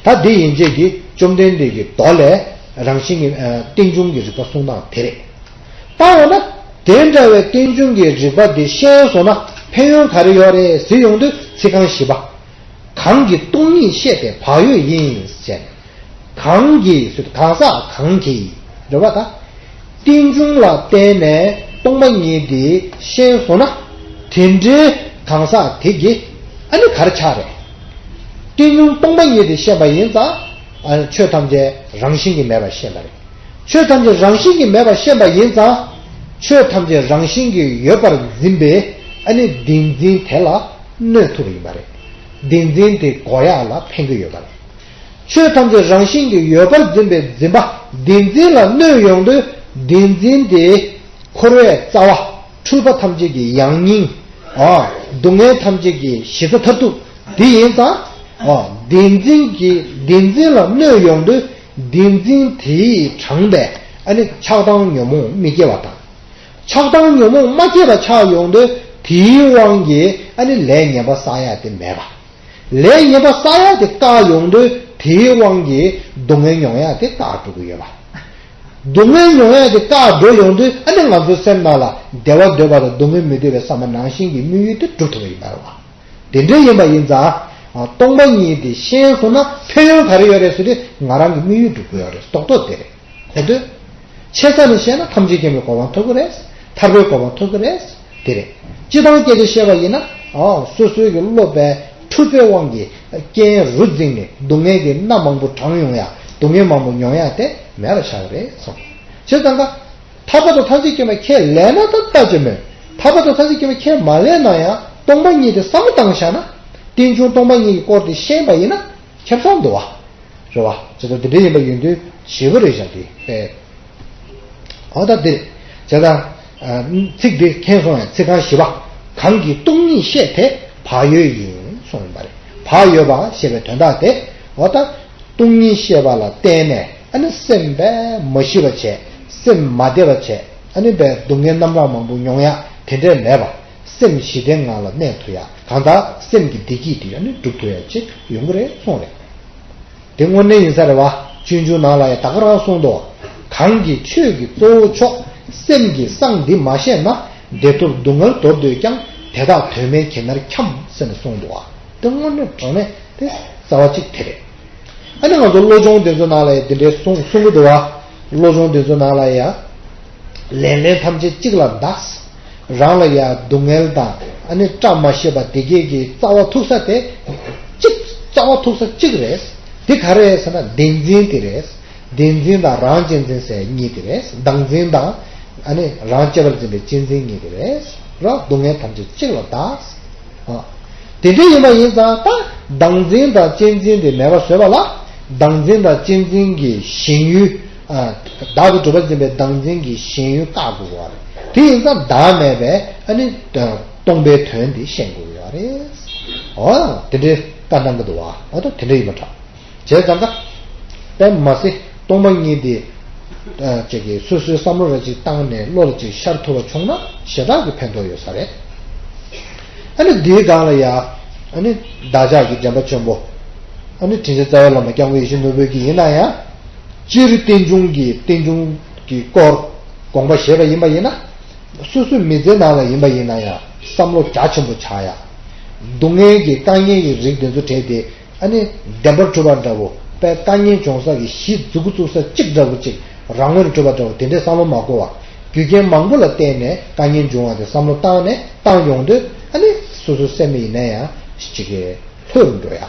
ད་འདི་ཡན་ཆད་ཀྱི་བཅོམ་ལྡན་འདས་ཀྱི་མདོ་ལས་རང་བཞིན་གྱི་ཨ་རྟེན་འབྱུང་གི་རིགས་པ་གསུང་སྟངས་དེ་རེད། ད་འོ་ན་དེ་འདྲ་བའི་རྟེན་འབྱུང་གི་རིགས་པ་འདི་ཤེས་སོང་ན་ཕན་ཡོན་ག་རེ་ཡོད་རེད་ཟེར་ཡོང་དུས། ཚིག་རྐང་བཞི་པ། གང་གིས་སྟོང་ཉིད་ཤེས་པའི་བག་ཡོད་ཡིན་ཟེར། གང་གིས་ཟེར། གང་ཟག་གང་གིས་རེད་བ་ད། རྟེན་འབྱུང་ལ་བརྟེན་ནས་སྟོང་པ་ཉིད་དེ་ཤེས་སོང་ན། དེ་འདྲའི་གང་ཟག་དེ་གིས་ཨ་ནི་ག་རེ་ཆགས་རེད། རྟེན་འབྱུང་སྟོང་པ་ཉིད་དེ་ཤེས་པ་ཡིན་ཙང་། ཨ་ཆོས་ཐམས་ཅད་རང་བཞིན་གྱིས་མེད་པར་ཤེས་པ་རེད། ཆོས་ཐམས་ཅད་རང་བཞིན་གྱིས་མེད་པར་ཤེས་པ་ཡིན་ཙང་། ཆོས་ཐམས་ཅད་རང་བཞིན་གྱིས་ཡོད་པར་འཛིན་པའི་ཨ་ནི་བདེན་འཛིན་དེ་ལ་གནོད་ཐུབ་པ་ཡིན་པ་རེད། བདེན་འཛིན་དེ་གོ་ཡག་ལ་ཕན་གྱི་ཡོད་པ་རེད། ཆོས་ཐམས་ཅད་རང་བཞིན་གྱིས་ཡོད་པར་འཛིན་པའི་འཛིན་པ་བདེན་འཛིན་ལ་གནོད་ཡོང་དུས། བདེན་འཛིན་དེ་འཁོར་བའི་རྩ་བ། འཁྲུལ་པ་ཐམས་ཅད་ཀྱི་ཡང་སྙིང་། ཨ། སྡུག་བསྔལ་ཐམས་ཅད་ཀྱི་གཞི་རྩ་མཐར་ཐུག་དེ་ཡིན་ཙང་། ཨ། བདེན་འཛིན་གྱི་བདེན་འཛིན་ལ་གནོད་ཡོང་དུས། བདེན་འཛིན་དེས་དྲངས་པའི་ཨ་ནི་ཆགས་སྡང་ཉོན་མོངས་མི་སྐྱེ་བ་དང་། ཆགས་སྡང་ཉོན་མོངས་མ་སྐྱེས་པ་ཆགས་ཡོང་དུས། དེའི་དབང་གིས་ཨ་ནི་ལས་ངན་པ་བསགས་ཡག་དེ་མེད་པ། ལས་ངན་པ་བསགས་ཡག་དེ་བཀག་ཡོང་དུས། དེའི་དབང་གིས་སྡུག་བསྔལ་མྱོང་ཡག་དེ་བཀག་འགྲོ་གི་ཡོད་པ། སྡུག་བསྔལ་མྱོང་ཡག་དེ་བཀག་འགྲོ་ཡོང་དུས། ཨ་ནི་ང་ཚོའི་སེམས་ནང་ལ་བདེ་བ་འདོད་པ་དང་སྡུག་བསྔལ་མི་འདོད་པའི་བསམ་པ་ནང་བཞིན་གྱི་དམིགས་ཡུལ་དེ་འགྲུབ་ཐུབ་པ་ཡིན་པ་རེད་བ། དེ་འདྲ་ཡིན་པ་ཡིན་ཙང་། སྟོང་པ་ཉིད་དེ་ཤེས་སོང་ན་ཕན་ཡོན་ག་རེ་ཡོད་རེད་ཟེར་དུས། ང་རང་གི་དམིགས་ཡུལ་འགྲུབ་ཀྱི་ཡོད་རེད། རྡོག་རྡོག་དེ་རེད། གོ་ཐོས། ཆེ་ས་ནས་བཤད་ན་ཐམས་ཅད་མཁྱེན་པའི་གོ་འཕང་ཐོབ་ཀྱི་རེད། ཐར་པའི་གོ་འཕང་ཐོབ་ཀྱི་རེད། དེ་རེད། སྤྱིར་བཏང་སྐད་ཆ་བཤད་པ་ཡིན་ན། ཨོ། སོ་སོའི་གི་བློ་པའི་འཁྲུལ་པའི་དབང་གིས་རྐྱེན་རུ་འཛིན་ནས་སྡུག་བསྔལ་གྱི་མནའ་མང་པོ་དྲངས་ཡོང་ཡ། སྡུག་བསྔལ་མང་པོ་མྱོང་ཡ་དེ་མེད་པ་ཆགས་ཀྱི་རེད་གསུངས། བྱས་ཙང་ཀ། ཐར་པ་དང་ཐམས་ཅད་མཁྱེན་པ་ཁས་ལེན་ན་ད་ལྟ་ཅི་མོད། ཐར་པ་དང་ཐམས་ཅད་མཁྱེན་པ་ཁས་མ་ལེན་ན་ཡང་སྟོང་པ་ཉིད་དེ་བསམ་བློ་བཏང་བཞག་ན། རྟེན་འབྱུང་སྟོང་པ་ཉིད་ཀྱི་སྐོར་དེ་ཤེས་པ་ཡིན་ན་ཁེ་བཟང་འདུག་བ། རེད་བ། བྱས་ཙང་དེ་འདྲ་ཡིན་པ་ཡིན་དུས་ཞེ་པོ་རེད་བཞག་དེ་དཔེ། འོ་ད་འདིར། བྱས་ཙང་། ཚིག་འདི་མཁྱེན་སོང་ཡང་ཚིག་རྐང་བཞི་པ། གང་གིས་སྟོང་ཉིད་ཤེས་དེ་བག་ཡོད་ཡིན་གསུངས་ཡིན་པ་རེད། བག་ཡོད་པ་ཞེས་པའི་དོན་དག་དེ། འོ་ད། སྟོང་ཉིད་ཤེས་པ་ལ་བརྟེན་ནས་ཨ་ནི་སེམས་པས་མ་ཞི་བ་བྱས། སེམས་མ་བདེ་བ་བྱས། ཨ་ནི་པའི་སྡུག་བསྔལ་རྣམ་གྲངས་མང་པོ་མྱོང་ཡ་དེ་འདྲས་མེད་པ། སེམས་ཞི་བདེའི་ངང་ལ་གནས་ཐུབ་ཡ། གང་ལྟར་སེམས་ཀྱི་བདེ་སྐྱིད་དེ་ཨ་ནི་འགྲུབ་ཐུབ་ཡ་ཅིག་ཡོང་གི་རེད་གསུངས་རེད། དེ་དངོས་གནས་ཡིན་ས་རེད་བ། སྤྱོད་འཇུག་ནང་ལ་ཡང་ད་ག་རང་གསུངས་འདུག་གང་གིས་ཆོས་ཀྱི་གཙོ་བོ་མཆོག་སེམས་ཀྱི་གསང་འདི་མ་ཤེས་ན། བདེ་ཐོབ་སྡུག་བསྔལ་དོར་འདོད་ཀྱང་། དེ་དག་དོན་མེད་ཁྱིམ་ནར་འཁྱམས་ཟེར་ནས་གསུངས་འདུག་བ། དེ་དངོས་གནས་དྲང་གནས་དེ་རྩ་བ་གཅིག་དེ་རེད། ཨ་ནི་ང་ཚོ་བློ་སྦྱོང་དེ་ཚོ་ནང་ལ་ཡང་དེ་འདྲའི་གསུང་གསུང་གི་འདུག་བ། བློ་སྦྱོང་དེ་ཚོ་ནང་ལ་ཡང་། ལེན་ལེན་ཐམས་ཅད་གཅིག་ལ་གདགས། རང་ལ་ཡང་སྡུག་བསྔལ་དང་ཨ་ནི་བཀྲ་མ་ཤིས་པ་དེ་གས་ཀྱི་རྩ་བ་ཐུག་ས་དེ། གཅིག་རྩ་བ་ཐུག་ས་གཅིག་རེད། དེ་ག་རེ་རེད་ཟེར་ན་བདེན་འཛིན་དེ་རེད། བདེན་འཛིན་དང་རང་གཅེས་འཛིན་ཟེར་གཉིས་དེ་རེད། བདག་འཛིན་དང་། ཨ་ནི་རང་གཅེས་པར་འཛིན་པའི་གཅེས་འཛིན་གཉིས་དེ་རེད། རོ་སྡུག་བསྔལ་ཐམས་ཅད་གཅིག་ལ་གདགས། ཨ། དེ་འདྲ་ཡིན་པ་ཡིན་ཙང་ད་བདག་འཛིན་དང་གཅེས་འཛིན་དེ་མེད་པ་བཟོས་པ་ལ། བདག་འཛིན་དང་གཅེས་འཛིན་གྱི་ཞེན་ཡུལ། ཨ། བདག་ཏུ་གྲུབ་པར་འཛིན་པའི་བདག་འཛིན་གྱི་ཞེན་ཡུལ་བཀག་དགོས་པ་རེད། དེ་ཡིན་ཙང་བདག་མེད་པའི་ཨ་ནི་སྟོང་པའི་དོན་དེ་ཤེས་དགོས་ཡོད་རེད། འོ་དེ་འདྲའི་བཀའ་གནང་གི་འདུག་བ། འོ་ད་དེ་འདྲ་ཡིན་པ་འདྲ། བྱས་ཙང་ཀ། དེ་མ་ཟད་སྟོང་པ་ཉིད་དེ། ཨ། ཅིག་གིས་སོ་སོའི་བསམ་བློ་ར་ཅིག་བཏང་ནས་བློ་ལ་ཅིག་ཤར་ཐུབ་པ་བྱུང་ན་ཞེ་དྲག་གི་ཕན་ཐོགས་ཡོད་ས་རེད། ཨ་ནི་འདིའི་སྒང་ལ་ཡ། ཨ་ནི་བདག་ཅག་གི་འདྲེན་པ་ཆེན་པོ། ཨ་ནི་དྲིན་ཅན་རྩ་བའི་བླ་མ་སྐྱབས་མགོན་ཡིད་བཞིན་ནོར་བུ་གིས་ཡིན་ན་ཡང་། སྤྱིར་རྟེན་འབྱུང་གི་རྟེན་འབྱུང་གི་སྐོར་དགོངས་པ་བཞེས་པ་ཡིན་པ་ཡིན་ན། སོ་སོའི་མི་ཚེའི་ནང་ལ་ཡིན་པ་ཡིན་ན་ཡང་བསམ་བློ་རྒྱ་ཆེན་པོ་བྱ་ཡ། སྡུག་བསྔལ་གྱི་དཀའ་ངལ་གྱི་རིགས་དེ་ཚོ་བྲལ་ཏེ། ཨ་ནི་བདེན་པར་གྲུབ་པ་འདྲ་བོ། དཔེ་དཀའ་ངལ་འབྱུང་ས་གི་གཞི་མཛུབ་གུ་བཙུགས་ས་གཅིག་འདྲ་བོ་གཅིག་རང་ངོས་ནས་གྲུབ་པ་འདྲ་བོ་དེ་འདྲའི་བསམ་བློ་མ་འཁོར་བ། རྒྱུ་རྐྱེན་མང་པོ་ལ་བརྟེན་ནས་དཀའ་ངལ་འབྱུང་བ་དེ་བསམ་བློ་བཏང་ནས་བཏང་ཡོང་དུས། ཨ་ནི་སོ་སོའི་སེམས་ཡིན་ན་ཡང་གཅིག་གི་ལྷོད་འགྲོ་ཡ།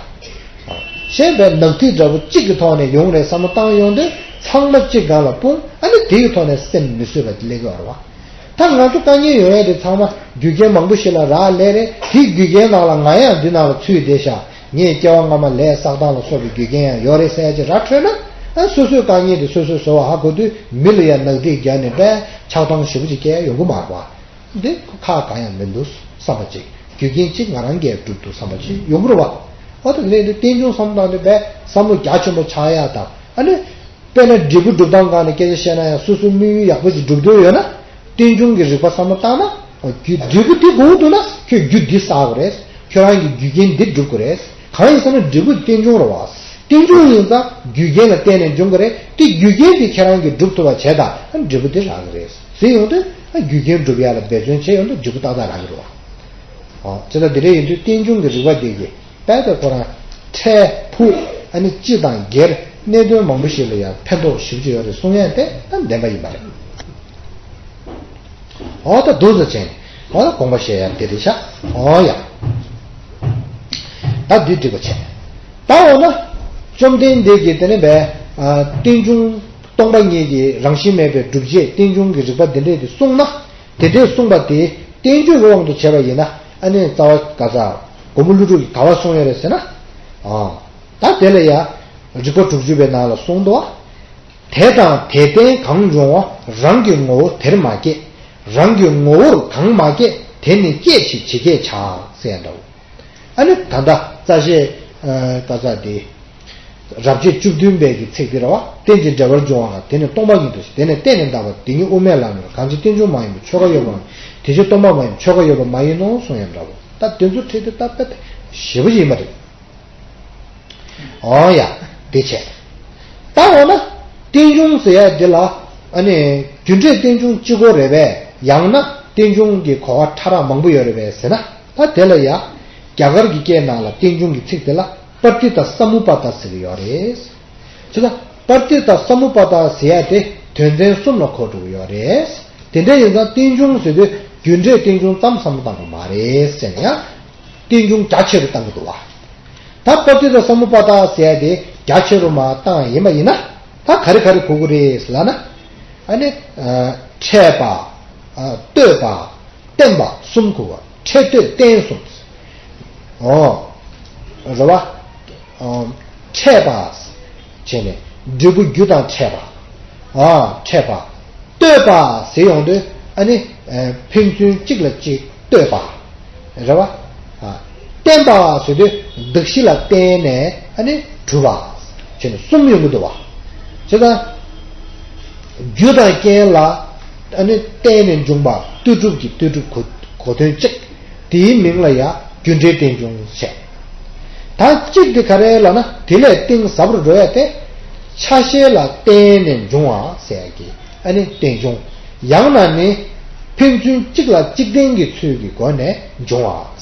གཞན་པའི་ནག་ཐིག་འདྲ་བོ་གཅིག་གི་ཐོག་ནས་ཡོང་རེད་བསམ་བློ་བཏང་ཡོང་དུས་ཚང་མ་གཅིག་སྒང་ལ་སྤུངས། ཨ་ནི་དེ་གི་ཐོག་ནས་སེམས་མི་བཟོད་པ་དེ་སླེབས་ཀྱི་ཡོད་རེད་བ། ད་ང་ཚོ་དཀའ་ངལ་ཡོང་ཡ་དེ་ཚང་མ་རྒྱུ་རྐྱེན་མང་པོ་ཞིག་ལ་རག་ལས་རེད། དེའི་རྒྱུ་རྐྱེན་ནང་ལ་ང་ཡང་འདི་ནང་ལ་ཚུད་བསྡད་ཤག་ངས་སྐྱེ་བ་སྔ་མ་ལས་བསགས་སྟངས་ལ་སོགས་པའི་རྒྱུ་རྐྱེན་ཡང་ཡོད་རེད་ཟེར་ཡ་ཅིག་ར་འཕྲོད་ན། ཨ་སོ་སོའི་དཀའ་ངལ་དེ་སོ་སོས་བཟོ་བ་ཧ་གོ་དུས་མི་ལ་ཡང་ནག་ཐིག་བརྒྱབ་ནས་པས་ཆགས་སྡང་ཞེ་པོ་ཅིག་སྐྱེ་ཡ་ཡོང་གི་མ་རེད་བ། འདི་ཁག་གང་ཡང་མི་འདུག་བསམ་པ་ཅིག་རྒྱུ་རྐྱེན་གཅིག་ང་རང་གིས་སྒྲུབ་འདུག་བསམ་པ་ཅིག་ཡོང་གི་རེད་བ། འོ་ད་ལས་འདི་རྟེན་འབྱུང་བསམ་སྟངས་དེ་པས་བསམ་བློ་རྒྱ་ཆེན་པོ་ཆགས་ཡ་དང་། ཨ་ནི། དཔེར་ན་འབྲས་བུ་སྒྲུབ་སྟངས་སྒང་ནས་སྐད་ཆ་བཤད་ན་ཡང་སོ་སོའི་དམིགས་ཡུལ་ཡག་པོ་ཞིག་སྒྲུབ་འདོད་ཡོད་ན། རྟེན་འབྱུང་གི་རིགས་པ་བསམ་བློ་བཏང་ན། རྒྱུ་འབྲས་བུ་འདི་དགོས་འདུག་ན་ཁྱོད་རྒྱུ་འདི་བསགས་དགོས་རེད། ཁྱོད་རང་གི་རྒྱུ་རྐྱེན་འདི་སྒྲུབ་དགོས་རེད། གང་ཡིན་ཟེར་ན་འབྲས་བུ་རྟེན་འབྱུང་རེད་བ། རྟེན་འབྱུང་ཡིན་ཙང་རྒྱུ་རྐྱེན་ལ་བརྟེན་ནས་འབྱུང་གི་རེད་དེ། རྒྱུ་རྐྱེན་དེ་ཁྱེད་རང་གིས་སྒྲུབ་ཐུབ་པ་བྱས་དང་འབྲས་བུ་དེ་རག་གི་རེད་ཟེར་ཡོང་དུས། རྒྱུ་རྐྱེན་སྒྲུབ་ཡ་ལ་འབད་བརྩོན་བྱས་ཡོང་དུས་འབྲས་བུ་ཏག་ཏག་རག་གི་རེད་བ། ཨོ། ཅི་ལྟར་དེ་འདྲ་ཡིན་དུས་རྟེན་འབྱུང་གི་རིགས་པ་དེ་གིས་དཔལ་དུ་ཁོ་རང་འཕྲལ་ཕུགས་ཨ་ནི་སྤྱི་དང་སྒེར་གནད་དོན་མང་པོ་ཞིག་ལ་ཡང་ཕན་ཐོགས་ཞེ་པོ་ཅིག་ཡོད་རེད་གསུང་ཡ་དེ་ད་བདེན་པ་ཡིན་པ་རེད། ཨོ་ད་འདུག་ཟེར་བྱས་ནས་ཨོ་ད་དགོངས་པ་བཞེས་ཡ་དེ་རེད་ཤག་ཨོ་ཡ། ད་འདི་འགྲིག་པ་བྱས། ད་འོ་ན་བཅོམ་ལྡན་འདས་ཀྱིས་དེ་ནས་བས་རྟེན་འབྱུང་སྟོང་པ་ཉིད་ཀྱི་རང་བཞིན་མེད་པའི་སྒྲུབ་བྱེད་རྟེན་འབྱུང་གི་རིགས་པ་འདི་འདྲས་དེ་གསུངས་ན། དེ་འདྲས་གསུངས་པ་དེ་བསྟན་བཅོས་ཀྱི་དབང་དུ་བྱས་པ་ཡིན་ན། ཨ་ནི་རྩ་བ་ག་ས་སྒོ་མོ་ཀླུ་སྒྲུབ་ཀྱིས་ག་བ་གསུངས་ཡོད་རེད་ཟེར་ན། ཨ། ད་དེ་ལ་ཡ། རིགས་པ་དྲུག་ཅུ་པའི་ནང་ལ་གསུངས་འདུག་དེ་དང་དེ་བརྟེན་གང་འབྱུང་བ། རང་གི་ངོ་བོ་དེར་མ་སྐྱེས། རང་གི་ངོ་བོར་གང་མ་སྐྱེས། དེ་ནི་སྐྱེད་བྱེད་ཇི་སྐད་བྱ། ཟེར་ཡ་འདྲ་བོ། ཨ་ནི་ད་ལྟ་རྩ་ཤེ་ཨ་ཀ་ས་དེ། རབ་བྱེད་བཅུ་བདུན་པའི་གི་ཚིག་དེ་རེད་བ། རྟེན་ཅིང་འབྲེལ་བར་འབྱུང་བ་ལ། དེ་ནི་སྟོང་པ་ཉིད་དུ་ཞེས། དེ་ནི་བརྟེན་ནས་བཏགས་པ་དེ་ཉིད་དབུ་མའི་ལམ་ཡིན་ལ། གང་ཕྱིར་རྟེན་འབྱུང་མ་ཡིན་པའི་ཆོས་འགའ་ཡོད་པ་མ་ཡིན། དེ་ཕྱིར་སྟོང་པ་མ་ཡིན་པའི་ཆོས་འགའ་ཡོད་པ་མ་ཡིན་ནོ་གསུང་ཡ་འདྲ་བོ། ད་དེ་ཚོ་ཁྲིད་དེ་ད་དཔེ་ཞེ་པོ་ཡིན་པ་རེད། འོ་ཡ། དེ་བྱས། ད་འོ་ན། རྟེན་འབྱུང་ཟེར་ཡ་འདི་ལ། ཨ་ནི། རྒྱུ་འབྲས་རྟེན་འབྱུང་གཅིག་པོ་རེད་པས། ཡང་ན་རྟེན་འབྱུང་གི་གོ་བ་ཕྲ་རགས་མང་པོ་ཡོད་རེད་པས་ཟེར་ན། ད་དེ་ལ་ཡ། རྒྱ་གར་གྱི་སྐད་ནང་ལ་རྟེན་འབྱུང་གི་ཚིག་དེ་ལ་པར་ཏི་ཏ་སམུ་པ་ཏ་ཟེར་གྱི་ཡོད་རེད། ཅི་ད། པར་ཏི་ཏ་སམུ་པ་ཏ་ཟེར་ཡ་དེ་དོན་ཚན་གསུམ་ལ་གོ་འགྲོ་གི་ཡོད་རེད། དེ་འདྲ་ཡིན་ཙང་རྟེན་འབྱུང་ཟེར་དུས་རྒྱུ་འབྲས་རྟེན་འབྱུང་ཙམ་བསམ་བློ་བཏང་དགོས་མ་རེད་ཟེར་ནས་ཡང་། རྟེན་འབྱུང་རྒྱ་ཆེ་རུ་བཏང་གི་འདུག་བ། ད་པར་ཏི་ཏ་སམུ་པ་ཏ་ཟེར་ཡ་དེ་རྒྱ་ཆེ་རུ་མ་བཏང་ཡིན་པ་ཡིན་ན། ད་ག་རེ་ག་རེ་གོ་གི་རེད་ལབ་ན། ཨ་ནི། ཨ། འཕྲད་པ། ཨ། ལྟོས་པ། བརྟེན་པ་གསུམ་གོ་བ། འཕྲད་ལྟོས་བརྟེན་གསུམ། ཨོ། རེད་བ། ཨོ། འཕྲད་པ། བྱས་ནས་འབྲས་བུ་རྒྱུ་དང་འཕྲད་པ། ཨ། འཕྲད་པ། ལྟོས་པ་ཟེར་ཡོང་དུས་ཨ་ནི། ཨ། ཕན་ཚུན་གཅིག་ལ་གཅིག་ལྟོས་པ། རེད་བ། ཨ། བརྟེན་པ་ཟེར་དུས་གདགས་གཞི་ལ་བརྟེན་ནས་ཨ་ནི་གྲུབ་པ། བྱས་ནས་གསུམ་ཡོང་གི་འདུག་བ། བྱས་ཙང་། རྒྱུ་དང་རྐྱེན་ལ་ཨ་ནི་བརྟེན་ནས་འབྱུང་བ་ལྟོས་གྲུབ་ཀྱི་ལྟོས་གྲུབ་གོ་གོ་དོན་གཅིག་དེའི་མིང་ལ་ཡང་རྒྱུ་འབྲས་རྟེན་འབྱུང་ཟེར། ད་གཅིག་དེ་ག་རེ་ལབ་ན་དེ་ལས་གཏིང་ཟབ་རུ་འགྲོ་ཡ་དེ། ཆ་ཤས་ལ་བརྟེན་ནས་འབྱུང་བ་ཟེར་ཡ་གི་ཨ་ནི་རྟེན་འབྱུང་། ཡང་ན་ནི་ཕན་ཚུན་གཅིག་ལ་གཅིག་བརྟེན་གྱི་ཚུལ་གྱི་སྒོ་ནས་འབྱུང་བ།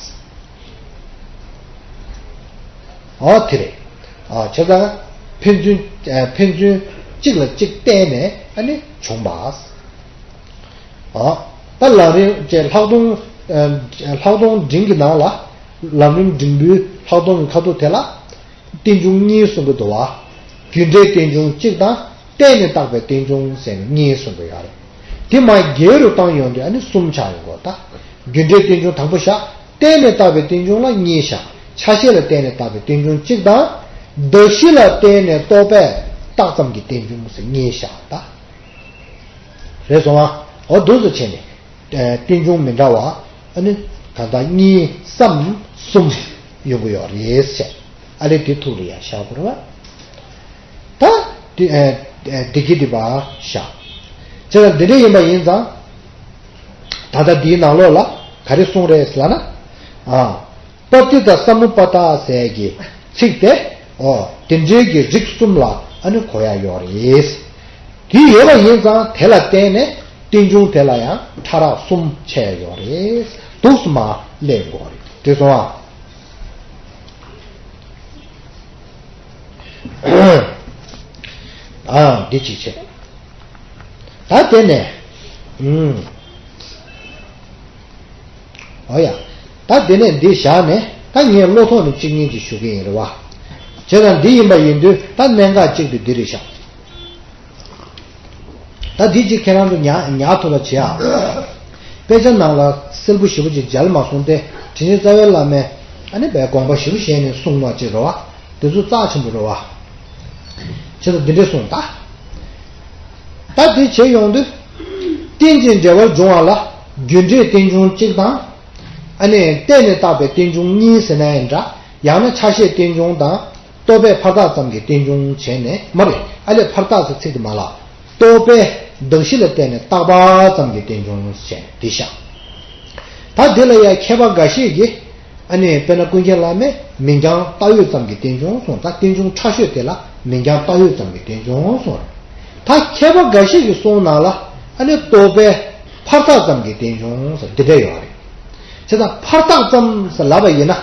ཨོ་དེ་རེད། ཨ། བྱས་ཙང་ཕན་ཚུན། ཨ། ཕན་ཚུན་གཅིག་ལ་གཅིག་བརྟེན་ནས་ཨ་ནི་བྱུང་བ། ཨ། ད་ལམ་རིམ་བཅས་ལྷག་མཐོང་། ཨ། ལྷག་མཐོང་འབྲིང་གི་ནང་ལ། ལམ་རིམ་འབྲིང་པོའི་ལྷག་མཐོང་གི་ཁ་ཐུག་དེ་ལ། རྟེན་འབྱུང་གཉིས་གསུང་གི་འདུག་བ། རྒྱུ་འབྲས་རྟེན་འབྱུང་གཅིག་དང་བརྟེན་ནས་བཏགས་པའི་རྟེན་འབྱུང་ཟེར་ནས་གཉིས་གསུང་གི་ཡོད་རེད། དེ་མར་བརྒྱད་རུ་བཏང་ཡོང་དུས་ཨ་ནི་གསུམ་ཆགས་ཡོང་གི་ད། རྒྱུ་འབྲས་རྟེན་འབྱུང་དང་པོ་བཞག་བརྟེན་ནས་བཏགས་པའི་རྟེན་འབྱུང་ལ་གཉིས་བཞག་ཆ་ཤས་ལ་བརྟེན་ནས་བཏགས་པའི་རྟེན་འབྱུང་གཅིག་དང་། གདགས་གཞི་ལ་བརྟེན་ནས་རྟོགས་པས་བཏགས་ཙམ་གྱི་རྟེན་འབྱུང་ཟེར་གཉིས་བཞག་ད། རེད་སོང་ཨ། འོ་འདུག་སེ་བྱས་ནས། ཨ། རྟེན་འབྱུང་མི་འདྲ་བ། ཨ་ནི། གང་ལྟར་གཉིས་སམ་གསུམ་ཡོང་གི་ཡོད་རེད་ཟེར། ཨ་ལས་དེ་ཐུགས་ལ་ཡང་བཞག་དགོས་རེད་བ། ད། དེ། ཨ། དེ་གི་དེ་བ་བཞག་བྱས་ཙང་འདི་འདྲ་ཡིན་པ་ཡིན་ཙང་། ད་ལྟ་འདིའི་ནང་ལོགས་ལ་ག་རེ་གསུངས་རེད་ཟེར་ལབ་ན། ཨ། པ་ཏི་ཏ་སམུ་པ་ཏ་ཟེར་གྱི་ཚིག་དེ། ཨོ། དེ་འདྲའི་གི་རིགས་གསུམ་ལ་ཨ་ནི་གོ་ཡ་ཡོད་རེད། དེ་ཡོད་པ་ཡིན་ཙང་དེ་ལ་བརྟེན་ནས་རྟེན་འབྱུང་དེ་ལ་ཡང་ཕྲ་རགས་གསུམ་ཕྱེ་ཡ་ཡོད་རེད། འདུག་སེ་མར་སླེབས་དགོས་རེད། དེ་སོང་ཨ། ཨ། འདི་གཅིག་བྱས། ད་དེ་ནས། ཨུམ། ཨོ་ཡ། ད་དེ་ནས་འདི་བཞག་ནས་ད་ངས་བློ་ཐོག་ནས་གཅིག་གཉིས་ཅིག་ཞུ་གི་ཡིན་རེད་བ། བྱས་ཙང་འདི་ཡིན་པ་ཡིན་དུས་ད་གནད་འགག་གཅིག་དེ་འདི་རེད་ཤག་ད་འདི་གཅིག་ཁྱེད་རང་ཚོ་ཉར་ཉར་ཐུབ་པ་བྱེད་ཨ། དཔེ་ཆ་ནང་ལ་གསལ་པོ་ཞེ་པོ་ཅིག་མཇལ་མ་སོང་སྟེ། དྲིན་ཅན་རྩ་བའི་བླ་མས་ ཨ་ནི་བའི་དགོངས་པ་ཞིག་བཞེས་ནས་གསུངས་པ་ཅིག་རེད་བ། དེ་ཚོ་རྩ་ཆེན་པོ་རེད་བ། བྱས་ཙང་འདི་འདྲས་གསུངས་ད། ད་དེ་བྱས་ཡོང་དུས། རྟེན་ཅིང་འབྲེལ་བར་འབྱུང་བ་ལ། རྒྱུ་འབྲས་རྟེན་འབྱུང་གཅིག་དང་། ཨ་ནི་བརྟེན་ནས་བཏགས་པའི་རྟེན་འབྱུང་གཉིས་ཟེར་ན་ཡང་འདྲ། ཡང་ན་ཆ་ཤས་རྟེན་འབྱུང་དང་། རྟོག་པས་ཕར་རྟགས་ཙམ་གྱི་རྟེན་འབྱུང་བྱས་ནས་མ་རེད། ཨ་ལས་ཕར་རྟགས་ཟེར་ཚིག་དེ་མ་ལ། རྟོག་པས་གདགས་གཞི་ལ་བརྟེན་ནས་བཏགས་པ་ཙམ་གྱི་རྟེན་འབྱུང་བྱས་ནས་དེ་བཞག་ད་འདི་ལ་ཡང་མཁས་པ་འགའ་ཤས་ཀྱིས། ཨ་ནི་དཔེར་ན་ཀུན་མཁྱེན་བླ་མས་མིང་རྐྱང་བཏགས་ཡོད་ཙམ་གྱི་རྟེན་འབྱུང་གསུངས། ད་རྟེན་འབྱུང་ཕྲ་ཤོས་དེ་ལ་མིང་རྐྱང་བཏགས་ཡོད་ཙམ་གྱི་རྟེན་འབྱུང་གསུངས། ད་མཁས་པ་འགའ་ཤས་ཀྱི་གསུང་ནང་ལ་ཨ་ནི་རྟོག་པས་ཕར་རྟགས་ཙམ་གྱི་རྟེན་འབྱུང་ཟེར་འདི་འདྲ་ཡོད་རེད། བྱས་ཙང་ཕར་རྟགས་ཙམ་ཟེར་ལབ་པ་ཡིན་ན།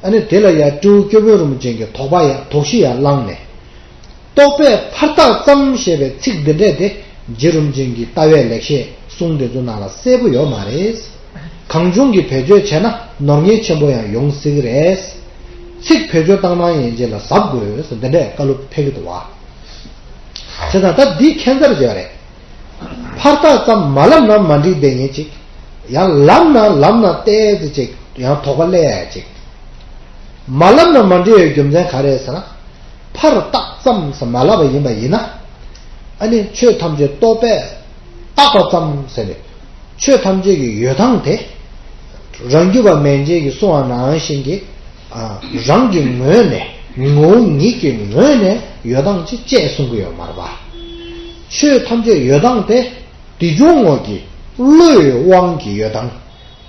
ཨ་ནི་དེ་ལ་ཡང་སྤྲེའུ་སྐྱོར་དཔོན་རིན་པོ་ཆེ་གི་དོགས་པ་ཡང་དོགས་གཞི་ཡང་བསླངས་ནས། རྟོག་པས་ཕར་རྟགས་ཙམ་ཞེས་པའི་ཚིག་འདི་འདྲས་དེ་རྗེ་རིན་པོ་ཆེ་གི་ལྟ་བའི་ལེགས་བཤད་གསུང་དེ་ཚོ་ནང་ལ་གསལ་པོ་ཡོད་མ་རེད། གང་བྱུང་གིས་བེད་སྤྱོད་བྱས་ན་ནོར་ངན་ཆེན་པོ་ཡང་ཡོང་སྲིད་ཀྱི་རེད། ཚིག་བེད་སྤྱོད་བཏང་སྟངས་ཡན་ཆད་ལ་གཟབ་དགོས་ཟེར་འདི་འདྲས་བཀའ་སློབ་ཕེབས་ཀྱི་འདུག་བ། བྱས་ཙང་ད་འདི་ཁྱད་མཚར་ཅིག་རེད། ཕར་རྟགས་ཙམ་མ་ལབ་ན་མ་འགྲིག་བསྡད་མཁན་ཅིག་ཡང་ལབ་ན་ལབ་ན་ཏོག་ཙམ་ཅིག་ཡང་དོགས་པ་སླེབས་ཡ་ཅིག་མ་ལབ་ན་མ་འགྲིག་པའི་རྒྱུ་མཚན་ག་རེ་ཟེར་ན། ཕར་རྟགས་ཙམ་ཟེར་མ་ལབ་པ་ཡིན་པ་ཡིན་ན། ཨ་ནི་ཆོས་ཐམས་ཅད་རྟོག་པས་བཏགས་པ་ཙམ་ཟེར་ནས། ཆོས་ཐམས་ཅད་ཀྱི་ཡོད་སྟངས་དེ། རང་རྒྱུད་པ་མན་ཆད་ཀྱིས་གསུངས་པ་ནང་བཞིན་གྱི། ཨ། རང་གི་ངོས་ནས་ངོ་བོ་ཉིད་ཀྱི་ངོས་ནས་ཡོད་སྟངས་ཅིག་བཅས་གསུང་གི་ཡོད་མ་རེད་པ། ཆོས་ཐམས་ཅད་ཡོད་སྟངས་དེ། དེ་བྱུང་ངོ་གི་བློའི་དབང་གིས་ཡོད་སྟངས།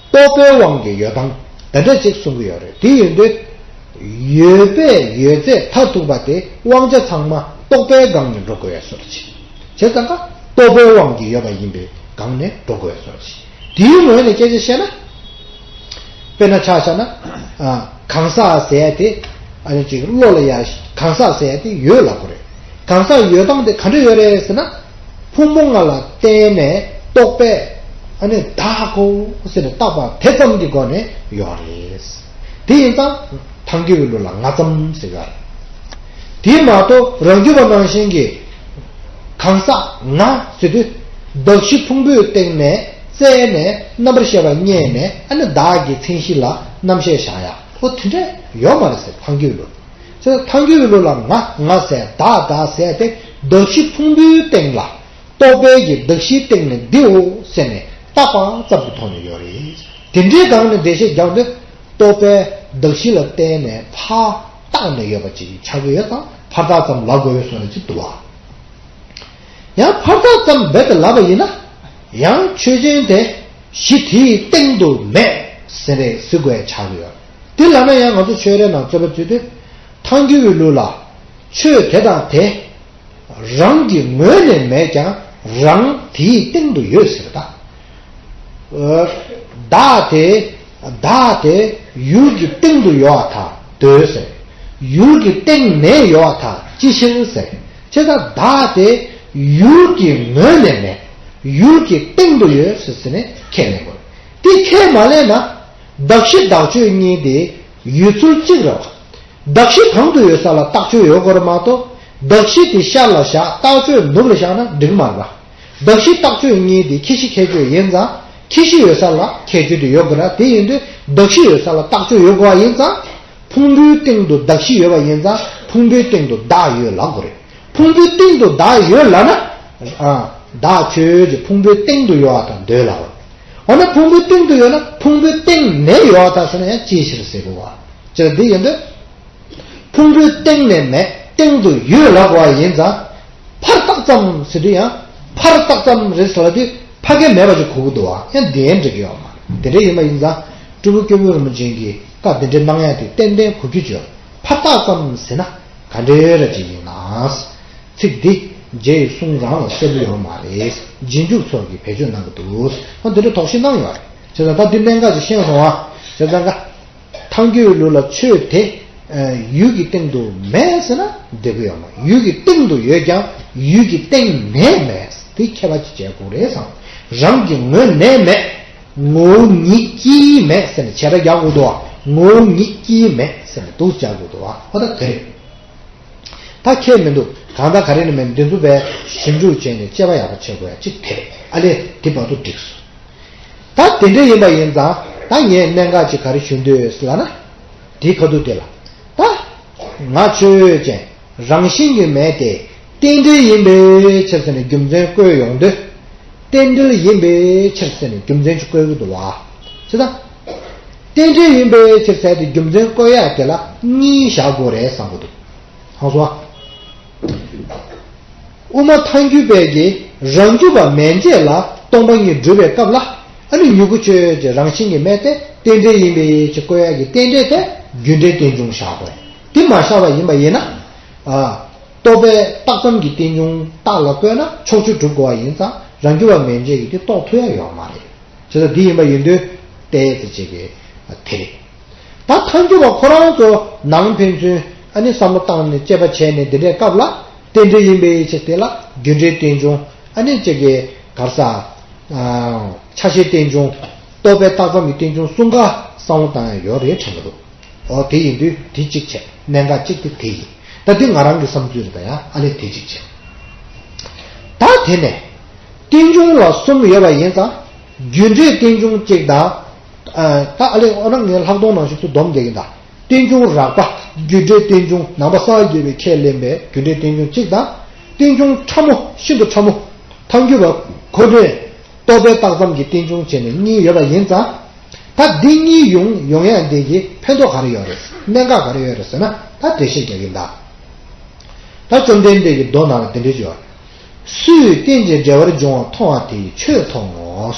རྟོག་པའི་དབང་གིས་ཡོད་སྟངས་དེ་འདྲ་ཅིག་གསུང་གི་ཡོད་རེད། དེ་ཡིན་དུས། ཡོད་པས་ཡོད་ཚད་མཐར་ཐུག་པ་དེ་དབང་ཆ་ཚང་མ་རྟོག་པའི་སྒང་ནས་འགྲོ་དགོས་ཡ་བཟོ་འདྲ་ཅིག་བྱས་ཙང་ཀ་རྟོག་པའི་དབང་གིས་ཡོད་པ་ཡིན་པའི་སྒང་ནས་འགྲོ་དགོས་ཡ་བཟོ་འདྲ་ཅིག་དེའི་ངོས་ནས་སྐད་ཆ་བཤད་ན། དཔེར་ན་ཆ་བཞག་ན། ཨ། གང་ཟག་ཟེར་ཡ་དེ། ཨ་ནི་ཅིག་བློ་ལ་ཡ་གང་ཟག་ཟེར་ཡ་དེ་ཡོད་ལབ་དགོས་རེད། གང་ཟག་ཡོད་སྟངས་དེ་ག་འདྲ་ཡོད་རེད་ཟེར་ན། ཕུང་པོ་ལྔ་ལ་བརྟེན་ནས་རྟོག་པས་ཨ་ནི་བདག་གོ་ཟེར་ནས་བཏགས་པ་དེ་ཙམ་གྱི་སྒོ་ནས་ཡོད་རེད། དེ་ཡིན་ཙང་ཐལ་འགྱུར་བའི་ལུགས་ལ་ང་ཙམ་ཟེར་ཡོད་རེད། དེ་མ་གཏོགས་རང་རྒྱུད་པ་ནང་བཞིན་གྱི་གང་ཟག་ང་ཟེར་དུས། གདགས་གཞི་ཕུང་པོའི་སྟེང་ནས་བཙལ་ནས་རྣམ་པར་ཤེས་པ་རྙེད་ནས་ཨ་ནི་བདག་གི་མཚན་གཞི་ལ་རྣམ་ཤེས་བཞག་ཡ། ཨོ་དེ་འདྲ་ཡོད་མ་རེད་ཟེར་ཐལ་འགྱུར་ལུགས། ཚེ་ཐལ་འགྱུར་བའི་ལུགས་ལ་ང་ང་ཟེར་བདག་བདག་ཟེར་ཏེ་གདགས་གཞི་ཕུང་པོའི་སྟེང་ལ་རྟོག་པའི་གི་གདགས་གཞིའི་སྟེང་ནས་འདིའོ་ཟེར་ནས་བཏགས་པ་ཙམ་གྱི་ཐོག་ནས་ཡོད་རེད། དེ་འདྲའི་སྒང་ནས་འགྲེལ་བཤད་རྒྱག་དུས་རྟོག་པའི་གདགས་གཞི་ལ་བརྟེན་ནས་ཕར་བཏགས་ནས་ཡོད་པ་ཅིག་ཆགས་ཀྱི་ཡོད་ཙང་ཕར་བཏགས་ཙམ་ལབ་དགོས་པའི་བཟོ་འདྲ་ཅིག་འདུག་བ། ཡང་ཕར་བཏགས་ཙམ་རྦད་དེ་ལབ་པ་ཡིན་ན། ཡང་ཆོས་ཅན་དེ་གཞི་དེའི་སྟེང་དུ་མེད་ཟེར་ནས་ཟེར་དགོས་ཡ་ཆགས་ཀྱི་ཡོད། དེ་ལབ་ན་ཡང་ང་ཚོ་ཆོས་རའི་ནང་རྩོད་པ་རྩོད་དུས། ཐལ་འགྱུར་བའི་ལུགས་ལ། ཆོས་དེ་དང་དེ། རང་གི་ངོས་ནས་མེད་ཀྱང་རང་དེའི་སྟེང་དུ་ཡོད་ཟེར་ད། བདག་དེ། བདག་དེ་ཡུལ་གྱི་སྟེང་དུ་ཡོད་པར་ཐལ་འདོད་ཟེར། ཡུལ་གྱི་སྟེང་ནས་ཡོད་པར་ཐལ་ཅི་ཕྱིར་ཟེར། བྱས་ཙང་བདག་དེ་ཡུལ་གྱི་ངོས་ནས་མེད། ཡུལ་གྱི་སྟེང་དུ་ཡོད་ཟེར་ཟེར་ནས་ཁས་ལེན་དགོས། དེ་ཁས་མ་ལེན་ན། གདགས་གཞི་བདག་ཆོས་གཉིས་དེ་ཡོད་ཚུལ་གཅིག་རེད་བ། གདགས་གཞི་གང་དུ་ཡོད་ས་ལ་རྟགས་ཆོས་ཡོད་དགོས་རེད་མ་གཏོགས། གདགས་གཞི་དེ་ཤར་ལ་བཞག་རྟགས་ཆོས་ནུབ་ལ་བཞག་ན་འགྲིག་མ་རེད་པ། གདགས་གཞི་རྟགས་ཆོས་གཉིས་དེ་ཁྱད་གཞི་ཁྱད་ཆོས་ཡིན་ཙང་། ཁྱད་གཞི་ཡོད་ས་ལ་ཁྱད་ཆོས་དེ་ཡོད་དགོས་རེད། དེ་ཡིན་དུས་གདགས་གཞི་ཡོད་ས་ལ་རྟགས་ཆོས་ཡོད་དགོས་པ་ཡིན་ཙང་། ཕུང་པོའི་སྟེང་དུ་གདགས་གཞི་ཡོད་པ་ཡིན་ཙང་ཕུང་པོའི་སྟེང་དུ་བདག་ཡོད་ལབ་དགོས་རེད། ཕུང་པོའི་སྟེང་དུ་བདག་ཡོད་ལབ་ན། ཨ། བདག་ཆོས་ཅན་ཕུང་པོའི་སྟེང་དུ་ཡོད་པར་ཐལ་འདོད་ལབ་དགོས། འོ་ན་ཕུང་པོའི་སྟེང་དུ་ཡོད་ན་ཕུང་པོའི་སྟེང་ནས་ཡོད་པར་ཐལ་ཟེར་ན་ཡང་ཅིའི་ཕྱིར་ཟེར་དགོས་པ། ཅེས་འདི་ཡིན་དུས། ཕུང་པོའི་སྟེང་ནས་མེད་སྟེང་དུ་ཡོད་ལབ་པ་ཡིན་ཙང་། ཕར་བཏགས་ཙམ་ཟེར་དུས་ཡང་ཕར་བཏགས་ཙམ་རེད་ཟེར་ལབ་དུས་ཕ་གི་མེད་པ་ཅིག་གོ་གི་འདུག་བ། ཡང་འདི་ཡང་འགྲིག་གི་ཡོད་མ་རེད། དེ་འདྲ་ཡིན་པ་ཡིན་ཙང་སྤྲུལ་སྐུ་སྐྱོར་དཔོན་རིན་པོ་ཆེ་གིས་བཀའ་འདི་འདྲ་གནང་ཡ་དེ་ཏན་ཏན་གོ་རྒྱུ་བྱོས། ཕར་བཏགས་ཙམ་ཟེར་ན་ག་འདྲ་ར་ཅིག་ཡིན་ན། ཚིག་འདི་རྗེ་ཡི་གསུང་རང་ལ་གསལ་པོ་ཡོད་མ་རེད། རྗེས་འཇུག་ཚོ་གིས་བེད་སྤྱོད་གནང་གི་འདུག་ཨ་འདི་འདྲ་དོགས་གཞི་གནང་ཡོད་རེད། བྱས་ཙང་ད་འདི་གནད་འགག་ཅིག་ཤེས་སོང་བ། བྱས་ཙང་ཀ་ཐལ་འགྱུར་བའི་ལུགས་ལ་ཆོས་དེ། ཨ། ཡུལ་གྱི་སྟེང་དུ་མེད་ཟེར་ན་འགྲིག་གི་ཡོད་མ། ཡུལ་གྱི་སྟེང་དུ་ཡོད་ཀྱང་ཡུལ་གྱི་སྟེང་ནས་མེད། དེ་ཁྱད་པར་ཅིག་བྱེད་དགོས་རེད་བསམ། རང་གི་ངོས་ནས་མེད། ངོ་བོ་ཉིད་ཀྱིས་མེད་ཟེར་ནས་བྱེ་བྲག་རྒྱག་དགོས་འདུག་བ། ངོ་བོ་ཉིད་ཀྱིས་མེད་ཟེར་ནས་འདུག་སེ་བྱ་དགོས་འདུག་བ། ཨོ་ད་དེ་རེད། ད་ཁྱད་མི་འདུག་གང་ལྟར་ག་རེ་ནི་མེད་འདི་ཚོ་བས་ཞིབ་འཇུག་བྱས་ནས་དཔྱད་པ་ཡག་པོ་བྱེད་དགོས་ཡ་གཅིག་དེ་རེད། ཨ་ལས་དེ་བར་དུ་འགྲིག་སོང་། ད་དེ་འདྲ་ཡིན་པ་ཡིན་ཙང་ད་ངས་གནད་འགག་ཅིག་ག་རེ་ཞུ་འདོད་ཡོད་ལབ་ན། དེའི་ཁ་ཐུག་དེ་ལ། ད་ང་ཆོས་ཅན། རང་བཞིན་གྱིས་མེད་དེ། རྟེན་འབྲེལ་ཡིན་པའི་ཕྱིར་ཟེར་ནས་རྒྱུ་མཚན་བཀོད་ཡོང་དུས། རྟེན་འབྲེལ་ཡིན་པའི་ཕྱིར་ཟེར་ནས་རྒྱུ་མཚན་ཅིག་བཀོད་ཀྱི་འདུག་བ། བྱས་ཙང་། རྟེན་འབྲེལ་ཡིན་པའི་ཕྱིར་ཟེར་ཏེ་རྒྱུ་མཚན་བཀོད་ཡག་དེ་ལ་གཉིས་བཞག་དགོས་རེད་བསམ་གྱི་འདུག་ཧང་སོ། དབུ་མ་ཐལ་འགྱུར་བས་ཀྱི་རང་རྒྱུད་པ་མན་ཆད་ལ་སྟོང་པ་ཉིད་སྒྲུབ་པའི་སྐབས་ལ། ཨ་ནི་མྱུ་གུ་ཆོས་ཅན་རང་བཞིན་གྱིས་མེད་དེ་རྟེན་འབྲེལ་ཡིན་པའི་ཕྱིར་བཀོད་ཡག་གི་རྟེན་འབྲེལ་དེ་རྒྱུ་འབྲས་རྟེན་འབྱུང་བཞག་དགོས། དེ་མ་བཞག་པ་ཡིན་པ་ཡིན་ན། ཨ། རྟོག་པས་རྟགས་ཙམ་གྱི་རྟེན་འབྱུང་རྟགས་ལ་བཀོད་ན་ཕྱོགས་ཆོས་སྒྲུབ་དགོས་པ་ཡིན་ཙང་རང་རྒྱུད་པ་མན་ཆད་ཀྱིས་དེ་རྟོགས་ཐུབ་ཡག་ཡོད་མ་རེད། བྱས་ཙང་འདི་ཡིན་པ་ཡིན་དུས་ཏོག་ཙམ་ཅིག་གི་དེ་རེད། ད་ཐལ་འགྱུར་བ་ཁོ་རང་ཚོ་ནང་ཕན་ཚུན་ཨ་ནི་བསམ་བློ་བཏང་ནས་དཔྱད་པ་བྱས་ནས་འདི་འདྲའི་སྐབས་ལ་རྟེན་འབྲེལ་ཡིན་པའི་ཕྱིར་དེ་ལ་རྒྱུ་འབྲས་རྟེན་འབྱུང་ཨ་ནི་ཅིག་གི་ག་རེ་ཟ། ཆ་ཤས་རྟེན་འབྱུང་། རྟོག་པས་རྟགས་ཙམ་གྱི་རྟེན་འབྱུང་གསུམ་ཀ་བསམ་བློ་བཏང་ཡག་ཡོད་རེད་དྲན་གྱི་འདུག་ཨོ་དེ་ཡིན་དུས་དེ་གཅིག་བྱས་གནད་འགག་གཅིག་དེ་དེ་ཡིན། ད་དེ་ང་རང་གི་བསམ་ཚུལ་རེད། ད་ཡང་ཨ་ལས་དེ་གཅིག་བྱས། ད་དེ་ནས་རྟེན་འབྱུང་ལ་གསུམ་ཡོད་པ་ཡིན་ཙང་རྒྱུ་འབྲས་རྟེན་འབྱུང་གཅིག་དང་། ཨ། ད་ཨ་ལས་ཨོ་ན་ངའི་ལྷག་མཐོང་ནང་བཞིན་དུ་སྡོམ་རྒྱག་གི་ཡིན་ད། རྟེན་འབྱུང་རགས་པ། རྒྱུ་འབྲས་རྟེན་འབྱུང་ནང་པ་གསར་བ་བརྒྱུད་པས་ཁས་ལེན་པའི་རྒྱུ་འབྲས་རྟེན་འབྱུང་གཅིག་དང་། རྟེན་འབྱུང་ཕྲ་མོ་ཤིན་ཏུ་ཕྲ་མོ། ཐལ་འགྱུར་བ་ཁོ་ནས་རྟོག་པས་རྟགས་ཙམ་གྱི་རྟེན་འབྱུང་བྱས་ནས་གཉིས་ཡོད་པ་ཡིན་ཙང་། ད་འདི་གཉིས་ཡོང་ཡོང་ཡག་འདི་གི་ཕན་ཐོགས་ག་རེ་ཡོད་རེད། གནད་འགག་ག་རེ་ཡོད་རེད་ཟེར་ན་ད་འགྲེལ་བཤད་རྒྱག་གི་ཡིན་ད། ད་བཅོམ་ལྡན་འདས་ཀྱི་མདོ་ནང་ལ་དེ་འདྲ་ཞིག་ཡོད། སུས་རྟེན་ཅིང་འབྲེལ་བར་འབྱུང་བ་མཐོང་བ་དེ་ཡིས་ཆོས་མཐོང་ངོ་།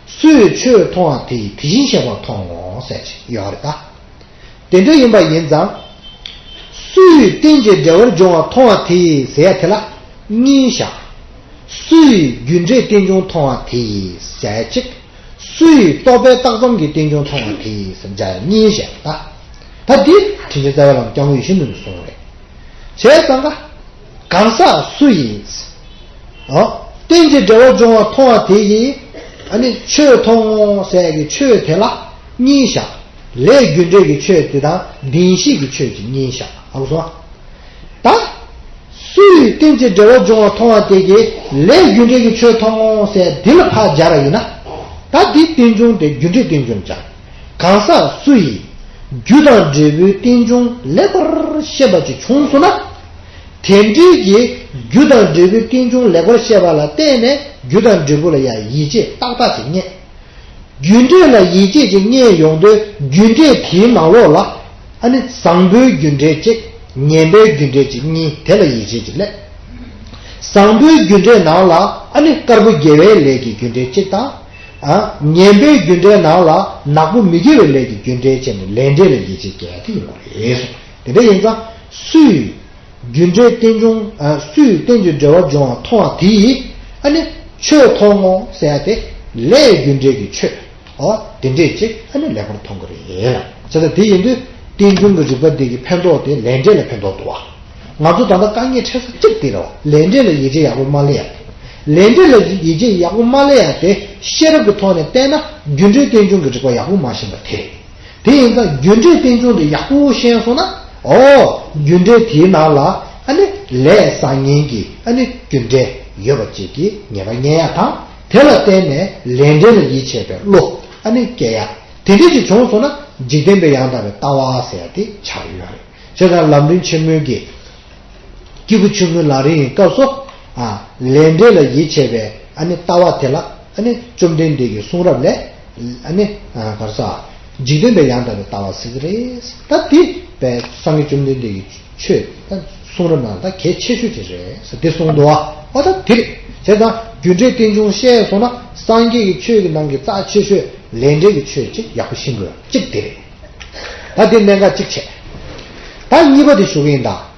སུས་ཆོས་མཐོང་བ་དེ་ཡིས་དེ་བཞིན་གཤེགས་པ་མཐོང་ངོ་ཟེར་གྱི་ཡོད་རེད་ད། དེ་འདྲ་ཡིན་པ་ཡིན་ཙང་། སུས་རྟེན་ཅིང་འབྲེལ་བར་འབྱུང་བ་མཐོང་བ་དེ་ཡིས་ཟེར་ཡ་དེ་ལ་གཉིས་བཞག་སུ་ཡིས་རྒྱུ་འབྲས་རྟེན་འབྱུང་མཐོང་བ་དེ་ཡིས་ཟེར་གཅིག་སུ་ཡིས་རྟོག་པའི་རྟགས་ཙམ་གྱི་རྟེན་འབྱུང་མཐོང་བ་དེ་ཡིས་ཟེར་བྱས་གཉིས་བཞག་ད། ད་འདི་དྲིན་ཅན་རྩ་བའི་བླ་མ་སྐྱབས་མགོན་ཡིད་བཞིན་ནོར་བུས་གསུངས་རེད། བྱས་ཙང་ཀ་གང་ཟག་སུ་ཡིས། ཨོ། རྟེན་ཅིང་འབྲེལ་བར་འབྱུང་བ་མཐོང་བ་དེ་ཡིས། ཨ་ནི་ཆོས་མཐོང་ངོ་ཟེར་གྱི་ཆོས་དེ་ལ་གཉིས་བཞག་ལས་རྒྱུ་འབྲས་ཀྱི་ཆོས་དེ་དང་བདེན་བཞིའི་ཆོས་ཀྱི་གཉིས་བཞག་ཧ་གོ་སོང་ང་། ད། སུ་ཡིས་རྟེན་ཅིང་འབྲེལ་བར་འབྱུང་བ་མཐོང་བ་དེ་གིས་ལས་རྒྱུ་འབྲས་ཀྱི་ཆོས་མཐོང་ངོ་ཟེར་འདི་ལ་ཕར་སྦྱར་བ་ཡིན་ན། ད་འདི་རྟེན་འབྱུང་དེ་རྒྱུ་འབྲས་རྟེན་འབྱུང་སྦྱར། གང་ཟག་སུ་ཡིས་རྒྱུ་དང་འབྲས་བུའི་རྟེན་འབྱུང་ལེགས་པར་ཤེས་པ་ཅིག་བྱུང་སོང་ན། དེ་འདྲའི་གི་རྒྱུ་དང་འབྲས་བུའི་རྟེན་འབྱུང་ལེགས་པར་ཤེས་པ་ལ་བརྟེན་ནས་རྒྱུ་དང་འབྲས་བུ་ལ་ཡང་ཡིད་ཆེས་ཏག་ཏག་ཅིག་རྙེད། རྒྱུ་འབྲས་ལ་ཡིད་ཆེས་ཅིག་རྙེད་ཡོང་དུས་རྒྱུ་འབྲས་དེའི་ནང་ལོགས་ལ་ཨ་ནི་བཟང་པོའི་རྒྱུ་འབྲས་གཅིག་ངན་པའི་རྒྱུ་འབྲས་གཅིག་གཉིས་དེ་ལ་ཡིད་ཆེས་ཅིག་སླེབས། བཟང་པོའི་རྒྱུ་འབྲས་ནང་ལ་ཨ་ནི་དཀར་པོ་དགེ་བའི་ལས་ཀྱི་རྒྱུ་འབྲས་གཅིག་དང་། ཨ། ངན་པའི་རྒྱུ་འབྲས་ནང་ལ་ནག་པོ་མི་དགེ་བའི་ལས་ཀྱི་རྒྱུ་འབྲས་བྱས་ནས་ལས་འབྲས་ལ་ཡིད་ཆེས་སྐྱེ་ཡ་དེ་ཡིན་དགོས་རེད། དེ་འདྲ་ཡིན་ཙང་སུས། རྒྱུ་འབྲས་རྟེན་འབྱུང་། ཨ། སུས་རྟེན་ཅིང་འབྲེལ་བར་འབྱུང་བ་མཐོང་བ་དེ་ཡིས། ཨ་ནི་ཆོས་མཐོང་ངོ་ཟེར་ཡ་དེ་ལས་རྒྱུ་འབྲས་ཀྱི་ཆོས། ཨོ། དེ་འདྲས་ཅིག་ཨ་ནི་ལེགས་པར་མཐོང་གི་རེད་ལ། བྱས་ཙང་དེ་ཡིན་དུས་རྟེན་འབྱུང་གི་རིགས་པ་འདི་གི་ཕན་ཐོགས་དེ་ལས་འབྲས་ལ་ཕན་ཐོགས་འདུག་བ། ང་ཚོ་ད་ལྟ་དཀའ་ངལ་འཕྲད་ས་གཅིག་དེ་རེད་བ། ལས་འབྲས་ལ་ཡིད་ཆེས་ཡག་པོ་མ་སླེབས་ཡ་དེ། ལས་འབྲས་ལ་ཡིད་ཆེས་ཡག་པོ་མ་སླེབས་ཡ་དེ་ཤེས་རབ་ཀྱི་ཐོག་ནས་བལྟས་ན་རྒྱུ་འབྲས་རྟེན་འབྱུང་གི་རིགས་པ་ཡག་པོ་མ་ཤེས་པ་དེ་རེད། དེ་ཡིན་ཙང་རྒྱུ་འབྲས་རྟེན་འབྱུང་དེ་ཡག་པོ་ཤེས་སོང་ན། ཨོ། རྒྱུ་འབྲས་དེའི་ནང་ལ་ཨ་ནི་ལས་བཟང་ངན་གྱི་ཨ་ནི་རྒྱུ་འབྲས་ཡོད་པ་ཅིག་གི་ངེས་པ་རྙེད་ཡ་དང་། དེ་ལ་བརྟེན་ནས་ལས་འབྲས་ལ་ཡིད་ཆེས་པའི་བློ་ཨ་ནི་སྐྱེ་ཡ། དེ་འདྲ་ཞིག་བྱུང་སོང་ན་འཇིག་རྟེན་པའི་ཡང་དག་པའི་ལྟ་བ་ཟེར་ཡ་དེ་ཆགས་ཡོད་རེད། བྱས་ཙང་ལམ་རིམ་ཆེན་མོའི་གི་སྐྱེས་བུ་ཆུང་ངུའི་ལམ་རིམ་གྱི་སྐབས་སུ། ཨ། ལས་འབྲས་ལ་ཡིད་ཆེས་པའི་ཨ་ནི་ལྟ་བ་དེ་ལ་ཨ་ནི་བཅོམ་ལྡན་འདས་ཀྱི་གསུང་རབ་ལས། ཨ་ནི། ཨ། ག་རེ་ཟ། འཇིག་རྟེན་པའི་ཡང་དག་པའི་ལྟ་བ་ཟེར་གྱི་རེད། ད་དེ་བས་སངས་རྒྱས་བཅོམ་ལྡན་འདས་ཀྱི་ཆོས་ད་གསུང་རབ་ནང་ད་གལ་ཆེ་ཤོས་དེ་རེད་ཟེར་དེ་གསུངས་འདུག་བ། ཨོ་ད་དེ་རེད། བྱས་ཙང་རྒྱུ་འབྲས་རྟེན་འབྱུང་ཤེས་སོང་ན་སངས་རྒྱས་ཀྱི་ཆོས་ཀྱི་ནང་གི་རྩ་ཆེ་ཤོས་ལས་འབྲས་ཀྱི་ཆོས་ཅིག་ཡག་པོ་ཤེས་དགོས་གཅིག་དེ་རེད། ད་དེ་གནད་འགག་གཅིག་བྱས། ད་གཉིས་པ་དེ་ཞུ་གི་ཡིན་ད།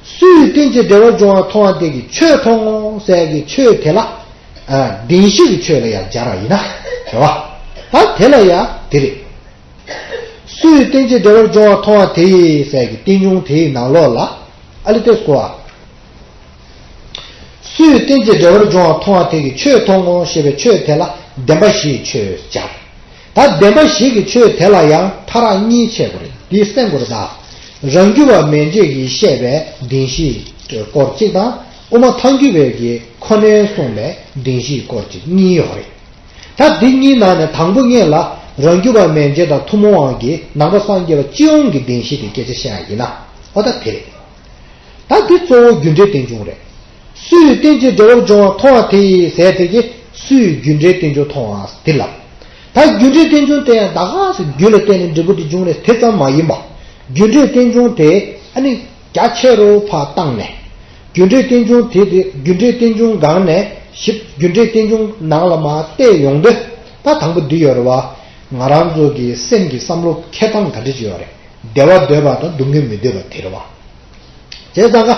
སུས་རྟེན་ཅིང་འབྲེལ་བར་འབྱུང་བ་མཐོང་བ་དེ་གིས་ཆོས་མཐོང་ངོ་ཟེར་གྱི་ཆོས་དེ་ལ། ཨ། བདེན་བཞི་གི་ཆོས་ལ་ཡང་སྦྱར་བ་ཡིན་ན། རེད་བ། ད་དེ་ལ་ཡང་དེ་རེད། སུས་རྟེན་ཅིང་འབྲེལ་བར་འབྱུང་བ་མཐོང་བ་དེ་ཡིས་ཟེར་གྱི་རྟེན་འབྱུང་དེའི་ནང་ལོགས་ལ། ཨ་ལི་ཏེ་སྐོར་བ། སུས་རྟེན་ཅིང་འབྲེལ་བར་འབྱུང་བ་མཐོང་བ་དེ་གིས་ཆོས་མཐོང་ངོ་ཞེས་པའི་ཆོས་དེ་ལ་བདེན་པ་བཞིའི་ཆོས་སྦྱར། ད་བདེན་པ་བཞི་གི་ཆོས་དེ་ལ་ཡང་ཕྲ་རགས་གཉིས་ཕྱེ་དགོས་རེད། འདི་གསན་དགོས་རེད་ད། རང་རྒྱུད་པ་མན་ཆད་ཀྱིས་བཤད་པའི་བདེན་བཞིའི་སྐོར་གཅིག་དང་། དབུ་མ་ཐལ་འགྱུར་བས་ཀྱི་ཁོ་ནའི་གསུངས་པའི་བདེན་བཞིའི་སྐོར་གཅིག་གཉིས་ཡོད་རེད། ད་འདི་གཉིས་ནང་ནས་དང་པོ་ངེད་ལ་ རང་རྒྱུད་པ་མན་ཆད་དང་ཐུན་མོང་བ་གི་ནང་པ་སངས་རྒྱས་པ་སྤྱི་ཡོངས་ཀྱི་བདེན་བཞི་དེ་སྐད་ཆ་བཤད་ཡ་ཡིན་ན། ཨོ་ད་དེ་རེད། ད་འདི་གཙོ་བོ་རྒྱུ་འབྲས་རྟེན་འབྱུང་རེད། སུ་ཡིས་རྟེན་ཅིང་འབྲེལ་བར་འབྱུང་བ་མཐོང་བ་དེ་ཡིས་ཟེར་དེ་གི་སུ་ཡིས་རྒྱུ་འབྲས་རྟེན་འབྱུང་མཐོང་བ་དེ་ལ། ད་རྒྱུ་འབྲས་རྟེན་འབྱུང་དེ་ཡང་ད་ག་སེ་རྒྱུ་ལ་བརྟེན་ནས་འབྲས་བུ་དེ་འབྱུང་རེད་དེ་ཙམ་མ་ཡིན་པ། རྒྱུ་འབྲས་རྟེན་འབྱུང་དེ་ཨ་ནི་རྒྱ་ཆེ་རུ་ཕར་བཏང་ནས། རྒྱུ་འབྲས་རྟེན་འབྱུང་དེ་དེ་རྒྱུ་འབྲས་རྟེན་འབྱུང་སྒང་ནས་ཞིབ་རྒྱུ་འབྲས་རྟེན་འབྱུང་ནང་ལ་མར་བལྟས་ཡོང་དུས། ད་དང་པོ་འདི་ཡོད་རེད་བ། ང་རང་ཚོ་གི་སེམས་ཀྱི་བསམ་བློ་འཁྱེར་སྟངས་ག་འདྲ་ཅིག་ཡོད་རེད། བདེ་བ་འདོད་པ་དང་སྡུག་བསྔལ་མི་འདོད་པ་དེ་རེད་བ། བྱས་ཙང་ཀ།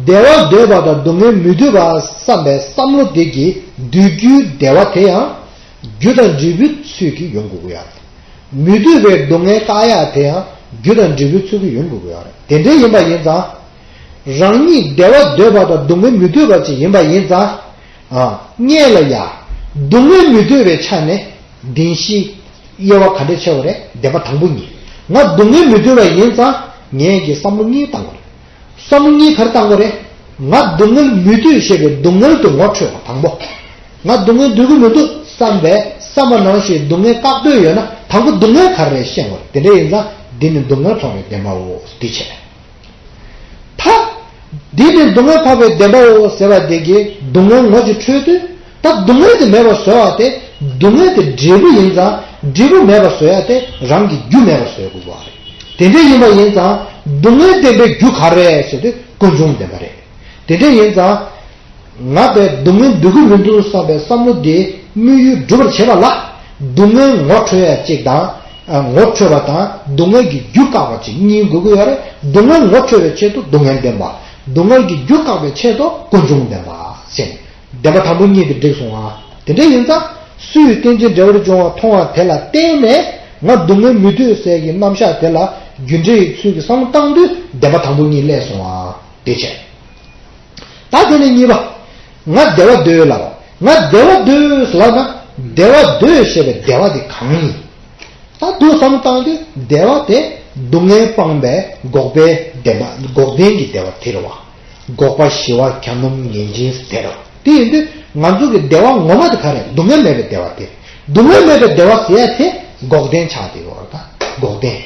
བདེ་བ་འདོད་པ་དང་སྡུག་བསྔལ་མི་འདོད་པ་བསམ་པའི་བསམ་བློ་དེ་གིས་འདོད་རྒྱུའི་བདེ་བ་དེ་ཡང་རྒྱུ་དང་འབྲས་བུའི་ཚུལ་གྱིས་ཡོང་དགོས་ཀྱི་ཡོད་རེད། མི་འདོད་པའི་སྡུག་བསྔལ་བཀག་ཡ་དེ་ཡང་རྒྱུ་དང་འབྲས་བུའི་ཚུལ་གྱིས་ཡོང་དགོས་ཀྱི་ཡོད་རེད། དེ་འདྲ་ཡིན་པ་ཡིན་ཙང་། རང་ཉིད་བདེ་བ་འདོད་པ་དང་སྡུག་བསྔལ་མི་འདོད་པ་ཅིག་ཡིན་པ་ཡིན་ཙང་། ཨ། སྔོན་ལ་ཡ། སྡུག་བསྔལ་མི་འདོད་པའི་ཆ་ནས་བདེན་བཞིའི་དབྱེ་བ་ག་འདྲ་ཕྱེ་བ་རེད། བདེན་པ་དང་པོ་གཉིས། ང་སྡུག་བསྔལ་མི་འདོད་པ་ཡིན་ཙང་ངས་ཀྱི་བསམ་བློ་གཉིས་བཏང་བ་རེད། བསམ་བློ་གཉིས་ག་རེ་བཏང་བ་རེད། ང་སྡུག་བསྔལ་མི་འདོད་ཞེས་པའི་སྡུག་བསྔལ་དུ་ངོ་འཕྲོད་པ་དང་པོ། ང་སྡུག་བསྔལ་འདོད་ཀྱི་མི་འདུག་བསམ་པས་བསམ་པ་ནང་བཞིན་སྡུག་བསྔལ་བཀག་འདོད་ཡོད་ན་དང་པོ་སྡུག་བསྔལ་ག་རེ་རེད་ཤེས་དགོས་རེད། དེ་འདྲ་ཡིན་ཙང་འདི་ནི་སྡུག་བསྔལ་འཕགས་པའི་བདེན་པའོ་འདི་བྱས། ད། འདི་ནི་སྡུག་བསྔལ་འཕགས་པའི་བདེན་པའོ་ཟེར་བ་དེ་གིས་སྡུག་བསྔལ་ངོ་ཅིག་འཕྲོད་དུས། ད་སྡུག་བསྔལ་དེ་མེད་པར་བཟོ་བ་དེ། སྡུག་བསྔལ་དེ་འབྲས་བུ་ཡིན་ཙང་འབྲས་བུ་མེད་པར་བཟོ་ཡ་དེ་རང་གི་རྒྱུ་མེད་པར་བཟོ་དགོས་པ་རེད། དེ་འདྲ་ཡིན་པ་ཡིན་ཙང་སྡུག་བསྔལ་བདེན་པའི་རྒྱུ་ག་རེ་ཟེར་དུས་ཀུན་འབྱུང་བདེན་པ་རེད། དེ་འདྲ་ཡིན་ཙང་། ང་དེ་སྡུག་བསྔལ་འདོད་ཀྱི་མི་འདུག་བསམ་པའི་བསམ་བློ་དེ་དམིགས་ཡུལ་འགྲུབ་པར་བྱེད་པ་ལ། སྡུག་བསྔལ་ངོ་འཕྲོད་ཡ་གཅིག་དང་། ཨ། ངོ་འཕྲོད་པ་དང་སྡུག་བསྔལ་གྱི་རྒྱུ་བཀག་པ་གཅིག་གཉིས་དགོས་ཀྱི་ཡོད་རེད། སྡུག་བསྔལ་ངོ་འཕྲོད་པའི་ཆེད་དུ་སྡུག་བསྔལ་བདེན་པ། སྡུག་བསྔལ་གྱི་རྒྱུ་བཀག་པའི་ཆེད་དུ་ཀུན་འབྱུང་བདེན་པ་ཟེར། བདེན་པ་དང་པོ་གཉིས་དེ་འགྲིག་སོང་ང་། དེ་འདྲ་ཡིན་ཙང་སུ་ཡིས་རྟེན་ཅིང་འབྲེལ་བར་འབྱུང་བ་མཐོང་བ་དེ་ལ་བརྟེན་ནས་ང་སྡུག་བསྔལ་མི་འདོད་ཟེར་གྱི་རྣམ་གཞག་དེ་ལ་རྒྱུ་འབྲས་ཡི་ཚུལ་གྱིས་བསམ་བློ་བཏང་དུས་བདེན་པ་དང་པོ་གཉིས་སླེབས་སོང་ང་། དེ་བྱས། ད་དེ་ནས་གཉིས་པ། ང་བདེ་བ་འདོད་ལབ། ང་བདེ་བ་འདོད་ལབ་ན་བདེ་བ་འདོད་ཞེས་པའི་བདེ་བ་དེ་གང་ཡིན། ད་དུང་བསམ་བློ་བཏང་དུས་བདེ་བ་དེ་སྡུག་བསྔལ་སྤངས་པའི་འགོག་པའི་བདེན་པ། འགོག་བདེན་གྱི་བདེ་བ་དེ་རེད་བ། འགོག་པ་ཞི་བ་གྱ་ནོམ་ངེས་འབྱིན་དེ་རེད་བ། དེ་ཡིན་དུས་ང་ཚོ་གི་བདེ་བ་ངོ་མ་དེ་ག་རེ། སྡུག་བསྔལ་མེད་པའི་བདེ་བ་དེ། སྡུག་བསྔལ་མེད་པའི་བདེ་བ་ཟེར་ཡ་དེ་འགོག་བདེན་ཆགས་བསྡད་ཡོད་རེད། ད་འགོག་བདེན།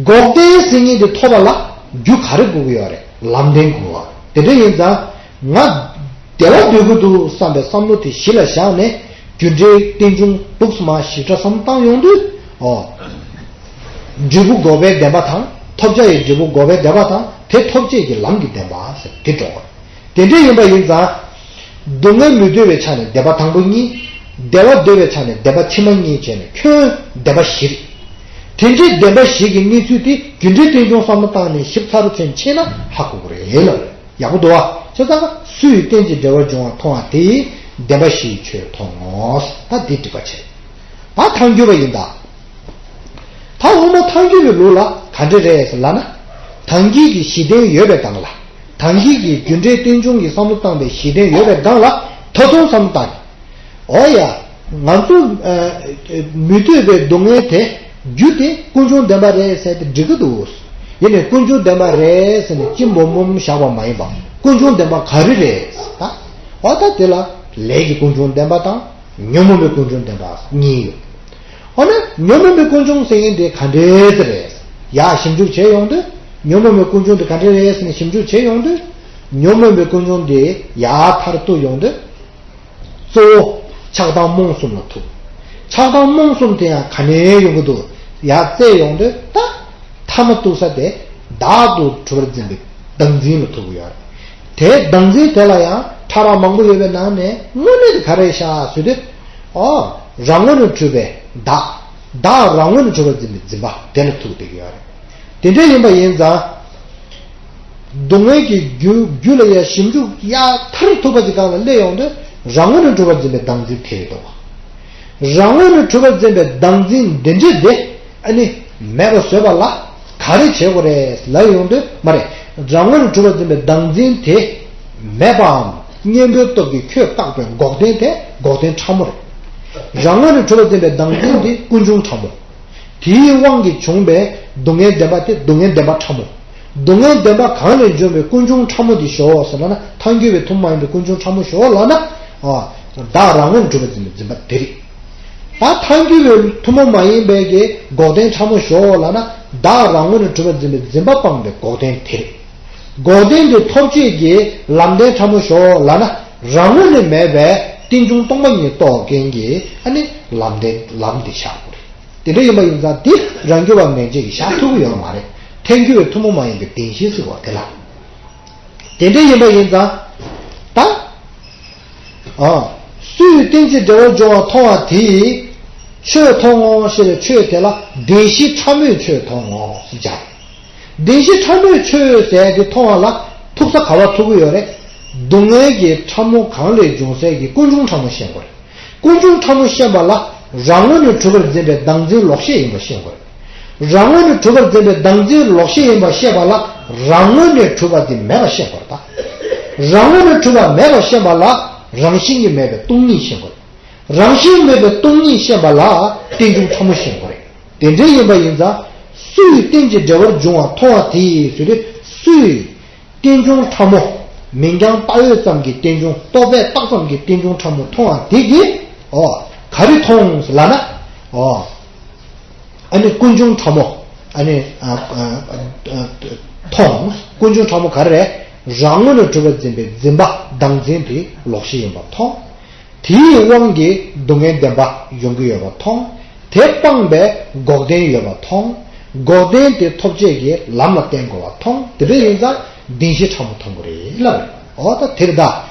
འགོག་བདེན་ཟེར་མཁན་དེ་ཐོབ་པ་ལ་རྒྱུ་ག་རེ་དགོས་ཀྱི་ཡོད་རེད། ལམ་བདེན་དགོས་པ། དེ་འདྲ་ཡིན་ཙང་ང་བདེ་བ་འདོད་ཀྱི་འདུག་བསམ་པའི་བསམ་བློ་དེ་གཞི་ལ་བཞག་ནས་རྒྱུ་འབྲས་རྟེན་འབྱུང་འདུག་སེ་མར་ཞིབ་ཕྲ་བསམ་བློ་བཏང་ཡོང་དུས། ཨོ། འབྲས་བུ་འགོག་པའི་བདེན་པ་དང་ཐོབ་བྱ་ཡི་འབྲས་བུ་འགོག་པའི་བདེན་པ་དང་དེ་ཐོབ་བྱེད་ཀྱི་ལམ་གྱི་བདེན་པ་ཟེར་དེ་འགྲོ་བ་རེད། དེ་འདྲ་ཡིན་པ་ཡིན་ཙང་། སྡུག་བསྔལ་མི་འདོད་པའི་ཆ་ནས་བདེན་པ་དང་པོ་གཉིས། བདེ་བ་འདོད་པའི་ཆ་ནས་བདེན་པ་ཕྱི་མ་གཉིས་བྱས་ནས་ཁྱོན་བདེན་པ་བཞི་རེད། དེ་འདྲའི་བདེན་པ་བཞི་གི་གནས་ཚུལ་དེ་རྒྱུ་འབྲས་རྟེན་འབྱུང་བསམ་བློ་བཏང་ནས་ཞིབ་ཚགས་རུ་ཚན་ཕྱེ་ན་ཧ་གོ་གི་རེད་ལ། ཡག་པོ་འདུག་བ། བྱས་ཙང་སུ་ཡིས་རྟེན་ཅིང་འབྲེལ་བར་འབྱུང་བ་མཐོང་བ་དེ་ཡིས་བདེན་པ་བཞིའི་ཆོས་མཐོང་ངོ་། ད་འདི་འགྲིག་པ་བྱས། ད་ཐལ་འགྱུར་བ་ཡིན་ད། ད་དབུ་མ་ཐལ་འགྱུར་བའི་ལུགས་ལ་ག་འདྲ་རེད་ཟེར་ལབ་ན། ཐལ་འགྱུར་གྱི་གཞི་རྟེན་ཡོད་པའི་སྒང་ལ། ཐལ་འགྱུར་གྱི་རྒྱུ་འབྲས་རྟེན་འབྱུང་གི་བསམ་བློ་བཏང་པའི་གཞི་རྟེན་ཡོད་པའི་སྒང་ལ་ཐོག་མཐོང་བསམ་བློ་བཏང་ནས། འོ་ཡ། ང་ཚོ་ཨ། མི་འདོད་པའི་སྡུག་བསྔལ་དེ་རྒྱུ་དེ་ཀུན་འབྱུང་བདེན་པ་རེད་ཟེར་ཏེ་འགྲིག་གི་འདུག་ཡིན་ནའི་ཀུན་འབྱུང་བདེན་པ་རེད་ཟེར་ནས་གཅིག་འབོམ་འབོམ་བཞག་པ་མ་ཡིན་པ། ཀུན་འབྱུང་བདེན་པ་ག་རེ་རེད་ཟེར་ད། འོ་ད་དེ་ལ་ལས་ཀྱི་ཀུན་འབྱུང་བདེན་པ་དང་། ཉོན་མོངས་པའི་ཀུན་འབྱུང་བདེན་པ་གཉིས་ཡོད། འོ་ན་ཉོན་མོངས་པའི་ཀུན་འབྱུང་ཟེར་མཁན་དེ་ག་འདྲས་རེད། ཡར་ཞིབ་འཇུག་བྱས་ཡོང་དུས། ཉོན་མོངས་པའི་ཀུན་འབྱུང་དེ་ག་འདྲས་རེད་ཟེར་ནས་ཞིབ་འཇུག་བྱས་ཡོང་དུས། ཉོན་མོངས་པའི་ཀུན་འབྱུང་དེ་ཡར་མཐར་གཏུགས་ཡོང་དུས། གཙོ་བོ་ཆགས་སྡང་རྨོངས་གསུམ་ལ་ཐུག་ཆགས་སྡང་རྨོངས་གསུམ་དེ་ཡང་ག་ནས་ཡོང་གི་འདུག་ཡར་བཙལ་ཡོང་དུས་ད། མཐའ་མ་གཏུགས་ས་དེ་བདག་ཏུ་གྲུབ་པར་འཛིན་པའི་བདག་འཛིན་ལ་ཐུག་གི་ཡོད་རེད། དེའི་བདག་འཛིན་དེ་ལ་ཡང་ཕྲ་རགས་མང་པོ་ཡོད་པའི་ནང་ནས་དངོས་གནས་དེ་ག་རེ་ཤག་ཟེར་དུས། ཨོ། རང་ངོས་ནས་གྲུབ་པའི་བདག་བདག་རང་ངོས་ནས་གྲུབ་པར་འཛིན་པའི་འཛིན་པ་དེ་ལ་ཐུག་བསྡད་ཀྱི་ཡོད་རེད། དེ་འདྲ་ཡིན་པ་ཡིན་ཙང་། སྡུག་བསྔལ་གྱི་རྒྱུ་རྒྱུ་ལ་ཡང་ཞིབ་འཇུག་ཡར་མཐར་ཐུག་པ་ཅིག་སྒང་ལ་སླེབས་ཡོང་དུས་རང་ངོས་ནས་གྲུབ་པར་འཛིན་པའི་བདག་འཛིན་དེ་རེད་དོ། རང་ངོས་ནས་གྲུབ་པར་འཛིན་པའི་བདག་འཛིན་འདི་འདྲ་དེ་ཨ་ནི་མེད་པ་བཟོས་པ་ལ་ག་རེ་བྱེད་དགོས་རེད་ལབ་ཡོང་དུས་མ་རེད། རང་ངོས་ནས་གྲུབ་པར་འཛིན་པའི་བདག་འཛིན་དེ་མེད་པའམ་གཉེན་པོའི་སྟོབས་ཀྱིས་ཁྱོད་བཀག་པའི་འགོག་བདེན་དེ་འགོག་བདེན་ཕྲ་མོ་རེད། རང་ངོས་ནས་གྲུབ་པར་འཛིན་པའི་བདག་འཛིན་དེ་ཀུན་འབྱུང་ཕྲ་མོ། དེའི་དབང་གིས་བྱུང་བའི་སྡུག་བསྔལ་བདེན་པ་དེ་སྡུག་བསྔལ་བདེན་པ་ཕྲ་མོ། སྡུག་བསྔལ་བདེན་པ་གང་ལས་འབྱུང་བའི་ཀུན་འབྱུང་ཕྲ་མོ་དེ་ཞོག་ཟེར་ལབ་ན་ཐལ་འགྱུར་བའི་ཐུན་མོང་མ་ཡིན་པའི་ཀུན་འབྱུང་ཕྲ་མོ་ཞོག་ལབ་ན། ཨ། བདག་རང་ངོས་ནས་གྲུབ་པར་འཛིན་པའི་འཛིན་པ་དེ་རེད། ད་ཐལ་འགྱུར་བའི་ཐུན་མོང་མ་ཡིན་པའི་གི་འགོག་བདེན་ཕྲ་མོ་ཞོག་ལབ་ན། བདག་རང་ངོས་ནས་གྲུབ་པར་འཛིན་པའི་འཛིན་པ་སྤངས་པའི་འགོག་བདེན་དེ་རེད། འགོག་བདེན་དེ་ཐོབ་བྱེད་ཀྱི་ལམ་བདེན་ཕྲ་མོ་ཞོག་ལབ་ན། རང་ངོས་ནས་མེད་པའི་རྟེན་འབྱུང་སྟོང་པ་ཉིད་རྟོགས་མཁན་གྱི་ཨ་ནི་ལམ་བདེན་ལམ་དེ་བཞག་དགོས་རེད། དེ་འདྲ་ཡིན་པ་ཡིན་ཙང་དེ་རང་རྒྱུད་པ་མན་ཆད་ཀྱིས་བཞག་ཐུབ་ཀྱི་ཡོད་མ་རེད། ཐལ་འགྱུར་བའི་ཐུན་མོང་མ་ཡིན་པའི་བདེན་བཞི་ཟེར་བ་དེ་ལ། དེ་འདྲ་ཡིན་པ་ཡིན་ཙང་། ད། ཨ། སུས་རྟེན་ཅིང་འབྲེལ་བར་འབྱུང་བ་མཐོང་བ་དེས། ཆོས་མཐོང་ངོ་ཞེས་པའི་ཆོས་དེ་ལ་བདེན་བཞི་ཕྲ་མོའི་ཆོས་མཐོང་ངོ་ཞེས་བྱ། བདེན་བཞི་ཕྲ་མོའི་ཆོས་ཟེར་དེ་མཐོང་བ་ལ་ཐུག་ས་ག་བ་ཐུག་གི་ཡོད་རེད། སྡུག་བསྔལ་གྱི་ཕྲ་མོ་གང་ལས་བྱུང་སའི་གི་ཀུན་འབྱུང་ཕྲ་མོ་ཤེས་དགོས་རེད། ཀུན་འབྱུང་ཕྲ་མོ་ཤེས་པ་ལ་རང་ངོས་ནས་གྲུབ་པར་འཛིན་པའི་བདག་འཛིན་ལོག་ཤེས་ཡིན་པ་ཤེས་དགོས་རེད། རང་ངོས་ནས་གྲུབ་པར་འཛིན་པའི་བདག་འཛིན་ལོག་ཤེས་ཡིན་པ་ཤེས་པ་ལ་རང་ངོས་ནས་གྲུབ་པ་དེ་མེད་པ་ཤེས་དགོས་རེད་ད། རང་ངོས་ནས་གྲུབ་པ་མེད་པ་ཤེས་པ་ལ་རང་བཞིན་གྱིས་མེད་པའི་སྟོང་ཉིད་ཤེས་དགོས་རེད། རང་བཞིན་མེད་པའི་སྟོང་ཉིད་ཤེས་པ་ལ་རྟེན་འབྱུང་ཕྲ་མོ་ཤེས་དགོས་རེད། དེ་འདྲ་ཡིན་པ་ཡིན་ཙང་སུས་རྟེན་ཅིང་འབྲེལ་བར་འབྱུང་བ་མཐོང་བ་དེས་ཟེར་དུས་སུས། རྟེན་འབྱུང་ཕྲ་མོ། མིང་རྐྱང་བཏགས་ཡོད་ཙམ་གྱི་རྟེན་འབྱུང་རྟོག་པས་བཏགས་ཙམ་གྱི་རྟེན་འབྱུང་ཕྲ་མོ་མཐོང་བ་དེ་གིས། ཨོ། ག་རེ་མཐོང་ལབ་ན། ཨོ། ཨ་ནི་ཀུན་འབྱུང་ཕྲ་མོ། ཨ་ནི། ཨ། ཨ། མཐོང་། ཀུན་འབྱུང་ཕྲ་མོ་ག་རེ་རེད། རང་ངོས་ནས་གྲུབ་པར་འཛིན་པའི་འཛིན་པ་བདག་འཛིན་དེ་ལོག་ཤེས་ཡིན་པ་མཐོང་། དེའི་དབང་གིས་སྡུག་བསྔལ་བདེན་པ་ཡོང་གི་ཡོད་པ་མཐོང་། དེ་སྤངས་པའི་འགོག་བདེན་ཡོད་པ་མཐོང་། འགོག་བདེན་དེ་ཐོབ་བྱེད་ཀྱི་ལམ་ལ་བརྟེན་དགོས་པ་མཐོང་། དེ་འདྲ་ཡིན་ཙང་བདེན་བཞི་ཕྲ་མོ་མཐོང་གི་རེད་ལབ་རེད། འོ་ད་དེ་རེད་ད།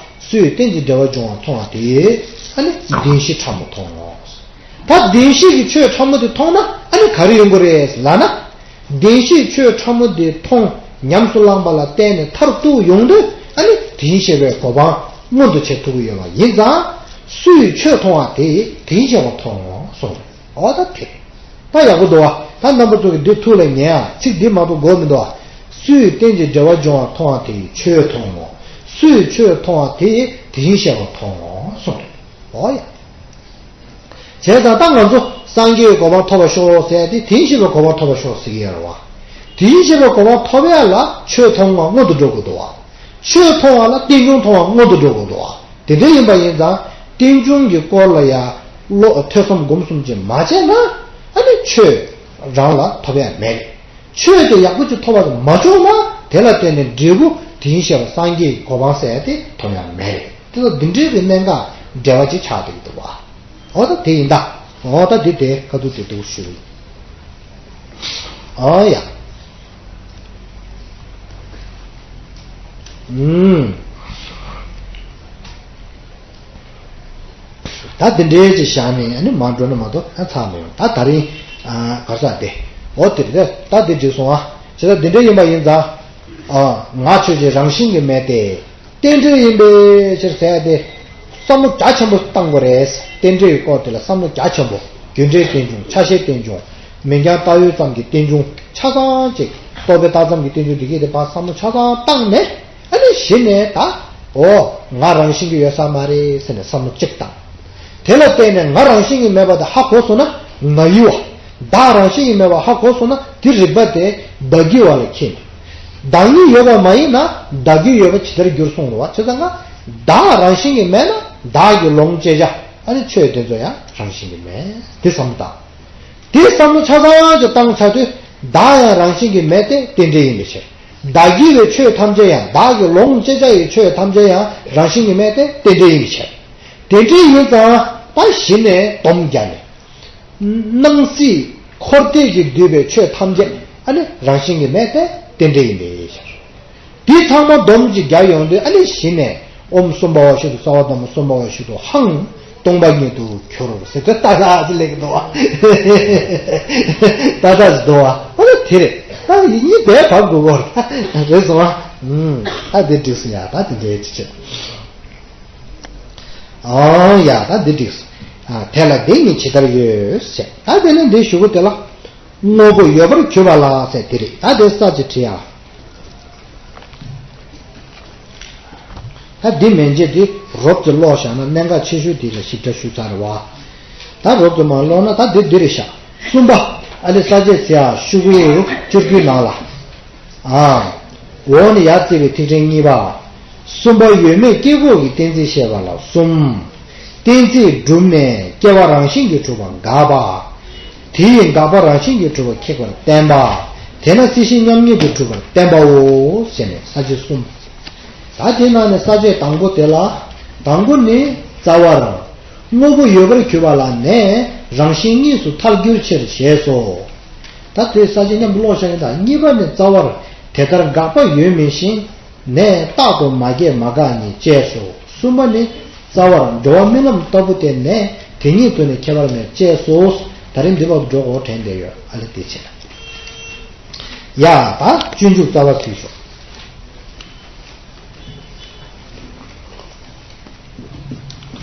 སུས་རྟེན་ཅིང་འབྲེལ་བར་འབྱུང་བ་མཐོང་བ་དེས་ཨ་ནི་བདེན་བཞི་ཕྲ་མོ་མཐོང་ངོ་། ད་བདེན་བཞི་གི་ཆོས་ཕྲ་མོ་དེ་མཐོང་ན་ཨ་ནི་ག་རེ་ཡོང་གི་རེད་ལབ་ན། བདེན་བཞིའི་ཆོས་ཕྲ་མོ་དེ་མཐོང་ཉམས་སུ་བླངས་པ་ལ་བརྟེན་ནས་མཐར་ཐུག་ཡོང་དུས་ཨ་ནི་དེ་བཞིན་གཤེགས་པའི་གོ་འཕང་མངོན་དུ་བྱེད་ཐུབ་ཀྱི་ཡོད་པ་ཡིན་ཙང་། སུས་ཆོས་མཐོང་བ་དེས་དེ་བཞིན་གཤེགས་པ་མཐོང་ངོ་གསུངས་རེད། འོ་ད་དེ། ད་ཡག་པོ་འདུག་བ། ད་རྣམ་པ་ཚོ་གིས་འདི་ཐུགས་ལ་ཉར་ཡ། ཚིག་འདི་མ་གཏོགས་དགོས་མི་འདུག་བ། སུས་རྟེན་ཅིང་འབྲེལ་བར་འབྱུང་བ་མཐོང་བ་དེས་ཆོས་མཐོང་ངོ་། སུས་ཆོས་མཐོང་བ་དེས་དེ་བཞིན་གཤེགས་པ་མཐོང་ངོ་གསུངས་རེད། འོ་ཡ། བྱས་ཙང་ད་ང་ཚོ་སངས་རྒྱས་ཀྱི་གོ་འཕང་ཐོབ་པར་ཤོག་ཟེར་ཏེ་དེ་བཞིན་གཤེགས་པའི་གོ་འཕང་ཐོབ་པར་ཤོག་ཟེར་གྱི་ཡོད་རེད་བ། དེ་བཞིན་གཤེགས་པའི་གོ་འཕང་ཐོབ་ཡ་ལ་ཆོས་མཐོང་བ་སྔོན་དུ་འགྲོ་དགོས་འདུག་བ། ཆོས་མཐོང་བ་ལ་རྟེན་འབྱུང་མཐོང་བ་སྔོན་དུ་འགྲོ་དགོས་འདུག་བ། དེ་འདྲ་ཡིན་པ་ཡིན་ཙང་རྟེན་འབྱུང་གི་སྐོར་ལ་ཡ་བློ་ཐོས་བསམ་སྒོམ་གསུམ་ཅིག་མ་བྱས་ན་ཨ་ནི་ཆོས་རང་ལ་ཐོབ་ཡ་མེད་རེད། ཆོས་དེ་ཡག་པོ་ཅིག་ཐོབ་པ་མ་བྱུང་ན་དེ་ལ་བརྟེན་ནས་འབྲས་བུ་དེ་བཞིན་གཤེགས་པ་སངས་རྒྱས་ཀྱི་གོ་འཕང་ཟེར་ཡ་དེ་ཐོབ་ཡ་མེད་རེད། དེ་ལ་འདི་འདྲའི་གི་གནད་འགག་འབྲེལ་བ་ཅིག་ཆགས་བསྡད་ཀྱི་འདུག་བ། འོ་ད་དེ་ཡིན་ད། འོ་ད་འདི་དེ་ཁ་ཐུག་དེ་འདུག་ཞུ། ཨ་ཡ། ཨུམ། ད་འདི་འདྲའི་ཅིག་བཞག་ནས་ཨ་ནི་མར་འགྲོ་ན་མ་གཏོགས་ཨ་ཚར་མི་ཡོང་། ད་ད་རིང་ཨ་ག་ས་དེ། འོ་དེ་རེད། ད་འདི་འགྲིག་སོང་ཨ། བྱས་ཙང་འདི་འདྲ་ཡིན་པ་ཡིན་ཙང་། ཨ་ང་ཆོས་ཅན་རང་བཞིན་གྱིས་མེད་དེ། རྟེན་འབྲེལ་ཡིན་པའི་ཕྱིར་ཟེར་ཏེ། བསམ་བློ་རྒྱ་ཆེན་པོ་བཏང་དགོས་རེད། རྟེན་འབྲེལ་གྱི་སྐོར་དེ་ལ་བསམ་བློ་རྒྱ་ཆེན་པོ། རྒྱུ་འབྲས་རྟེན་འབྱུང་ཆ་ཤས་རྟེན་འབྱུང་། མིང་རྐྱང་བཏགས་ཡོད་ཙམ་གྱི་རྟེན་འབྱུང་ཆ་ཚང་ཅིག་རྟོག་པས་བཏགས་ཙམ་གྱི་རྟེན་འབྱུང་འདི་གས་དེ་ཕར་བསམ་བློ་ཆ་ཚང་བཏང་ནས། ཨ་ནི་གཞི་ནས་ད། འོ། ང་རང་བཞིན་གྱིས་ཡོད་ས་མ་རེད་ཟེར་ནས་བསམ་བློ་གཅིག་བཏང་། དེ་ལ་བརྟེན་ནས་ང་རང་བཞིན་གྱིས་མེད་པ་དེ་ཧ་གོ་སོང་ན་ང་ཡི་བ། བདག་རང་བཞིན་གྱིས་མེད་པ་ཧ་གོ་སོང་ན་དེ་རིག་པ་དེ་བདག་གི་བ་ལ་ཁེལ་ནས། བདག་ཉིད་ཡོད་པ་མ་ཡིན་ན་བདག་གི་ཡོད་པ་ཇི་ལྟར་འགྱུར་གསུངས་རེད་བ། བྱས་ཙང་ང་བདག་རང་བཞིན་གྱིས་མེད་ན་བདག་གི་ལོངས་སྤྱད་བྱ་ཨ་ནི་ཆོས་དེ་ཚོ་ཡང་རང་བཞིན་གྱིས་མེད་དེ་བསམ་བློ་བཏང་། དེ་བསམ་བློ་ཆ་ཚང་ཅིག་བཏང་ཚར་དུས་བདག་ཡང་རང་བཞིན་གྱིས་མེད་དེ་རྟེན་འབྲེལ་ཡིན་པའི་ཕྱིར། བདག་གི་བའི་ཆོས་ཐམས་ཅད་ཡང་བདག་གི་ལོངས་སྤྱད་བྱ་ཡི་ཆོས་ཐམས་ཅད་ཡང་རང་བཞིན་གྱིས་མེད་དེ་རྟེན་འབྲེལ་ཡིན་པའི་ཕྱིར། དེ་འདྲ་ཡིན་ཙང་ད་གཞི་ནས་སྡོམ་རྒྱག་ནས། སྣང་སྲིད་འཁོར་འདས་ཀྱིས་བསྡུས་པའི་ཆོས་ཐམས་ཅད་ཨ་ནི་རང་བཞིན་གྱིས་མེད་དེ་རྟེན་འབྲེལ་ཡིན་པའི་ཕྱིར། དེ་ཚང་མ་སྡོམ་གཅིག་རྒྱག་ཡོང་དུས་ཨ་ནི་གཞི་ནས་ཨོཾ་སུམ་པ་བ་ཤིན་ཏུ་རྩ་བ་དང་པོ་སུམ་པ་བ་ཤིན་ཏུ་ཧཱུྃ་སྟོང་པ་ཉིད་དུ་གྱུར་ཟེར་ཏེ་ཏག་ཏག་ཅིག་སླེབས་ཀྱི་འདུག་བ། ཏག་ཏག་ཅིག་འདུག་བ། ཨ་ནི་དེ་རེད། ད་ཡིན་གཉིས་བསྡད་བབས་དགོས་གོ། རེད་སོང་བ། ཨུམ། ད་འདི་འགྲིག་སོང་ཡ། ད་འདི་འདྲའི་ཅི་བྱེད། ཨང་ཡ། ད་འདི་འགྲིག་སོང་། ཨ་དེ་ལ་འདི་ཉིད་ཇི་ལྟར་ཡོད་ཟེར། ད་དེ་ནས་འདི་ཞུ་གི་དེ་ལ། དངོས་པོ་ཡོད་པར་གྱུར་པ་ལ་ཟེར་དེ་རེད། ད་དེ་ས་ཅིག་བྲིས་ཡ། ད་འདི་མན་ཆད་འདི་རོབ་ཙམ་ཀློག་བཞག་ན་གནད་འགག་ཆེ་ཤོས་འདི་ལ་ཞིབ་ཕྲ་ཞུས་ཚར་རེད་བ། ད་རོབ་ཙམ་མར་ཀློག་ན་ད་འདི་འདི་རེད་ཤག་གསུམ་པ། ཨ་ནི་ས་བཅད་ཟེར་ཡ་ཤོག་གུ་བཅུ་དགུའི་ནང་ལ། ཨ། འོག་ནས་ཡར་བརྩིས་པའི་ཐིག་ཕྲེང་གཉིས་པ། གསུམ་པ་ཡོད་མེད་སྐྱེ་འགོག་གི་གཏན་ཚིགས་བཤད་པ་ལ་གསུམ། གཏན་ཚིགས་གྲུབ་ནས་སྐྱེ་བ་རང་བཞིན་གྱིས་གྲུབ་པར་འགག་པ། དེ་ཡི་འགག་པ་རང་བཞིན་གྱིས་གྲུབ་པར་ཁེགས་པར་བསྟན་པ། དེས་ན་སྲིད་ཞི་མཉམ་ཉིད་དུ་གྲུབ་པར་བསྟན་པའོ། ཞེས་ནས་ས་བཅད་གསུམ། ད་དེ་ནང་ནས་ས་བཅད་དང་པོ་དེ་ལ། དང་པོ་ནི་རྩ་བར་དངོས་པོ་ཡོད་པར་གྱུར་པ་ལ་ནས་རང་བཞིན་གཉིས་སུ་ཐལ་འགྱུར་ཕྱིར་ཞེས་སོ། ད་དེ་ས་བཅད་མཉམ་དུ་ཀློག་བྱ་ཡིན། ད་གཉིས་པ་ནི་རྩ་བར་དེ་ལྟར་འགག་པ་ཡོད་མིན་ཞིང་། ནས་རྟག་ཏུ་མ་སྐྱེས་མ་འགགས་ཉིད་ཅེས་སོ། གསུམ་པ་ནི་རྩ་བར་འགྲོ་བ་རྨི་ལམ་ལྟ་བུ་སྟེ་ནས་དེ་ཉིད་དུ་ནི་ཁྱད་པར་མེད་ཅེས་སོ། ད་རིང་འདི་བར་དུ་འགྲོ་དགོས་དྲན་བསྡད་ཡོད། ཨ་ལེ་དེ་བྱས། ཡ་ད་སྤྱོད་འཇུག་རྩ་བ་ཚུལ་ཤོག་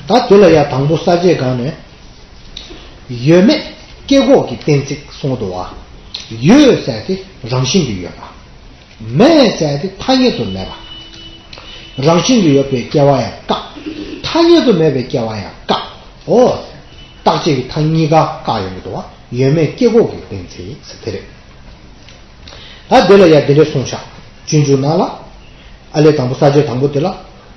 ད་དེ་ལ་ཡ་དང་པོ་ས་བཅད་སྒང་ནས་ཡོད་མེད་སྐྱེ་འགོག་གི་གཏན་ཚིགས་གསུངས་འདུག་བ། ཡོད་ཟེར་དེ་རང་བཞིན་གྱིས་ཡོད་པ། མེད་ཟེར་དེ་ཐ་སྙད་དུ་མེད་པ། རང་བཞིན་གྱིས་ཡོད་པའི་སྐྱེ་བ་ཡང་བཀག་ཐ་སྙད་དུ་མེད་པའི་སྐྱེ་བ་ཡང་བཀག་འོ། རྟག་ཆད་ཀྱི་མཐའ་གཉིས་ཀ་བཀག་ཡོང་གི་འདུག་བ། ཡོད་མེད་སྐྱེ་འགོག་གི་གཏན་ཚིགས་ཟེར་དེ་རེད། ད་འདི་ལ་ཡ་འདི་འདྲ་གསུངས་ཤག་སྤྱོད་འཇུག་ནང་ལ། ཨ་ལས་དང་པོ་ས་བཅད་དང་པོ་དེ་ལ།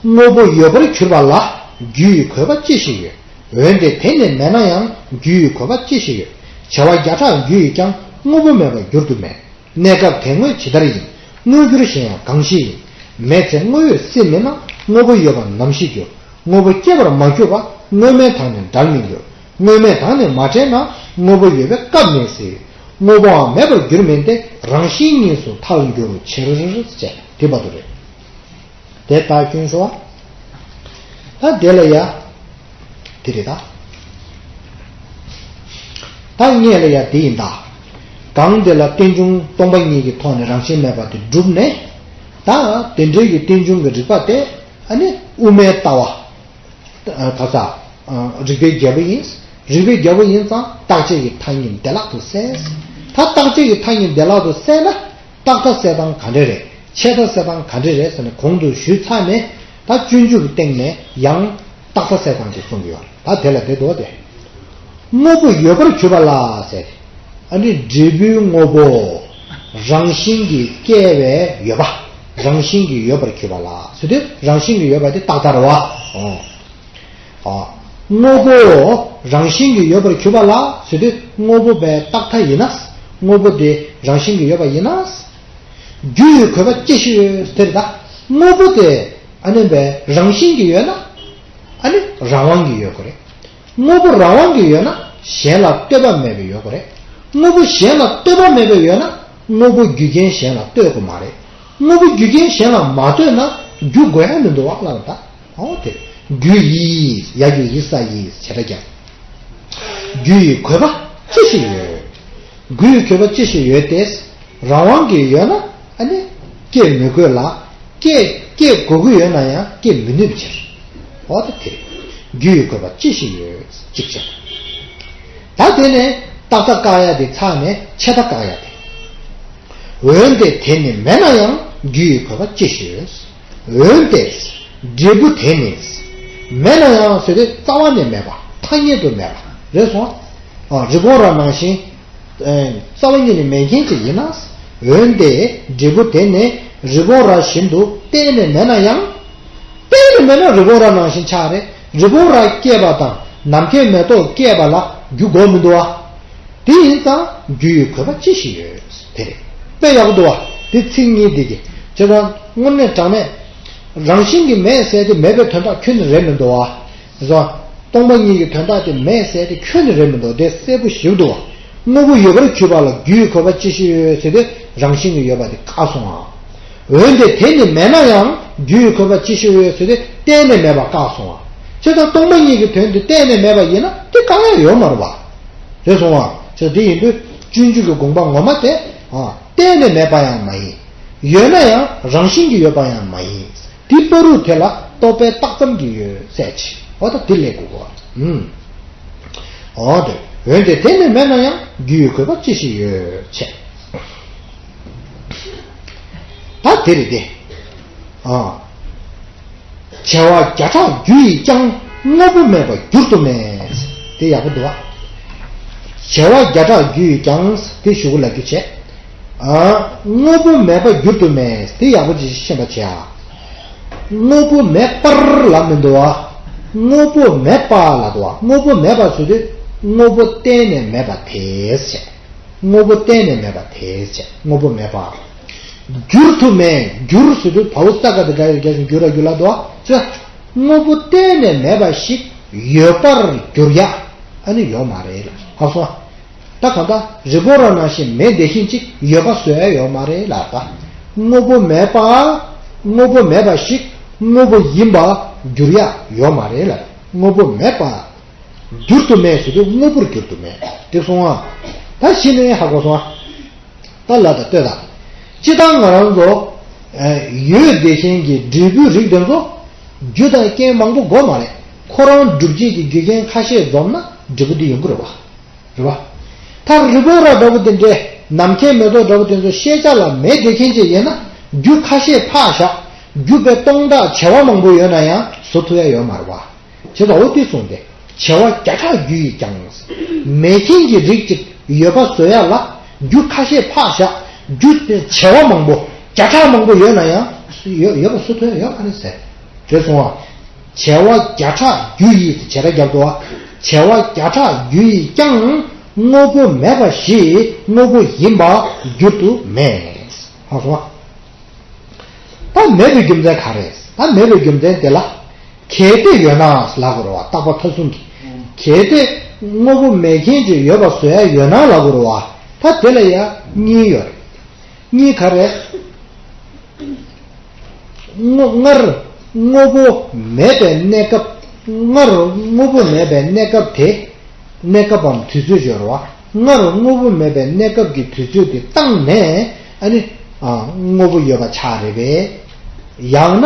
དངོས་པོ་ཡོད་པར་གྱུར་པ་ལ་རྒྱུ་ཡི་གོས་པ་ཅི་ཞིག་ཡོད། འོན་ཏེ་དེ་ནི་མེད་ན་ཡང་རྒྱུ་ཡི་གོས་པ་ཅི་ཞིག་ཡོད། བྱ་བ་བརྒྱ་ཕྲག་རྒྱུ་ཡིས་ཀྱང་དངོས་པོ་མེད་པར་འགྱུར་དུ་མེད། གནས་སྐབས་དེ་དངོས་ཇི་ལྟར་ཡིན། དངོས་འགྱུར་གཞན་ཡང་གང་ཞིག་ཡིན། མེད་ཚེ་དངོས་ཡོད་སྲིད་མིན་ན། དངོས་པོ་ཡོད་པ་ནམ་ཞིག་འགྱུར། དངོས་པོ་སྐྱེ་བར་མ་གྱུར་པ། དངོས་མེད་དང་ནི་འབྲལ་མི་འགྱུར། དངོས་མེད་དང་ནི་མ་བྲལ་ན། དངོས་པོ་ཡོད་པའི་སྐབས་མེད་ཟེར། དངོས་པོའང་མེད་པར་འགྱུར་མིན་ཏེ། རང་བཞིན་གཉིས་སུ་ཐལ་འགྱུར་ཕྱིར་ཟེར། དེ་བར་དུ་རེད། དེ་ལྟར་སྐྱོན་ཤོར་བ། ད་དེ་ལ་ཡ། དེ་རེད་ད། ད་ངས་ལ་ཡ་དེ་ཡིན་ད། གང་དེ་ལ་རྟེན་འབྱུང་སྟོང་པ་ཉིད་ཀྱི་ཐོག་ནས་རང་བཞིན་མེད་པ་དེ་གྲུབ་ནས། ད་དེ་འདྲའི་གི་རྟེན་འབྱུང་གི་རིགས་པ་དེ་ཨ་ནི་དབུ་མའི་ལྟ་བ། ག་ས། རིགས་པའི་རྒྱལ་པོ་ཡིན། རིགས་པའི་རྒྱལ་པོ་ཡིན་ཙང་རྟག་ཆད་ཀྱི་མཐའ་གཉིས་བདེ་བླག་ཏུ་གསལ། ད་རྟག་ཆད་ཀྱི་མཐའ་གཉིས་བདེ་བླག་ཏུ་གསལ་ན། རྟག་མཐའ་གསལ་སྟངས་ག་འདྲ་རེད། ཆད་མཐའ་གསལ་སྟངས་ག་འདྲ་རེད་ཟེར་ནས་གོང་དུ་ཞུས་ཚར་ནས། ད་སྤྱོད་འཇུག་གི་སྟེང་ནས་ཡང་རྟག་མཐའ་གསལ་སྟངས་ཅིག་གསུང་གི་ཡོད་རེད། ད་དེ་ལ་དེ་འདུག་སྟེ། དངོས་པོ་ཡོད་པར་གྱུར་པ་ལ་ཟེར། ཨ་ནི་འབྲས་བུའི་དངོས་པོ་རང་བཞིན་གྱིས་སྐྱེ་བའི་ཡོད་པ། རང་བཞིན་གྱིས་ཡོད་པར་གྱུར་པ་ལ་ཟེར་དུས་རང་བཞིན་གྱིས་ཡོད་པ་དེ་རྟག་མཐའ་རེད་བ། ཨོ། དངོས་པོ་རང་བཞིན་གྱིས་ཡོད་པར་གྱུར་པ་ལ་ཟེར་དུས་དངོས་པོ་པའི་རྟག་མཐའ་ཡིན་ན། དངོས་པོ་དེ་རང་བཞིན་གྱིས་ཡོད་པ་ཡིན་ན། རྒྱུ་ཡི་གོས་པ་ཅི་ཞིག་ཡོད་ཟེར་ད། དངོས་པོ་དེ་ཨ་ནི་པའི་རང་བཞིན་གྱིས་ཡོད་ན། ཨ་ནི་རང་དབང་གིས་ཡོད་དགོས་རེད། དངོས་པོ་རང་དབང་གིས་ཡོད་ན་གཞན་ལ་ལྟོས་པ་མེད་པའི་ཡོད་དགོས་རེད། དངོས་པོ་གཞན་ལ་ལྟོས་པ་མེད་པའི་ཡོད་ན་དངོས་པོ་རྒྱུ་རྐྱེན་གཞན་ལ་ལྟོས་དགོས་མ་རེད། དངོས་པོ་རྒྱུ་རྐྱེན་གཞན་ལ་མ་ལྟོས་ན་རྒྱུ་དགོས་ཡ་མི་འདུག་བ་ལབ་ད། ཨོ་དེ། རྒྱུ་ཡི། ཡ་རྒྱུ་ཡི་ས་ཡི་བྱེད་སྒྲ་རྒྱབ། རྒྱུ་ཡི་གོས་པ་ཅི་ཞིག་ཡོད། རྒྱུ་ཡི་གོས་པ་ཅི་ཞིག་ཡོད་དེ། རང་དབང་གིས་ཡོད་ན་ཨ་ནི་སྐྱེ་མི་དགོས་ལ། སྐྱེ་སྐྱེ་དགོས་ཀྱི་ཡོད་ན་ཡང་སྐྱེ་མི་ནུས་པའི་ཕྱིར། འོ་ད་དེ་རེད། རྒྱུ་ཡི་གོས་པ་ཅི་ཞིག་ཡོད་ཅིག་བྱས། ད་དེ་ནས་རྟག་མཐའ་བཀག་ཡ་དེ་ཚར་ནས་ཆད་མཐའ་བཀག་ཡ་དེ། འོན་ཏེ་དེ་ནི་མེད་ན་ཡང་རྒྱུ་ཡི་གོས་པ་ཅི་ཞིག་ཡོད། འོན་ཏེ། འབྲས་བུ་དེ་ནི། མེད་ན་ཡང་ཟེར་དུས་རྩ་བ་ནས་མེད་པ་ཐ་སྙད་དུ་མེད་པ་རེད་སོང་། ཨ་རི་བོང་རྭ་ནང་བཞིན། ཨ་རྩ་བ་ཉིད་ནས་མེད་མཁན་ཅིག་ཡིན་ན། འོན་ཏེ་འབྲས་བུ་དེ་ནི་རི་བོང་རྭ་བཞིན་དུ་གཏན་ནས་མེད་ན་ཡང་། གཏན་ནས་མེད་ན་རི་བོང་རྭ་ནང་བཞིན་ཆགས་རེད། རི་བོང་རྭ་སྐྱེས་པ་དང་ནམ་མཁའི་མེ་ཏོག་སྐྱེས་པ་ལ་རྒྱུ་དགོས་མི་འདུག་ཨ། དེ་ཡིན་ཙང་རྒྱུ་ཡི་གོས་པ་ཅི་ཞིག་ཡོད། དེ་རེད། དཔེ་ཡག་པོ་འདུག་བ། དེ་ཚིག་གཉིས་དེ་གི་བྱས་ཙང་དངོས་གནས་དྲང་གནས་རང་བཞིན་གྱིས་མེད་ཟེར་དེ་མེད་པའི་དོན་དག་ཁྱོན་ནས་རེད་མི་འདུག་བ། བྱས་ཙང་སྟོང་པ་ཉིད་ཀྱི་དོན་དག་དེ་མེད་ཟེར་དེ་ཁྱོན་ནས་རེད་མི་འདུག་དེ་གསལ་པོ་ཞིག་འདུག་བ། དངོས་པོ་ཡོད་པར་གྱུར་པ་ལ་རྒྱུ་ཡི་གོས་པ་ཅི་ཞིག་ཡོད་ཟེར་དེ་རང་བཞིན་གྱིས་ཡོད་པ་དེ་བཀག་སོང་ཨ། འོན་ཏེ་དེ་ནི་མེད་ན་ཡང་རྒྱུ་ཡི་གོས་པ་ཅི་ཞིག་ཡོད་ཟེར་དེ་གཏན་ནས་མེད་པ་བཀག་སོང་ཨ། བྱས་ཙང་སྟོང་པ་ཉིད་ཀྱི་དོན་དེ་གཏན་ནས་མེད་པ་ཡིན་ན་དེ་བཀག་ཡ་ཡོད་མ་རེད་བ། རེད་སོང་བ། ཅེས་དེ་ཡིན་དུས་སྤྱོད་འཇུག་གི་དགོངས་པ་ངོ་མ་དེ། ཨ། གཏན་ནས་མེད་པ་ཡང་མ་ཡིན། ཡོད་ན་ཡང་རང་བཞིན་གྱིས་ཡོད་པ་ཡང་མ་ཡིན། དེ་ལྟ་རུ་དེ་ལ་རྟོག་པས་བཏགས་ཙམ་གྱིས་ཡོད་ཟེར་ཅིག་འོ་ད་དེ་ལས་དགོས་གོ། ཨུམ། འོ་དེ། འོན་ཏེ་དེ་ནི་མེད་ན་ཡང་རྒྱུ་ཡི་གོས་པ་ཅི་ཞིག་ཡོད་ཅེས། ད་དེ་རེད་དེ། ཨ། བྱེ་བ་བརྒྱ་ཕྲག་རྒྱུ་ཡིས་ཀྱང་དངོས་པོ་མེད་པར་འགྱུར་དུ་མེད། དེ་ཡག་པོ་འདུག་བ། བྱེ་བ་བརྒྱ་ཕྲག་རྒྱུ་ཡིས་ཀྱང་དེ་ཞུ་གི་ལབ་རྒྱུ་བྱས། ཨ། དངོས་པོ་མེད་པར་འགྱུར་དུ་མེད། དེ་ཡག་པོ་ཅིག་ཤེས་པ་བྱས་ཨ། དངོས་པོ་མེད་པར་ལབ་མི་འདུག་བ། དངོས་པོ་མེད་པ་ལབ་འདུག་བ། དངོས་པོ་མེད་པ་ཟེར་དུས་དངོས་པོ་གཏན་ནས་མེད་པ་དེ་བྱས། དངོས་པོ་གཏན་ནས་མེད་པ་དེ་བྱས། དངོས་པོ་མེད་པ། འགྱུར་དུ་མེད། འགྱུར་ཟེར་དུས་བའོ་ཙ་ག་དེ་ག་ཡོད་རྒྱ་ཞིང་འགྱུར་ར་འགྱུར་ལ་འདུག་བ། ཅི། དངོས་པོ་གཏན་ནས་མེད་པ་ཞིག་ཡོད་པར་འགྱུར་ཡ། ཨ་ནི་ཡོད་མ་རེད་ལ། ཧ་སོང་། ད་གང་ལྟར་རི་བོ་ར་ནང་བཞིན་མེ་དེ་བཞིན་ཅིག་ཡོད་པ་བཟོ་ཡ་ཡོད་མ་རེད་ལ། ད་དངོས་པོ་མེད་པ། དངོས་པོ་མེད་པ་ཞིག་དངོས་པོ་ཡིན་པ་འགྱུར་ཡ་ཡོད་མ་རེད་ལ། དངོས་པོ་མེད་པ། འགྱུར་དུ་མེད་ཟེར་དུས་དངོས་པོར་འགྱུར་དུ་མེད་དེ་སོང་ཨ། ད་གཞི་ནས་ཧ་གོ་སོང་ཨ། ད་ལ་ད་ལྟོས་དང་། སྤྱི་བཏང་ང་རང་ཚོ། ཡོད་བདེ་ཆེན་གྱི་འབྲས་བུའི་རིགས་དེ་ཚོ། རྒྱུ་དང་རྐྱེན་མང་པོ་དགོས་མ་རེད། ཁོ་རང་སྒྲུབ་བྱེད་ཀྱི་རྒྱུ་རྐྱེན་ཁ་ཤས་འཛོམས་ན་འབྲས་བུ་འདི་ཡོང་གི་རེད་བ། རེད་བ། ད་རི་བོ་ར་འདྲ་བོ་དེ་འདྲའི་ནམ་མཁའི་མེ་ཏོག་འདྲ་བོ་དེ་ཚོ་ཤེས་བྱ་ལ་མེ་དེ་མཁན་ཅིག་ཡིན་ན་རྒྱུ་ཁ་ཤས་ཕར་བཞག་རྒྱུ་པའི་སྟོང་ཕྲག་བྱེ་བ་མང་པོ་ཡོད་ན་ཡང་བཟོ་ཐུབ་ཡ་ཡོད་མ་རེད་བ། བྱས་ཙང་འོ་དེ་གསུངས་ཏེ། བྱེ་བ་བརྒྱ་ཕྲག་རྒྱུ་ཡིས་ཀྱང་། མེ་མཁན་གྱི་རིགས་གཅིག་ཡོད་པ་བཟོ་ཡ་ལ་རྒྱུ་ཁ་ཤས་ཕར་བཞག་རྒྱུ་དེ་བྱེ་བ་མང་པོ་བརྒྱ་ཕྲག་མང་པོ་ཡོད་ན་ཡང་ཡོད་ཡོད་པ་བཟོ་ཐུབ་ཡ་ཡོད་མ་རེད་ཟེར། དེ་སོང་བ། བྱེ་བ་བརྒྱ་ཕྲག་རྒྱུ་ཡིས་བྱེ་བྲག་རྒྱབ་འདུག་བ། བྱེ་བ་བརྒྱ་ཕྲག་རྒྱུ་ཡིས་ཀྱང་དངོས་པོ་མེད་པ་ཞིག་དངོས་པོ་ཡིན་པ་འགྱུར་དུ་མེད། ཧ་སོང་བ། ད་མེད་པའི་རྒྱུ་མཚན་ག་རེ། ད་མེད་པའི་རྒྱུ་མཚན་དེ་ལ། གལ་ཏེ་ཡོད་ན་ལབ་དགོས་རེད་བ། རྟག་པ་མཐའ་གསུམ་གྱི། གལ་ཏེ་དངོས་པོ་མེད་མཁན་ཅིག་ཡོད་པ་བཟོ་ཡ་ཡོད་ན་ལབ་དགོས་རེད་བ། ད་དེ་ལ་ཡ་གཉིས་ཡོད་རེད། གཉིས་ག་རེ། དངོས་སྔར་དངོས་པོ་མེད་པའི་གནས་སྐབས། སྔར་དངོས་པོ་མེད་པའི་གནས་སྐབས་དེ། གནས་སྐབས་བམ་དུས་ཚོད་སྦྱོར་བ། སྔར་དངོས་པོ་མེད་པའི་གནས་སྐབས་ཀྱི་དུས་ཚོད་དེ་བཏང་ནས་ཨ་ནི། ཨ། དངོས་པོ་ཡོད་པ་ཆགས་རེད་པས། ཡང་ན་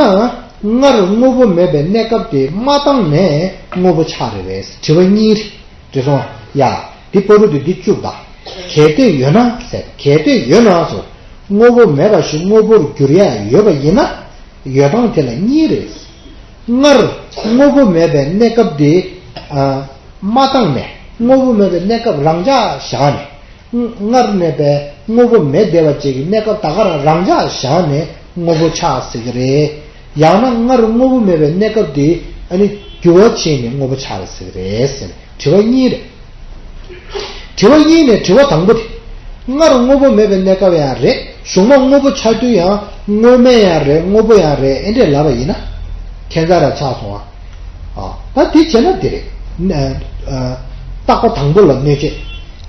སྔར་དངོས་པོ་མེད་པའི་གནས་སྐབས་དེ་མ་བཏང་ནས་དངོས་པོ་ཆགས་རེད་པས། དྲི་བ་གཉིས་རེད། དྲི་སོང་ཡ། འདི་བར་དུ་དེ་འདི་བཅུག་ད། གལ་ཏེ་ཡོད་ན་ཟེར། གལ་ཏེ་ཡོད་ན་ཟེར། དངོས་པོ་མེད་པ་ཞིག་དངོས་པོར་འགྱུར་ཡ་ཡོད་པ་ཡིན་ན། ཡོད་སྟངས་དེ་ལ་གཉིས་རེད། སྔར་དངོས་པོ་མེད་པའི་གནས་སྐབས་དེ། ཨ། མ་བཏང་ནས་དངོས་པོ་མེད་པའི་གནས་སྐབས་རང་འཇགས་བཞག་ནས། སྔར་གནས་པའི་དངོས་པོ་མེད་བསྡད་པ་ཅིག་གི་གནས་སྐབས་ད་ག་རང་རང་འཇགས་བཞག་ནས་དངོས་པོ་ཆགས་སྲིད་ཀྱི་རེད། ཡང་ན་སྔར་དངོས་པོ་མེད་པའི་གནས་སྐབས་དེ་ཨ་ནི་འགྱུར་བ་ཕྱིན་ནས་དངོས་པོ་ཆགས་སྲིད་ཀྱི་རེད་ཟེར་ནས་དྲི་བ་གཉིས་རེད། དྲི་བ་གཉིས་ནས་དྲི་བ་དང་པོ་དེ། སྔར་དངོས་པོ་མེད་པའི་གནས་སྐབས་ཡང་རེད། གཞུག་མ་དངོས་པོ་ཆགས་དུས་ཡང་དངོས་མེད་ཡང་རེད། དངོས་པོ་ཡང་རེད། ཨེ་འདྲས་ལབ་པ་ཡིན་ན། ཁྱད་མཚར་ར་ཆགས་སོང་ཨ། ཨ། ད་དེ་བྱས་ན་འདི་རེད། ཨ། ཨ། རྟག་པ་དང་པོ་ལ་གནོད་བྱེད།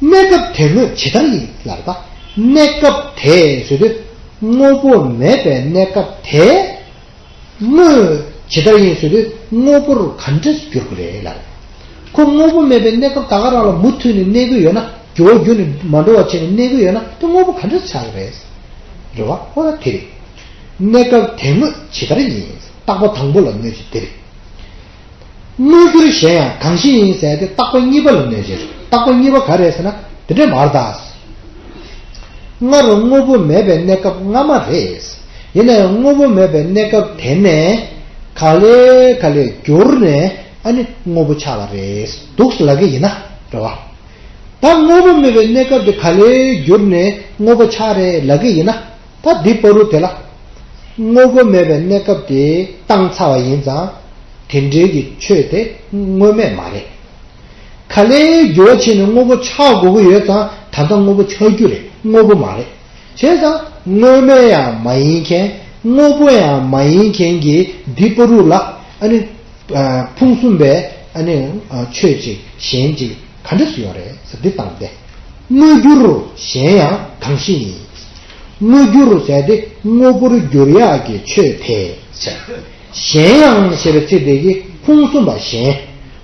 གནས་སྐབས་དེ་དངོས་ཇི་ལྟར་ཡིན་ལབ་རེད་ད། གནས་སྐབས་དེ་ཟེར་དུས་དངོས་པོ་མེད་པའི་གནས་སྐབས་དེ། དངོས་ཇི་ལྟར་ཡིན་ཟེར་དུས་དངོས་པོར་ག་འདྲས་འགྱུར་དགོས་རེད་ལབ། ཁོ་དངོས་པོ་མེད་པའི་གནས་སྐབས་ད་ག་རང་ལ་མུ་མཐུད་ནས་གནས་ཀྱི་ཡོད་ན། འགྱུར་བ་འགྱུར་ནས་མ་འགྲོ་བ་བྱས་ནས་གནས་ཀྱི་ཡོད་ན་དེ་དངོས་པོ་ག་འདྲས་ཆགས་ཀྱི་རེད། རེད་བ། ཁོ་ལ་དེ་རེད། གནས་སྐབས་དེ་དངོས་ཇི་ལྟར་ཡིན། རྟག་པ་དང་པོ་ལ་གནོད་བྱེད་དེ་རེད། དངོས་འགྱུར་གཞན་ཡང་གང་ཞིག་ཡིན་ཟེར་ཏེ་རྟག་པ་གཉིས་པ་ལ་གནོད་བྱེད། རྟག་པ་གཉིས་པ་ག་རེ་ཟེར་ན་དེ་འདྲས་མ་རེད་ད། སྔར་དངོས་པོ་མེད་པའི་གནས་སྐབས་སྔ་མ་རེད། ཡིན་ན་ཡང་དངོས་པོ་མེད་པའི་གནས་སྐབས་དེ་ནས་ག་ལེ་ག་ལེ་འགྱུར་ནས་ཨ་ནི་དངོས་པོ་ཆགས་པ་རེད་འདུག་ཟེར་ལབ་ཀྱི་ཡིན་ན་རེད་བ། ད་དངོས་པོ་མེད་པའི་གནས་སྐབས་དེ་ག་ལེ་འགྱུར་ནས་དངོས་པོ་ཆགས་རེད་ལབ་ཀྱི་ཡིན་ན། ད་འདི་བར་དུ་དེ་ལ་དངོས་པོ་མེད་པའི་གནས་སྐབས་དེ་བཏང་ཚར་བ་ཡིན་ཙང་དེ་འདྲའི་གི་ཆོས་དེ་དངོས་མེད་མ་རེད། ག་ལེ་འགྱུར་བ་ཕྱིན་ནས་དངོས་པོ་ཆགས་དགོས་ཀྱི་ཡོད་ཙང་ད་ལྟ་དངོས་པོ་ཆགས་རྒྱུ་རེད། དངོས་པོ་མ་རེད། བྱས་ཙང་དངོས་མེད་ཡང་མ་ཡིན་མཁན། དངོས་པོ་ཡང་མ་ཡིན་མཁན་གྱི་འདི་བར་དུ་ལ་ཨ་ནི། ཨ། ཕུང་གསུམ་པའི་ཨ་ནི། ཨ། ཆོས་གཅིག་གཞན་གཅིག་ག་འདྲ་སུ་ཡོད་རེད་ཟེར་འདི་བཏང་སྟེ། དངོས་འགྱུར་གཞན་ཡང་གང་ཞིག་ཡིན། དངོས་འགྱུར་ཟེར་ཏེ་དངོས་པོར་འགྱུར་ཡག་གི་ཆོས་དེ་ཟེར། གཞན་ཡང་ཞེས་པའི་ཚིག་དེ་གིས་ཕུང་གསུམ་པ་གཞན།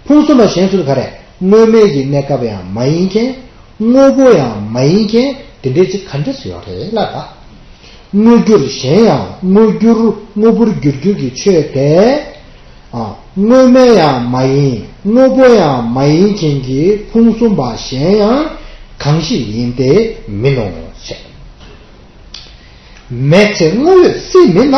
ཕུང་གསུམ་པ་གཞན་ཟེར་དུས་ག་རེ། དངོས་མེད་ཀྱི་གནས་སྐབས་ཡང་མ་ཡིན་མཁན། དངོས་པོ་ཡང་མ་ཡིན་མཁན་དེ་འདྲའི་ཅིག་ག་འདྲ་སུ་ཡོད་རེད་ལབ་པ། དངོས་འགྱུར་གཞན་ཡང་དངོས་འགྱུར་དངོས་པོར་འགྱུར་འགྱུར་གྱི་ཆོས་དེ། ཨ། དངོས་མེད་ཡང་མ་ཡིན། དངོས་པོ་ཡང་མ་ཡིན་མཁན་གྱི་ཕུང་གསུམ་པ་གཞན་ཡང་གང་ཞིག་ཡིན་ཏེ་མིན་ནོ་ཞེས། མེད་ཚེ་དངོས་ཡོད་སྲིད་མིན་ན།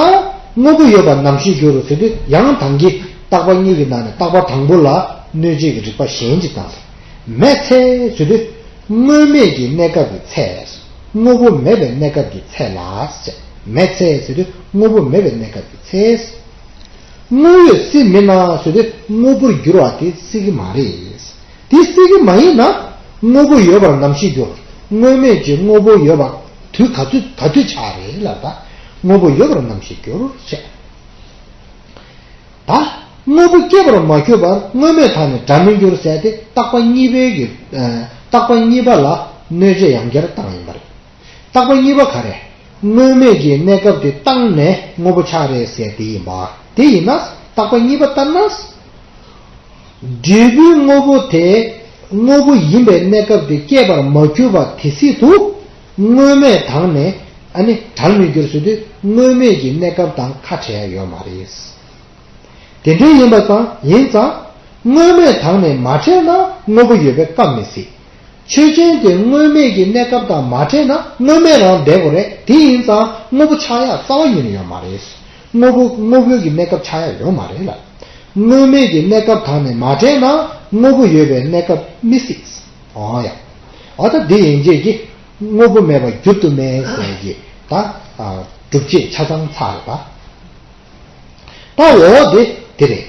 དངོས་པོ་ཡོད་པ་ནམ་ཞིག་འགྱུར་རོ་ཟེར་དུས་ཡང་དང་གི་རྟག་པ་གཉིས་ཀྱི་ནང་ནས་རྟག་པ་དང་པོ་ལ་གནོད་བྱེད་ཀྱི་རིགས་པ་གཞན་གཅིག་བཏང་སོང་། མེད་ཚེ་ཟེར་དུས་དངོས་མེད་ཀྱི་གནས་སྐབས་ཀྱི་ཚེ། དངོས་པོ་མེད་པའི་གནས་སྐབས་ཀྱི་ཚེ་ལ་ཟེར། མེད་ཚེ་ཟེར་དུས་དངོས་པོ་མེད་པའི་གནས་སྐབས་ཀྱི་ཚེ། དངོས་ཡོད་སྲིད་མིན་ན་ཟེར་དུས་དངོས་པོར་འགྱུར་བ་དེ་སྲིད་ཀྱི་མ་རེད། དེ་སྲིད་ཀྱི་མ་ཡིན་ན་དངོས་པོ་ཡོད་པར་ནམ་ཞིག་འགྱུར། དངོས་མེད་ཀྱི་དངོས་པོ་ཡོད་པ་དུས་ག་དུས་ག་དུས་ཆགས་རེད་ལབ་ད། དངོས་པོ་ཡོད་པར་ནམ་ཞིག་འགྱུར་བྱས། ད་དངོས་པོ་སྐྱེ་བར་མ་གྱུར་པར་དངོས་མེད་དག་ནི་འདྲ་མི་འགྱུར་ཟེར་ཏེ་རྟག་པ་གཉིས་པའི་གི་ཨ་རྟག་པ་གཉིས་པ་ལ་གནོད་བྱེད་ཡང་བསྐྱར་བཏང་ཡིན་པ་རེད། རྟག་པ་གཉིས་པ་ག་རེ། དངོས་མེད་ཀྱི་གནས་སྐབས་དེ་བཏང་ནས་དངོས་པོ་ཆགས་རེད་ཟེར་དེ་ཡིན་པ། དེ་ཡིན་ན་རྟག་པ་གཉིས་པ་ལྟར་ན། འབྲས་བུའི་དངོས་པོ་དེ་དངོས་པོ་ཡིན་པའི་གནས་སྐབས་དེ་སྐྱེས་པར་མ་གྱུར་པ་དེ་སྲིད་དུ་དངོས་མེད་དག་ནས་ཨ་ནི་བྲལ་མི་འགྱུར་ཟེར་དུས་དངོས་མེད་ཀྱི་གནས་སྐབས་དང་ཁ་བྲལ་ཡ་ཡོད་མ་རེད། དེ་འདྲའི་ཡིན་པ་ཙང་ཡིན་ཙང་དངོས་མེད་དག་ནས་མ་བྲལ་ན་དངོས་པོ་ཡོད་པའི་སྐབས་མི་སྲིད། ཆོས་ཅན་དེ་དངོས་མེད་ཀྱི་གནས་སྐབས་དང་མ་བྲལ་ན་དངོས་མེད་རང་བསྡད་དགོས་རེད། དེ་ཡིན་ཙང་དངོས་པོ་ཆགས་ཡག་རྩ་བ་ཉིད་ནས་ཡོད་མ་རེད། དངོས་པོ་དངོས་པོའི་གི་གནས་སྐབས་ཆགས་ཡག་ཡོད་མ་རེད་ལ། དངོས་མེད་ཀྱི་གནས་སྐབས་དག་ནས་མ་བྲལ་ན་དངོས་པོ་ཡོད་པའི་གནས་སྐབས་མི་སྲིད། འོ་ཡ། འོ་ད་འདི་ཡན་ཆད་ཀྱིས་དངོས་པོ་མེད་པར་གྱུར་དུ་མེད་ཟེར་གྱི་ད་སྒྲུབ་བྱེད་ཆ་ཚང་ཚར་རེད་པ། ད་འོ་དེ་དེ་རེད།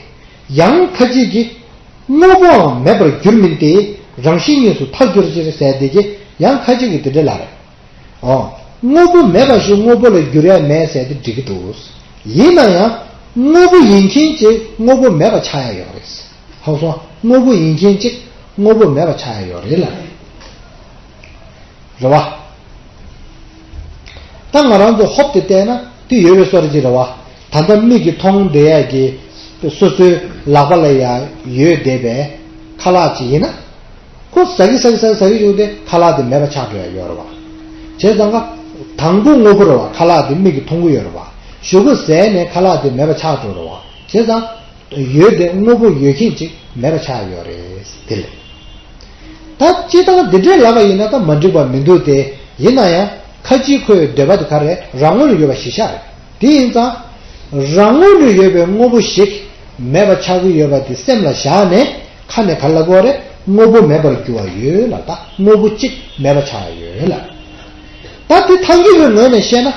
ཡང་ཁ་ཅིག་གིས་དངོས་པོའང་མེད་པར་འགྱུར་མིན་ཏེ། རང་བཞིན་གཉིས་སུ་ཐལ་འགྱུར་ཕྱིར་ཟེར་དེ་གྱིས་ཡང་ཁ་ཅིག་གིས་དེ་འདྲ་ལབ་རེད། འོ། དངོས་པོ་མེད་པ་ཞིག་དངོས་པོ་ལ་འགྱུར་ཡ་མེད་ཟེར་དེ་འགྲིག་གི་འདུག་ཡིན་ན་ཡང་དངོས་པོ་ཡིན་མཁན་ཅིག་དངོས་པོ་མེད་པ་ཆགས་ཡ་ཡོད་རེད། ཧ་གོ་སོང་། དངོས་པོ་ཡིན་མཁན་ཅིག་དངོས་པོ་མེད་པ་ཆགས་ཡ་ཡོད་རེད་ལ། རེད་བ། ད་ང་རང་ཚོ་ཧོབ་སྟེ་བལྟས་ན་དེ་ཡོད་པའི་བཟོ་འདྲ་ཅིག་རེད་བ། ད་ལྟ་མིག་གིས་མཐོང་བསྡད་ཡ་གི་སོ་སོའི་ལག་པ་ལ་ཡ་ཡོད་བསྡད་པའི་ཁ་ལག་ཅིག་ཡིན་ན། ཁོ་ཟ་གི་ཟ་གི་ཟ་གི་ཟ་གི་བྱུང་སྟེ་ཁ་ལག་དེ་མེད་པ་ཆགས་འགྲོ་ཡ་ཡོད་རེད་བ། བྱས་ཙང་ཀ་དང་པོ་དངོས་པོ་རེད་བ། ཁ་ལག་དེ་མིག་གིས་མཐོང་གི་ཡོད་རེད་བ། གཞུག་གུ་ཟས་ནས་ཁ་ལག་དེ་མེད་པ་ཆགས་འགྲོ་རེད་བ། བྱས་ཙང་། ཡོད་དེ་དངོས་པོ་ཡོད་མཁན་ཅིག་མེད་པ་ཆགས་ཡོད་རེད་དེ་ལས། ད་སྤྱིར་བཏང་འདི་འདྲའི་ལབ་པ་ཡིན་ན་ད་མ་འགྲིག་པ་མི་འདུག་སྟེ། ཡིན་ན་ཡང་ཁ་ཅིག་ཁོའི་འདོད་པ་དེ་ག་རེ་རང་ངོས་ནས་ཡོད་པ་གཞི་བཞག་རེད། དེ་ཡིན་ཙང་། རང་ངོས་ནས་ཡོད་པའི་དངོས་པོ་ཞིག་མེད་པ་ཆགས་ཀྱི་ཡོད་པ་དེ་སེམས་ལ་བཞག་ནས་ཁ་ནས་ག་ལབ་དགོས་རེད། དངོས་པོ་མེད་པར་འགྱུར་བ་ཡོད་ལ། ད་དངོས་པོ་གཅིག་མེད་པ་ཆགས་ཡོད་ལ། ད་དེ་ཐལ་འགྱུར་བའི་ངོས་ནས་བཤད་ན།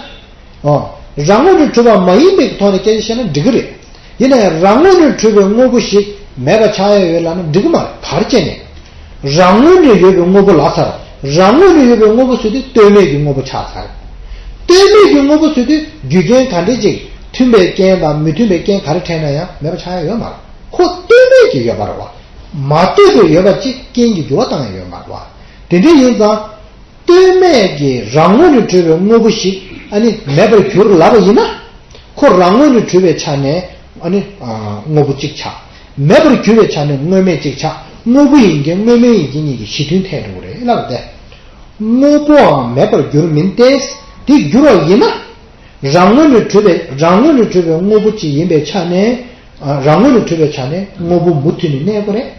ཨོ། རང་ངོས་ནས་གྲུབ་པ་མ་ཡིན་པའི་ཐོག་ནས་སྐད་ཆ་བཤད་ན་འགྲིག་གི་རེད། ཡིན་ན་ཡང་རང་ངོས་ནས་གྲུབ་པའི་དངོས་པོ་ཞིག་མེད་པ་ཆགས་ཡ་ཡོད་ལབ་ན་འགྲིག་གི་མ་རེད། ག་རེ་བྱས་ནས། རང་ངོས་ནས་ཡོད་པའི་དངོས་པོ་ལབ་ཚར། རང་ངོས་ནས་ཡོད་པའི་དངོས་པོ་ཟེར་དུས་ལྟོས་མེད་ཀྱི་དངོས་པོ་ཆགས་ཚར། ལྟོས་མེད་ཀྱི་དངོས་པོ་ཟེར་དུས་རྒྱུ་རྐྱེན་ག་འདྲ་ཅིག་མཐུན་པའི་རྐྱེན་དང་མི་མཐུན་པའི་རྐྱེན་ག་རེ་འཕྲད་ན་ཡང་མེད་པ་ཆགས་ཡ་ཡོད་མ་རེད། ཁོ་ལྟོས་མེད་ཀྱི་ཡོད་པ་རེད་བ། མ་ལྟོས་པའི་ཡོད་པ་ཅིག་རྐྱེན་གྱིས་འགྱུར་བ་བཏང་ཡ་ཡོད་མ་རེད་བ། དེ་འདྲ་ཡིན་ཙང་། ལྟོས་མེད་ཀྱི་རང་ངོས་ནས་གྲུབ་པའི་དངོས་པོ་ཞིག་ཨ་ནི་མེད་པར་གྱུར་ལབ་པ་ཡིན་ན། ཁོ་རང་ངོས་ནས་གྲུབ་པའི་ཆ་ནས་ཨ་ནི་དངོས་པོ་གཅིག་ཆགས། མེད་པར་གྱུར་པའི་ཆ་ནས་དངོས་མེད་གཅིག་ཆགས། དངོས་པོ་ཡིན་མཁན་དངོས་མེད་ཡིན་མཁན་གཉིས་ཀྱི་གཞི་མཐུན་ཐལ་འགྲོ་གི་རེད་ལབ་སྟེ། དངོས་པོའང་མེད་པར་འགྱུར་མིན་ཏེ། དེ་འགྱུར་བ་ཡིན་ན། རང་ངོས་ནས་གྲུབ་པའི་རང་ངོས་ནས་གྲུབ་པའི་དངོས་པོ་གཅིག་ཡིན་པའི་ཆ་ནས། རང་ངོས་ནས་གྲུབ་པའི་ཆ་ནས་དངོས་པོ་མུ་མཐུད་ནས་གནས་དགོས་རེད།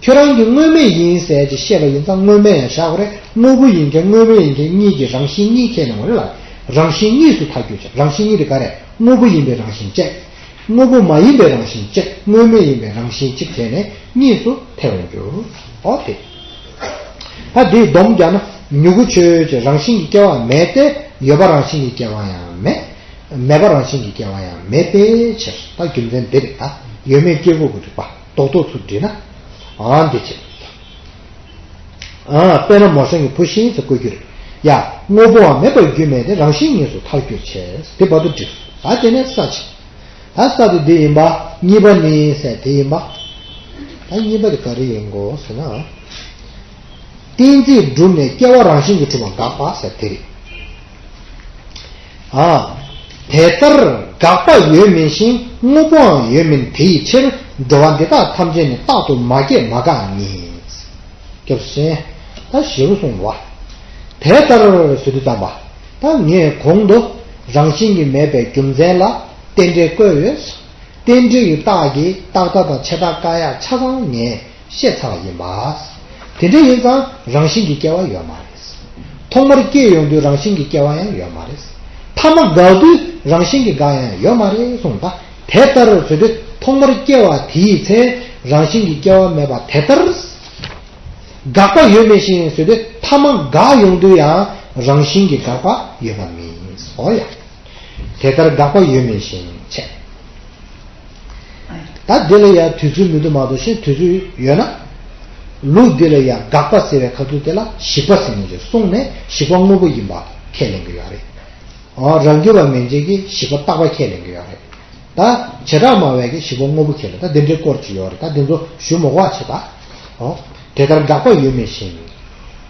ཁྱོད་རང་གིས་དངོས་མེད་ཡིན་ཟེར་གྱི་བཤད་པ་ཡིན་ཙང་དངོས་མེད་ཡང་བཞག་དགོས་རེད། དངོས་པོ་ཡིན་མཁན་དངོས་མེད་ཡིན་མཁན་གཉིས་ཀྱི་རང་བཞིན་གཉིས་ཁས་ལེན་དགོས་རེད་ལ། རང་བཞིན་གཉིས་སུ་ཐལ་འགྱུར་བྱ། རང་བཞིན་གཉིས་དེ་ག་རེད། དངོས་པོ་ཡིན་པའི་རང་བཞིན་བཅས། དངོས་པོ་མ་ཡིན་པའི་རང་བཞིན་བཅས། དངོས་མེད་ཡིན་པའི་རང་བཞིན་གཅིག་བྱས་ནས་གཉིས་སུ་ཐལ་འགྱུར། འོ་དེ། ད་དེའི་སྡོམ་རྒྱག་ན་མྱུ་གུ་ཆོས་ཅན། རང་བཞིན་གྱིས་སྐྱེ་བ་མེད་དེ། ཡོད་པ་རང་བཞིན་གྱིས་སྐྱེ་བ་ཡང་མེད། མེད་པ་རང་བཞིན་གྱིས་སྐྱེ་བ་ཡང་མེད་པའི་ཕྱིར། ད་རྒྱུ་མཚན་འདི་རེད། ད་ཡོད་མེད་སྐྱེས་བུ་གི་རིགས་པ་རྡོག་རྡོག་ཚུར་བསྒྲིལ་ན། ཨ་འདི་བྱེད། ཨ་དཔེར་ན་མོ་སྲང་གི་བུ་བཞིན་ཟེར་བཀོད་རྒྱུ་རེད། ཡ། དངོས་པོའང་མེད་པར་རྒྱུ་མེད་དེ། རང་བཞིན་གཉིས་སུ་ཐལ་འགྱུར་བྱས། དེ་བར་དུ་འགྲིག་ད་དེ་ནས་ས་ཆེ། ད་ས་དེ་འདི་ཡིན་པ། གཉིས་པ་ནི་ཟེར་དེ་ཡིན་པ། ད་གཉིས་པ་དེ་ག་རེ་ཡིན་དགོས་ཟེར་ན། གཏན་ཚིགས་བསྒྲུབས་ནས་སྐྱེ་བ་རང་བཞིན་གྱིས་གྲུབ་པ་དགག་པ་ཟེར་དེ་རེད། ཨ། དེ་ལྟར་དགག་པ་ཡོད་མིན་ཞིང་། དངོས་པོའང་ཡོད་མིན་དེ་ཡི་ཕྱིར། འགྲོ་བ་འདི་དག་ཐམས་ཅད་ནི། རྟག་ཏུ་མ་སྐྱེས་མ་འགགས་ཉིད། སྐྱབས་སུ་མཆི། ད་ཞེ་པོ་གསུངས་པ། དེ་ལྟར་ཟེར་དུས་ཙམ་པ། ད་ངས་གོང་དུ་རང་བཞིན་གྱིས་མེད་པའི་རྒྱུ་མཚན་ལ་རྟེན་འབྲེལ་བཀོད་ཡོད། རྟེན་འབྲེལ་གྱི་རྟགས་ཀྱིས་རྟག་མཐའ་དང་ཆད་མཐའ་བཀག་ཡག་ཆ་ཚང་ངས་བཤད་ཚར་བ་ཡིན་པ། དེ་འདྲ་ཡིན་ཙང་རང་བཞིན་གྱིས་སྐྱེ་བ་ཡོད་མ་རེད། ཐོག་མར་སྐྱེས་ཡོང་དུས་རང་བཞིན་གྱིས་སྐྱེ་བ་ཡང་ཡོད་མ་རེད། ཐ་མ་འགག་དུས་རང་བཞིན་གྱིས་འགག་ཡང་ཡོད་མ་རེད་གསུངས་པ། དེ་ལྟར་ཟེར་དུས་ཐོག་མར་སྐྱེ་བ་དེའི་ཚེ་རང་བཞིན་གྱིས་སྐྱེ་བ་མེད་པ་དེ་ལྟར། དགག་པ་ཡོད་མིན་ཞིང་ཟེར་དུས་ཐ་མ་འགག་ཡོང་དུས་ཡང་རང་བཞིན་གྱིས་དགག་པ་ཡོད་པ་མིན་སོ་ཡ། དེ་ལྟར་དགག་པ་ཡོད་མིན་ཞིང་བྱས། ད་འདི་ལ་ཡང་དུས་ཚོད་མི་འདུག་མ་གཏོགས་གཞན་དུས་ཚོད་ཡོད་ན། ལུགས་འདི་ལ་ཡང་དགག་པ་ཟེར་བའི་ཁ་ཐུག་དེ་ལ་ཞིག་པ་ཟེར་མཁན་ཅིག་གསུངས་ནས་ཞིག་པ་དངོས་པོ་ཡིན་པ་ཁས་ལེན་གྱི་ཡོད་རེད། ཨོ་རང་རྒྱུད་པ་མན་ཆད་ཀྱིས་ཞིག་པ་རྟག་པ་ཁས་ལེན་གྱི་ཡོད་རེད། ད་བྱེ་བྲག་སྨྲ་བས་ཀྱིས་ཞིག་པ་དངོས་པོ་ཁས་ལེན། ད་འདི་འདྲའི་སྐོར་ཅིག་ཡོད་རེད། ད་འདི་ཚོ་ཞུ་མི་དགོས་པ་བྱེད་ད། ཨོ་དེ་ལྟར་དགག་པ་ཡོད་མིན་ཞིང་།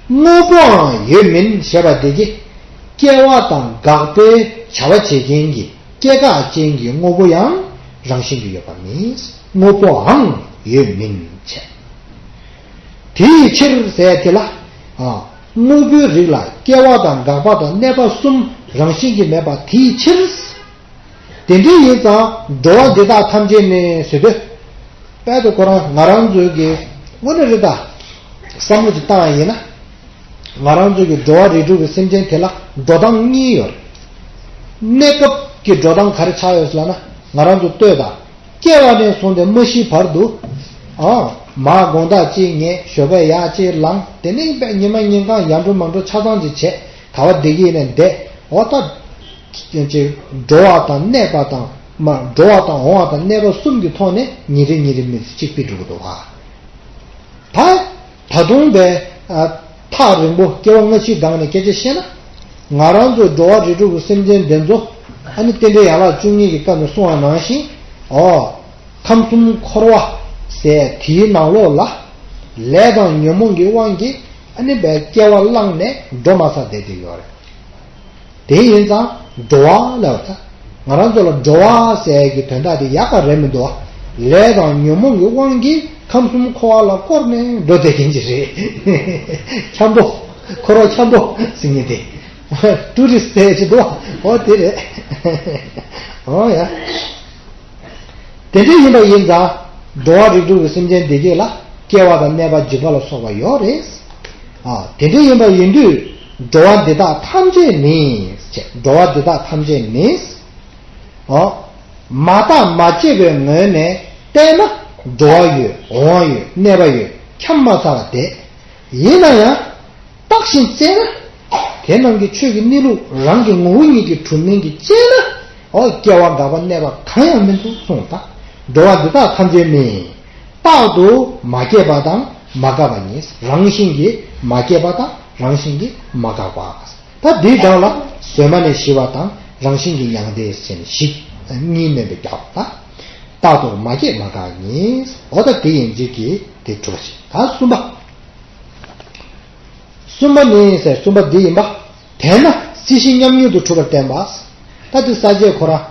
དངོས་པོའང་ཡོད་མིན་ཞེས་པ་དེ་གིས་སྐྱེ་བ་དང་འགག་པའི་བྱ་བ་བྱེད་མཁན་གྱི་སྐྱེ་འགག་ཅན་གྱི་དངོས་པོ་ཡང་རང་བཞིན་གྱིས་ཡོད་པ་མིན། དངོས་པོའང་ཡོད་མིན་བྱས། དེའི་ཕྱིར་ཟེར་དེ་ལ། ཨ། དངོས་པོའི་རིགས་ལ་སྐྱེ་བ་དང་འགག་པ་དང་གནས་པ་གསུམ་རང་བཞིན་གྱིས་མེད་པ་དེའི་ཕྱིར། དེ་འདྲ་ཡིན་ཙང་འགྲོ་བ་འདི་དག་ཐམས་ཅད་ནི་ཟེར་དུས། དཔལ་དུ་ཁོ་རང་ང་རང་ཚོའི་གི་དངོས་གནས་རེད་ད། བསམ་བློ་ཅིག་བཏང་ཡ་ཡིན་ན། ང་རང་ཚོའི་གི་འགྲོ་བ་རིགས་དྲུག་གི་སེམས་ཅན་དེ་ལ་འགྲོ་སྟངས་གཉིས་ཡོད་རེད། གནས་སྐབས་ཀྱི་འགྲོ་སྟངས་ག་རེ་ཆགས་ཡོད་ཟེར་ལབ་ན། ང་རང་ཚོ་ལྟོས་དང་། སྐྱེ་བ་ནས་བཟུང་སྟེ་མ་ཤི་བར་དུ། ཨ། མར་དགོང་དག་ཅིག་ཉལ། ཞོགས་པ་ཡར་ཅིག་ལངས། དེ་ནས་དཔེ་ཉི་མ་ཉིན་གང་ཡར་འགྲོ་མར་འགྲོ་ཆ་ཚང་ཅིག་བྱས། ག་བ་བསྡད་ཀྱི་ཡིན་ནའི་བསྡད། འོ་ད། ཅིག་འགྲོ་བ་དང་གནས་པ་དང་། མ་འགྲོ་བ་དང་འོང་བ་དང་གནས་པ་གསུམ་གྱི་ཐོག་ནས་ཉིན་རེ་ཉིན་རེ་མི་ཚེ་གཅིག་སྤེལ་འགྲོ་གི་འདུག་བ། ད། ད་དུང་བས། ཨ། ཐག་རིང་པོ་སྐྱེ་བ་སྔ་ཕྱིའི་སྒང་ནས་སྐད་ཆ་བཤད་ན། ང་རང་ཚོ་འགྲོ་བ་རིགས་དྲུག་གི་སེམས་ཅན་འདི་ཚོ། ཨ་ནི་རྟེན་འབྲེལ་ཡན་ལག་བཅུ་གཉིས་ཀྱི་སྐབས་ནས་གསུངས་པ་ནང་བཞིན། ཨོ། ཁམས་གསུམ་འཁོར་བ་ཟེར་དེའི་ནང་ལོགས་ལ། ལས་དང་ཉོན་མོངས་ཀྱི་དབང་གིས་ཨ་ནི་བས་སྐྱེ་བ་བླངས་ནས་འགྲོ་མ་ཚར་བསྡད་དེ་ཡོད་རེད། དེ་ཡིན་ཙང་འགྲོ་བ་ལབ་ད། ང་རང་ཚོ་ལ་འགྲོ་བ་ཟེར་གྱི་དོན་དག་དེ་ཡག་ག་རེད་མི་འདུག་བ། ལས་དང་ཉོན་མོངས་ཀྱི་དབང་གིས་ཁམས་གསུམ་འཁོར་བ་ལ་བསྐོར་ནས་འགྲོ་བསྡད་མཁན་ཅིག་རེད། འཁྱམ་པོ། འཁོར་བ་འཁྱམ་པོ་ཟེར་མཁན་དེ། ཊུ་རི་སི་ཊི་ཟེར་གྱི་འདུག་བ། འོ་དེ་རེད། འོ་ཡ། དེ་འདྲ་ཡིན་པ་ཡིན་ཙང་། འགྲོ་བ་རིགས་དྲུག་གི་སེམས་ཅན་འདི་གས་ལ་སྐྱེ་བ་དང་གནས་པ་འཇིག་པ་ལ་སོགས་པ་ཡོད་རེད། ཨ། དེ་འདྲ་ཡིན་པ་ཡིན་དུས། འགྲོ་བ་འདི་དག་ཐམས་ཅད་ནི། ཅེས་འགྲོ་བ་འདི་དག་ཐམས་ཅད་ནི། ཨ། མ་བརྟགས་མ་དཔྱད་པའི་ངོས་ནས་བལྟས་ན། འགྲོ་བ་ཡོད། འོང་བ་ཡོད། གནས་པ་ཡོད། འཁྱམས་མ་ཚར་བ་བསྡད། ཡིན་ན་ཡང་། བརྟགས་ཤིང་དཔྱད་ན། དེ་རྣམས་ཀྱི་ཆོས་ཀྱི་གནས་ལུགས་རང་གི་ངོ་བོ་ཉིད་ཀྱིས་གྲུབ་མིན་གྱིས་དཔྱད་ན། འོ་སྐྱེ་བ་འགག་པ་གནས་པ་གང་ཡང་མི་འདུག་གསུངས་ད། འགྲོ་བ་འདི་དག་ཐམས་ཅད་ནི། རྟག་ཏུ་མ་སྐྱེས་པ་དང་མ་འགགས་པ་ཉིད། རང་བཞིན་གྱིས་མ་སྐྱེས་པ་དང་རང་བཞིན་གྱིས་མ་འགགས་པ། ད་འདིའི་གྲངས་ལ་གཟོད་མ་ནས་ཞི་བ་དང་རང་བཞིན་གྱིས་མྱང་འདས་ཟེར་ཞིག་གཉིས་མེད་པའི་རྒྱབ་ད། རྟག་ཏུ་མ་སྐྱེས་མ་འགགས་ཉིད། འོ་ད་དེ་ཡན་ཆད་ཀྱིས་དེ་གྲུབ་པ་ཞིག་ད་གསུམ་པ། གསུམ་པ་ནི་ཟེར་གསུམ་པ་འདི་ཡིན་པ། དེས་ན་སྲིད་ཞི་མཉམ་ཉིད་དུ་གྲུབ་པར་བསྟན་པ། ད་དེ་ས་བཅད་ཁོ་རང་།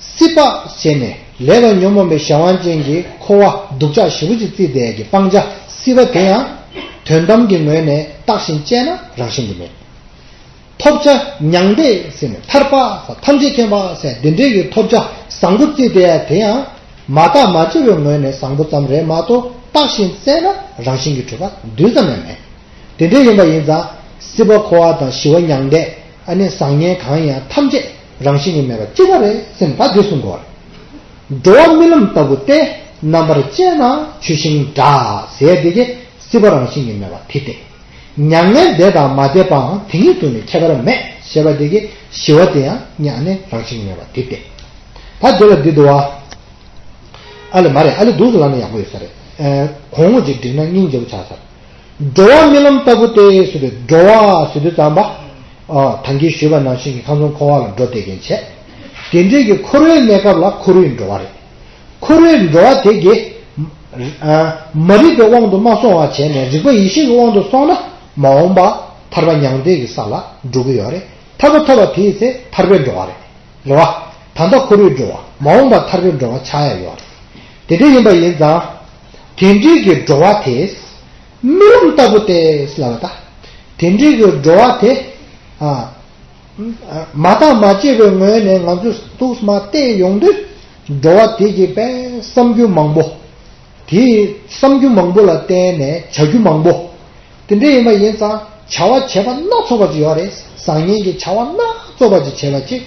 སྲིད་པ་བྱས་ནས་ལས་དང་ཉོན་མོངས་པའི་གཞན་དབང་ཅན་གྱི་འཁོར་བ་སྡུག་ཅག་ཞེ་པོ་ཅིག་བརྩིས་བསྡད་ཀྱི་སྤང་བྱ་སྲིད་པ་དེ་ཡང་དོན་དམ་གྱི་ངོས་ནས་བརྟགས་ཤིང་དཔྱད་ན་རང་བཞིན་གྱིས་མེད། ཐོབ་བྱ་མྱང་འདས་ཟེར་ནས་ཐར་པ་ཟེར་ཐམས་ཅད་མཁྱེན་པ་ཟེར་འདི་འདྲའི་གི་ཐོབ་བྱ་བཟང་པོ་བརྩིས་བསྡད་ཡ་དེ་ཡང་མ་བརྟགས་མ་དཔྱད་པའི་ངོས་ནས་བཟང་པོ་ཙམ་རེད་མ་གཏོགས་བརྟགས་ཤིང་དཔྱད་ན་རང་བཞིན་གྱིས་གྲུབ་པ་རྡུལ་ཙམ་ཡང་མེད། དེ་འདྲ་ཡིན་པ་ཡིན་ཙང་སྲིད་པ་འཁོར་བ་དང་ཞི་བ་མྱང་འདས་ཨ་ནི་བཟང་ངན་གང་ཡིན་ཡང་ཐམས་ཅད་རང་བཞིན་གྱིས་མེད་པ་གཅིག་པ་རེད་ཟེར་ནས་ད་འདི་གསུང་དགོས་པ་རེད། འགྲོ་བ་རྨི་ལམ་ལྟ་བུ་སྟེ། རྣམ་པར་དཔྱད་ན་ཆུ་ཤིང་འདྲ་ཟེར་དེ་གས་སྲིད་པ་རང་བཞིན་གྱིས་མེད་པ་དེ་སྟེ། མྱ་ངན་འདས་དང་མ་འདས་པའང་དེ་ཉིད་དུ་ནི་ཁྱད་པར་མེད་ཞེས་པ་དེ་གས་ཞི་བ་དེ་ཡང་ཉ་ནས་རང་བཞིན་མེད་པ་དེ་སྟེ། ད་དེ་ལ་འདི་འདུག་བ། ཨ་ལེ་མ་རེད་ཨ་ལེ་འདུག་ཟེར་ལབ་ན་ཡག་པོ་ཡོད་ས་རེད། ཨེ། གོང་འོག་ཅིག་བསྒྲིགས་ན་སྙིང་རྗེ་པོ་ཆགས་ས་རེད། འགྲོ་བ་རྨི་ལམ་ལྟ་བུ་སྟེ་ཟེར་དུས་འགྲོ་བ་ཟེར་དུས་ཙམ་པ། ཨ། ད་གིན་ཞུས་པ་ནང་བཞིན་གྱི་ཁམས་གསུམ་འཁོར་བ་ལ་འགྲོ་བསྡད་མཁན་བྱས། དེ་འདྲའི་གི་འཁོར་བའི་གནས་སྐབས་ལ་འཁོར་བའི་འགྲོ་བ་རེད། འཁོར་བའི་འགྲོ་བ་དེ་གི། ཨ། མ་རིག་པའི་དབང་དུ་མ་སོང་བ་བྱས་ནས་རིག་པ་ཡེ་ཤེས་ཀྱི་དབང་དུ་སོང་ན་མ་འོངས་པ་ཐར་པ་མྱང་འདས་ཀྱི་ས་ལ་འགྲོ་གི་ཡོད་རེད། ཐར་པ་ཐོབ་པ་དེའི་ཚེ་ཐར་པའི་འགྲོ་བ་རེད། རེད་བ། ད་ལྟ་འཁོར་བའི་འགྲོ་བ་མ་འོངས་པ་ཐར་པའི་འགྲོ་བ་ཆགས་ཡ་ཡོད་རེད། དེ་འདྲ་ཡིན་པ་ཡིན་ཙང་། དེ་འདྲའི་གི་འགྲོ་བ་དེ། རྨི་ལམ་ལྟ་བུ་སྟེ་ལབ་པ་ད། དེ་འདྲའི་གི་འགྲོ་བ་དེ། ཨ། མ་བརྟགས་མ་དཔྱད་པའི་ངོས་ནས་ང་ཚོས་ཏོག་ཙམ་བལྟས་ཡོང་དུས། འགྲོ་བ་དེ་གི་པའི་བསམ་རྒྱུ་མང་པོ། དེའི་བསམ་རྒྱུ་མང་པོ་ལ་བརྟེན་ནས་བྱ་རྒྱུ་མང་པོ། དེ་འདྲ་ཡིན་པ་ཡིན་ཙང་བྱ་བ་བྱས་པ་སྣ་ཚོགས་པ་ཅིག་ཡོད་རེད། བཟང་ངན་གྱི་བྱ་བ་སྣ་ཚོགས་པ་ཅིག་བྱས་པ་ཅིག་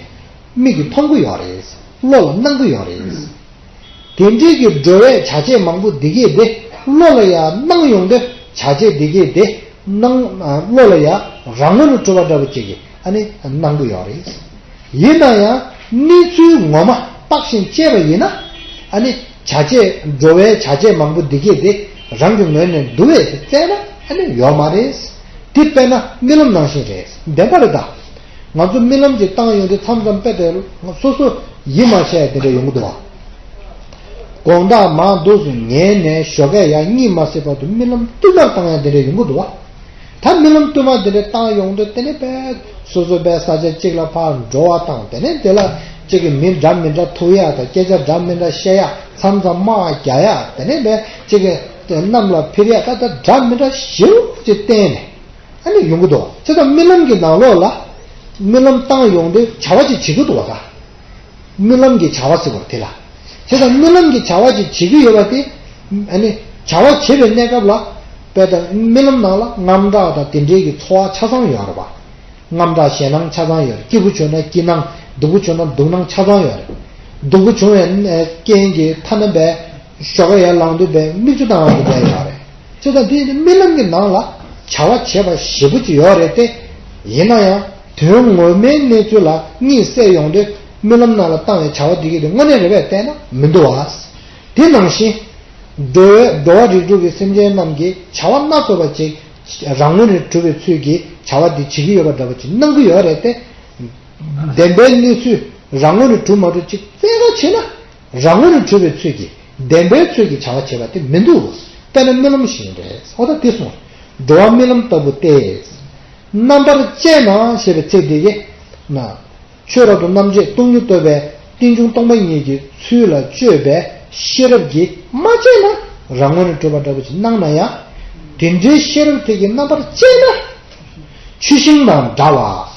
མིག་གིས་མཐོང་གི་ཡོད་རེད། བློ་ལ་སྣང་གི་ཡོད་རེད། དེ་འདྲའི་གི་འགྲོ་བའི་བྱ་བྱེད་མང་པོ་འདི་གས་དེ་བློ་ལ་ཡང་སྣང་ཡོང་དུས་བྱ་བྱེད་འདི་གས་དེ་སྣང་བློ་ལ་ཡང་རང་ངོས་ནས་གྲུབ་པ་འདྲ་པོ་ཅིག་གིས་ཨ་ནི་སྣང་གི་ཡོད་རེད། ཡིན་ན་ཡང་གནས་ཚུལ་ངོ་མ་བརྟགས་ཤིང་དཔྱད་པ་ཡིན་ན་ཨ་ནི་ བྱ་བྱེད་འགྲོ་བའི་བྱ་བྱེད་མང་པོ་འདི་གས་དེ་རང་གི་ངོས་ནས་འདུལ་བས་དེ་བཙལ་ན་ཨ་ནི་ཡོད་མ་རེད། དེ་དཔེར་ན་རྨི་ལམ་ནང་བཞིན་རེད། བདེན་པ་རེད་ད། ང་ཚོ་རྨི་ལམ་གྱི་བཏང་ཡོང་དུས་མཚམས་མཚམས་དཔེ་དེ་སོ་སོ་ཡིད་མ་ཆེས་ཡ་དེ་འདྲ་ཡོང་གི་འདུག་བ། དགོང་དག་མང་དུས་སུ་ཉལ་ནས་ཞོགས་ཀས་ཡར་གཉིད་མ་སད་བར་དུ་རྨི་ལམ་བསྟུད་མར་བཏང་ཡ་དེ་འདྲ་ཡོང་གི་འདུག་བ། ད་རྨི་ལམ་བསྟུད་མར་དེ་འདྲ་བཏང་ཡོང་དུས་དེ་ནས་དཔེ་སོ་སོ་དཔེ་ས་ཆ་གཅིག་ལ་ཕར་འགྲོ་བ་དང་དེ་ནས་དེ་ལ་གཅིག་གི་མི་འདྲ་མི་འདྲ་ཐུག་ཡ་དང་སྐད་ཆ་འདྲ་མི་འདྲ་བཤད་ཡ་མཚམས་མཚམས་དམག་རྒྱག་ཡ་དེ་ནས་དཔེ་གཅིག་གི་གནམ་ལ་འཕུར་ཡ་ད་ད་འདྲ་མི་འདྲ་ཞེ་པོ་ཅིག་བསྟན་ནས། ཨ་ནི་ཡོང་གི་འདུག་བྱས་ཙང་རྨི་ལམ་གྱི་ནང་ལོགས་ལ་རྨི་ལམ་བཏང་ཡོང་དུས་བྱ་བ་ཅིག་བྱེད་ཀྱི་འདུག་བ་ད། རྨི་ལམ་གྱི་བྱ་བ་ཟེར་བ་དེ་ལ། བྱས་ཙང་རྨི་ལམ་གྱི་བྱ་བ་ཅིག་བྱེད་ཀྱི་ཡོད་པ་དེ། ཨ་ནི་བྱ་བ་བྱེད་པའི་གནས་སྐབས་ལ། དཔེ་ད་རྨི་ལམ་ནང་ལ་དངངས་སྐྲག་དང་དེ་འདྲའི་གི་ཚོར་བ་ཆ་ཚང་ཡོད་རེད་པ། དངངས་སྐྲག་ཞེད་སྣང་ཆ་ཚང་ཡོད་རེད། སྐྱིད་པོ་བྱུང་ན་སྐྱིད་སྣང་། སྡུག་པོ་བྱུང་ན་སྡུག་སྣང་ཆ་ཚང་ཡོད་རེད། སྡུག་པོ་བྱུང་བའི་རྐྱེན་གྱིས་ཐ་ན་དཔེ་ཞོགས་ཀས་ཡར་ལངས་དུས་དཔེ་མིག་ཆུ་བཏང་ཡག་གི་དཔེ་ཡོད་རེད། བྱས་ཙང་དེ་རྨི་ལམ་གྱི་ནང་ལ་བྱ་བ་བྱེད་པ་ཞེ་པོ་ཅིག་ཡོད་རེད་དེ། ཡིན་ན་ཡང་དོན་ངོ་མའི་གནས་ཚུལ་ལ་གཉིད་སད་ཡོང་དུས་རྨི་ལམ་ནང་ལ་བཏང་བའི་བྱ་བ་འདི་གས་དེ་དངོས་གནས་རེད་པས་བལྟས་ན་མི་འདུག་བ། དེ་ནང་བཞིན། འགྲོ་བའི་འགྲོ་བ་རིགས་དྲུག་གི་སེམས་ཅན་རྣམས་ཀྱིས་བྱ་བ་སྣ་ཚོགས་པ་ཅིག་རང་ངོས་ནས་གྲུབ་པའི་ཚུལ་གྱིས་བྱ་བ་འདི་བྱེད་ཀྱི་ཡོད་པ་འདྲ་པོ་ཅིག་སྣང་གི་ཡོད་རེད་དེ། བདེན་པའི་གནས་ཚུལ་རང་ངོས་ནས་གྲུབ་མ་གྲུབ་ཅིག་རྩད་ག་བྱས་ན། རང་ངོས་ནས་གྲུབ་པའི་ཚུལ་གྱིས་བདེན་པའི་ཚུལ་གྱིས་བྱ་བ་བྱེད་པ་དེ་མི་འདུག་དཔེར་ན་རྨི་ལམ་བཞིན་རེད། འོ་ད་དེ་གསུངས། འགྲོ་བ་རྨི་ལམ་ལྟ་བུ་སྟེ། རྣམ་པར་དཔྱད་ན་ཞེས་པའི་ཚིག་འདི་གིས་ན། ཆོས་རབ་ཏུ་རྣམ་འབྱེད་སྟོང་ཉིད་རྟོགས་པའི་རྟེན་འབྱུང་སྟོང་པ་ཉིད་ཀྱི་ཚུལ་ལ་དཔྱོད་པའི་ཤེས་རབ་ཀྱིས་མ་དཔྱད་ན་རང་ངོས་ནས་གྲུབ་པ་འདྲ་པོ་ཞིག་སྣང་ན་ཡང་། དེ་འདྲའི་ཤེས་རབ་དེ་གིས་རྣམ་པར་དཔྱད་ན། ཆུ་ཤིང་དང་འདྲ་བ།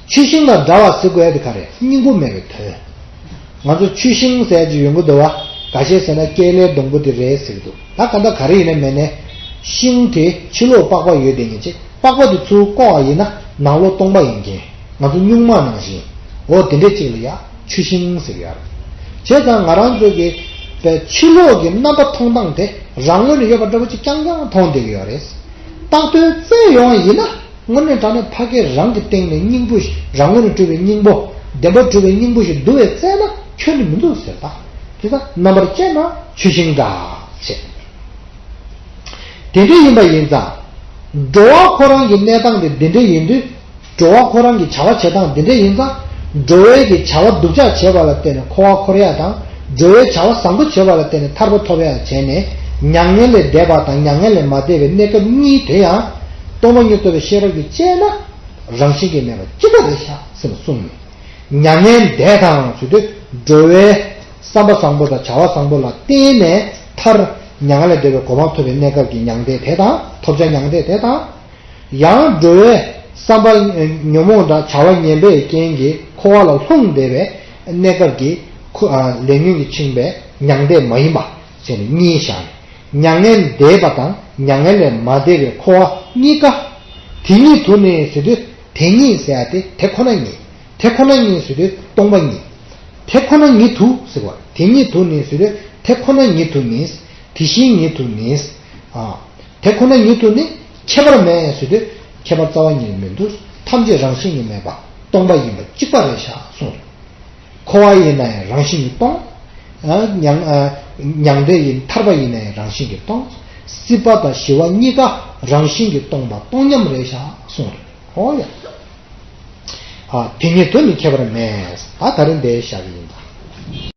ཆུ་ཤིང་དང་འདྲ་བ་ཟེར་དགོས་ཡ་དེ་ག་རེ། སྙིང་པོ་མེད་པའི་དོན། ང་ཚོ་ཆུ་ཤིང་ཟེར་གྱི་ཡོང་གི་འདུག་བ། འགའ་ཤས་ཟེར་ན་ཀེ་ལའི་སྡོང་པོ་དེ་རེད་ཟེར་གྱི་འདུག་ད་ག་འདྲ་ག་རེ་ཡིན་ན་མེད་ནའི། ཤིང་དེ་ཕྱི་ལོགས་པགས་པ་ཡོད་དེ་ཡིན་ཅེ། པགས་པ་དེ་ཚུར་བཀོག་པ་ཡིན་ན་ནང་ལོགས་སྟོང་པ་ཡིན་གྱི། ང་ཚོ་སྨྱུག་མ་ནང་བཞིན། འོ་དེ་འདྲས་ཅིག་ལ་ཡ་ཆུ་ཤིང་ཟེར་གྱི་ཡོད་རེད། བྱས་ཙང་ང་རང་ཚོ་གི་པའི་ཕྱི་ལོགས་ཀྱི་རྣམ་པ་མཐོང་སྟངས་དེ་རང་ངོས་ནས་ཡོད་པ་འདྲ་པོ་ཅིག་རྐྱང་རྐྱང་མཐོང་བསྡད་ཀྱི་ཡོད་རེད། བཏགས་དོན་བཙལ་ཡོང་བ་ཡིན་ན། དངོས་གནས་དྲང་གནས་ཕ་སྐད་རང་གི་སྟེང་ནས་སྙིང་པོ་ཞིག་རང་ངོས་ནས་གྲུབ་པའི་སྙིང་པོ། བདེན་པར་གྲུབ་པའི་སྙིང་པོ་ཞིག་འདུག་བས་བཙལ་ན་ཁྱོན་ནས་མི་འདུག་ཟེར་ད། དེ་ལྟར་རྣམ་པར་དཔྱད་ན་ཆུ་ཤིང་འདྲ་ཞེས། དེ་འདྲ་ཡིན་པ་ཡིན་ཙང་། འགྲོ་བ་ཁོ་རང་གི་གནས་སྟངས་དེ་འདི་འདྲ་ཡིན་དུས། འགྲོ་བ་ཁོ་རང་གི་བྱ་བ་བྱེད་སྟངས་འདི་འདྲ་ཡིན་ཙང་། འགྲོ་བའི་གི་བྱ་བ་སྡུག་ཅག་བྱེད་པ་ལ་བརྟེན་ནས་འཁོར་བ་འཁོར་ཡ་དང་། འགྲོ་བའི་བྱ་བ་བཟང་པོ་བྱེད་པ་ལ་བརྟེན་ནས་ཐར་པ་ཐོབ་ཡ་བྱས་ནས། མྱ་ངན་ལས་འདས་པ་དང་མྱ་ངན་ལས་མ་འདས་པའི་གནས་སྐབས་གཉིས་དེ་ཡང་། སྟོང་པ་ཉིད་རྟོགས་པའི་ཤེས་རབ་ཀྱིས་དཔྱད་ན། རང་བཞིན་གྱིས་མེད་པ་གཅིག་པ་རེད་ཤག་ཟེར་ནས་གསུངས་ནས། མྱ་ངན་འདས་དང་ཟེར་དུས་འགྲོ་བའི་བསམ་པ་བཟང་པོ་དང་བྱ་བ་བཟང་པོ་ལ་བརྟེན་ནས་མཐར་མྱ་ངན་ལས་འདས་པའི་གོ་འཕང་ཐོབ་པའི་གནས་སྐབས་ཀྱི་མྱང་འདས་དེ་དང་ཐོབ་བྱ་མྱང་འདས་དེ་དང་། ཡང་འགྲོ་བའི་བསམ་པ་ཉོན་མོངས་དང་བྱ་བ་ངན་པའི་རྐྱེན་གྱིས་འཁོར་བ་ལ་ལྷུང་བསྡད་པའི་གནས་སྐབས་ཀྱི་ཁུ་ཨ་ལས་ཉོན་གྱིས་འཆིང་བའི་མྱང་འདས་མ་ཡིན་པ་བྱས་ནས་གཉིས་བཞག་ནས། མྱ་ངན་འདས་པ་དང་མྱ་ངན་ལས་མ་འདས་པའི་འཁོར་བ་གཉིས་ཀ། དེ་ཉིད་དུ་ནི་ཟེར་དུས་དེ་ཉིད་ཟེར་ཡ་དེ་དེ་ཁོ་ན་ཉིད། དེ་ཁོ་ན་ཉིད་ཟེར་དུས་སྟོང་པ་ཉིད། དེ་ཁོ་ན་ཉིད་དུ་ཟེར་བ་དེ་ཉིད་དུ་ནི་ཟེར་དུས་དེ་ཁོ་ན་ཉིད་དུ་ནི། དེ་བཞིན་ཉིད་དུ་ནི། ཨ། དེ་ཁོ་ན་ཉིད་དུ་ནི་ཁྱད་པར་མེད་ཟེར་དུས་ཁྱད་པར་རྩ་བ་ཉིད་མི་འདུག་ཐམས་ཅད་རང་བཞིན་གྱིས་མེད་པ་སྟོང་པ་ཡིན་པ་གཅིག་པ་རེད་ཤག་གསུངས། འཁོར་བ་ཡིན་ན་ཡང་རང་བཞིན་གྱིས་སྟོང་། ཨ། མྱང་ཨ། མྱང་འདས་ཡིན་ཐར་པ་ཡིན་ན་ཡང་རང་བཞིན་གྱིས་སྟོང་། སྲིད་པ་དང་ཞི་བ་གཉིས་ཀ་རང་བཞིན་གྱིས་སྟོང་པ་སྟོང་ཉམས་རེད་ཤག་གསུངས་རེད། ཨོ་ཡ། ཨ། དེ་ཉིད་དུ་ནི་ཁྱད་པར་མེད། ད་ད་རིང་འདིར་བཞག་གི་ཡིན་ད།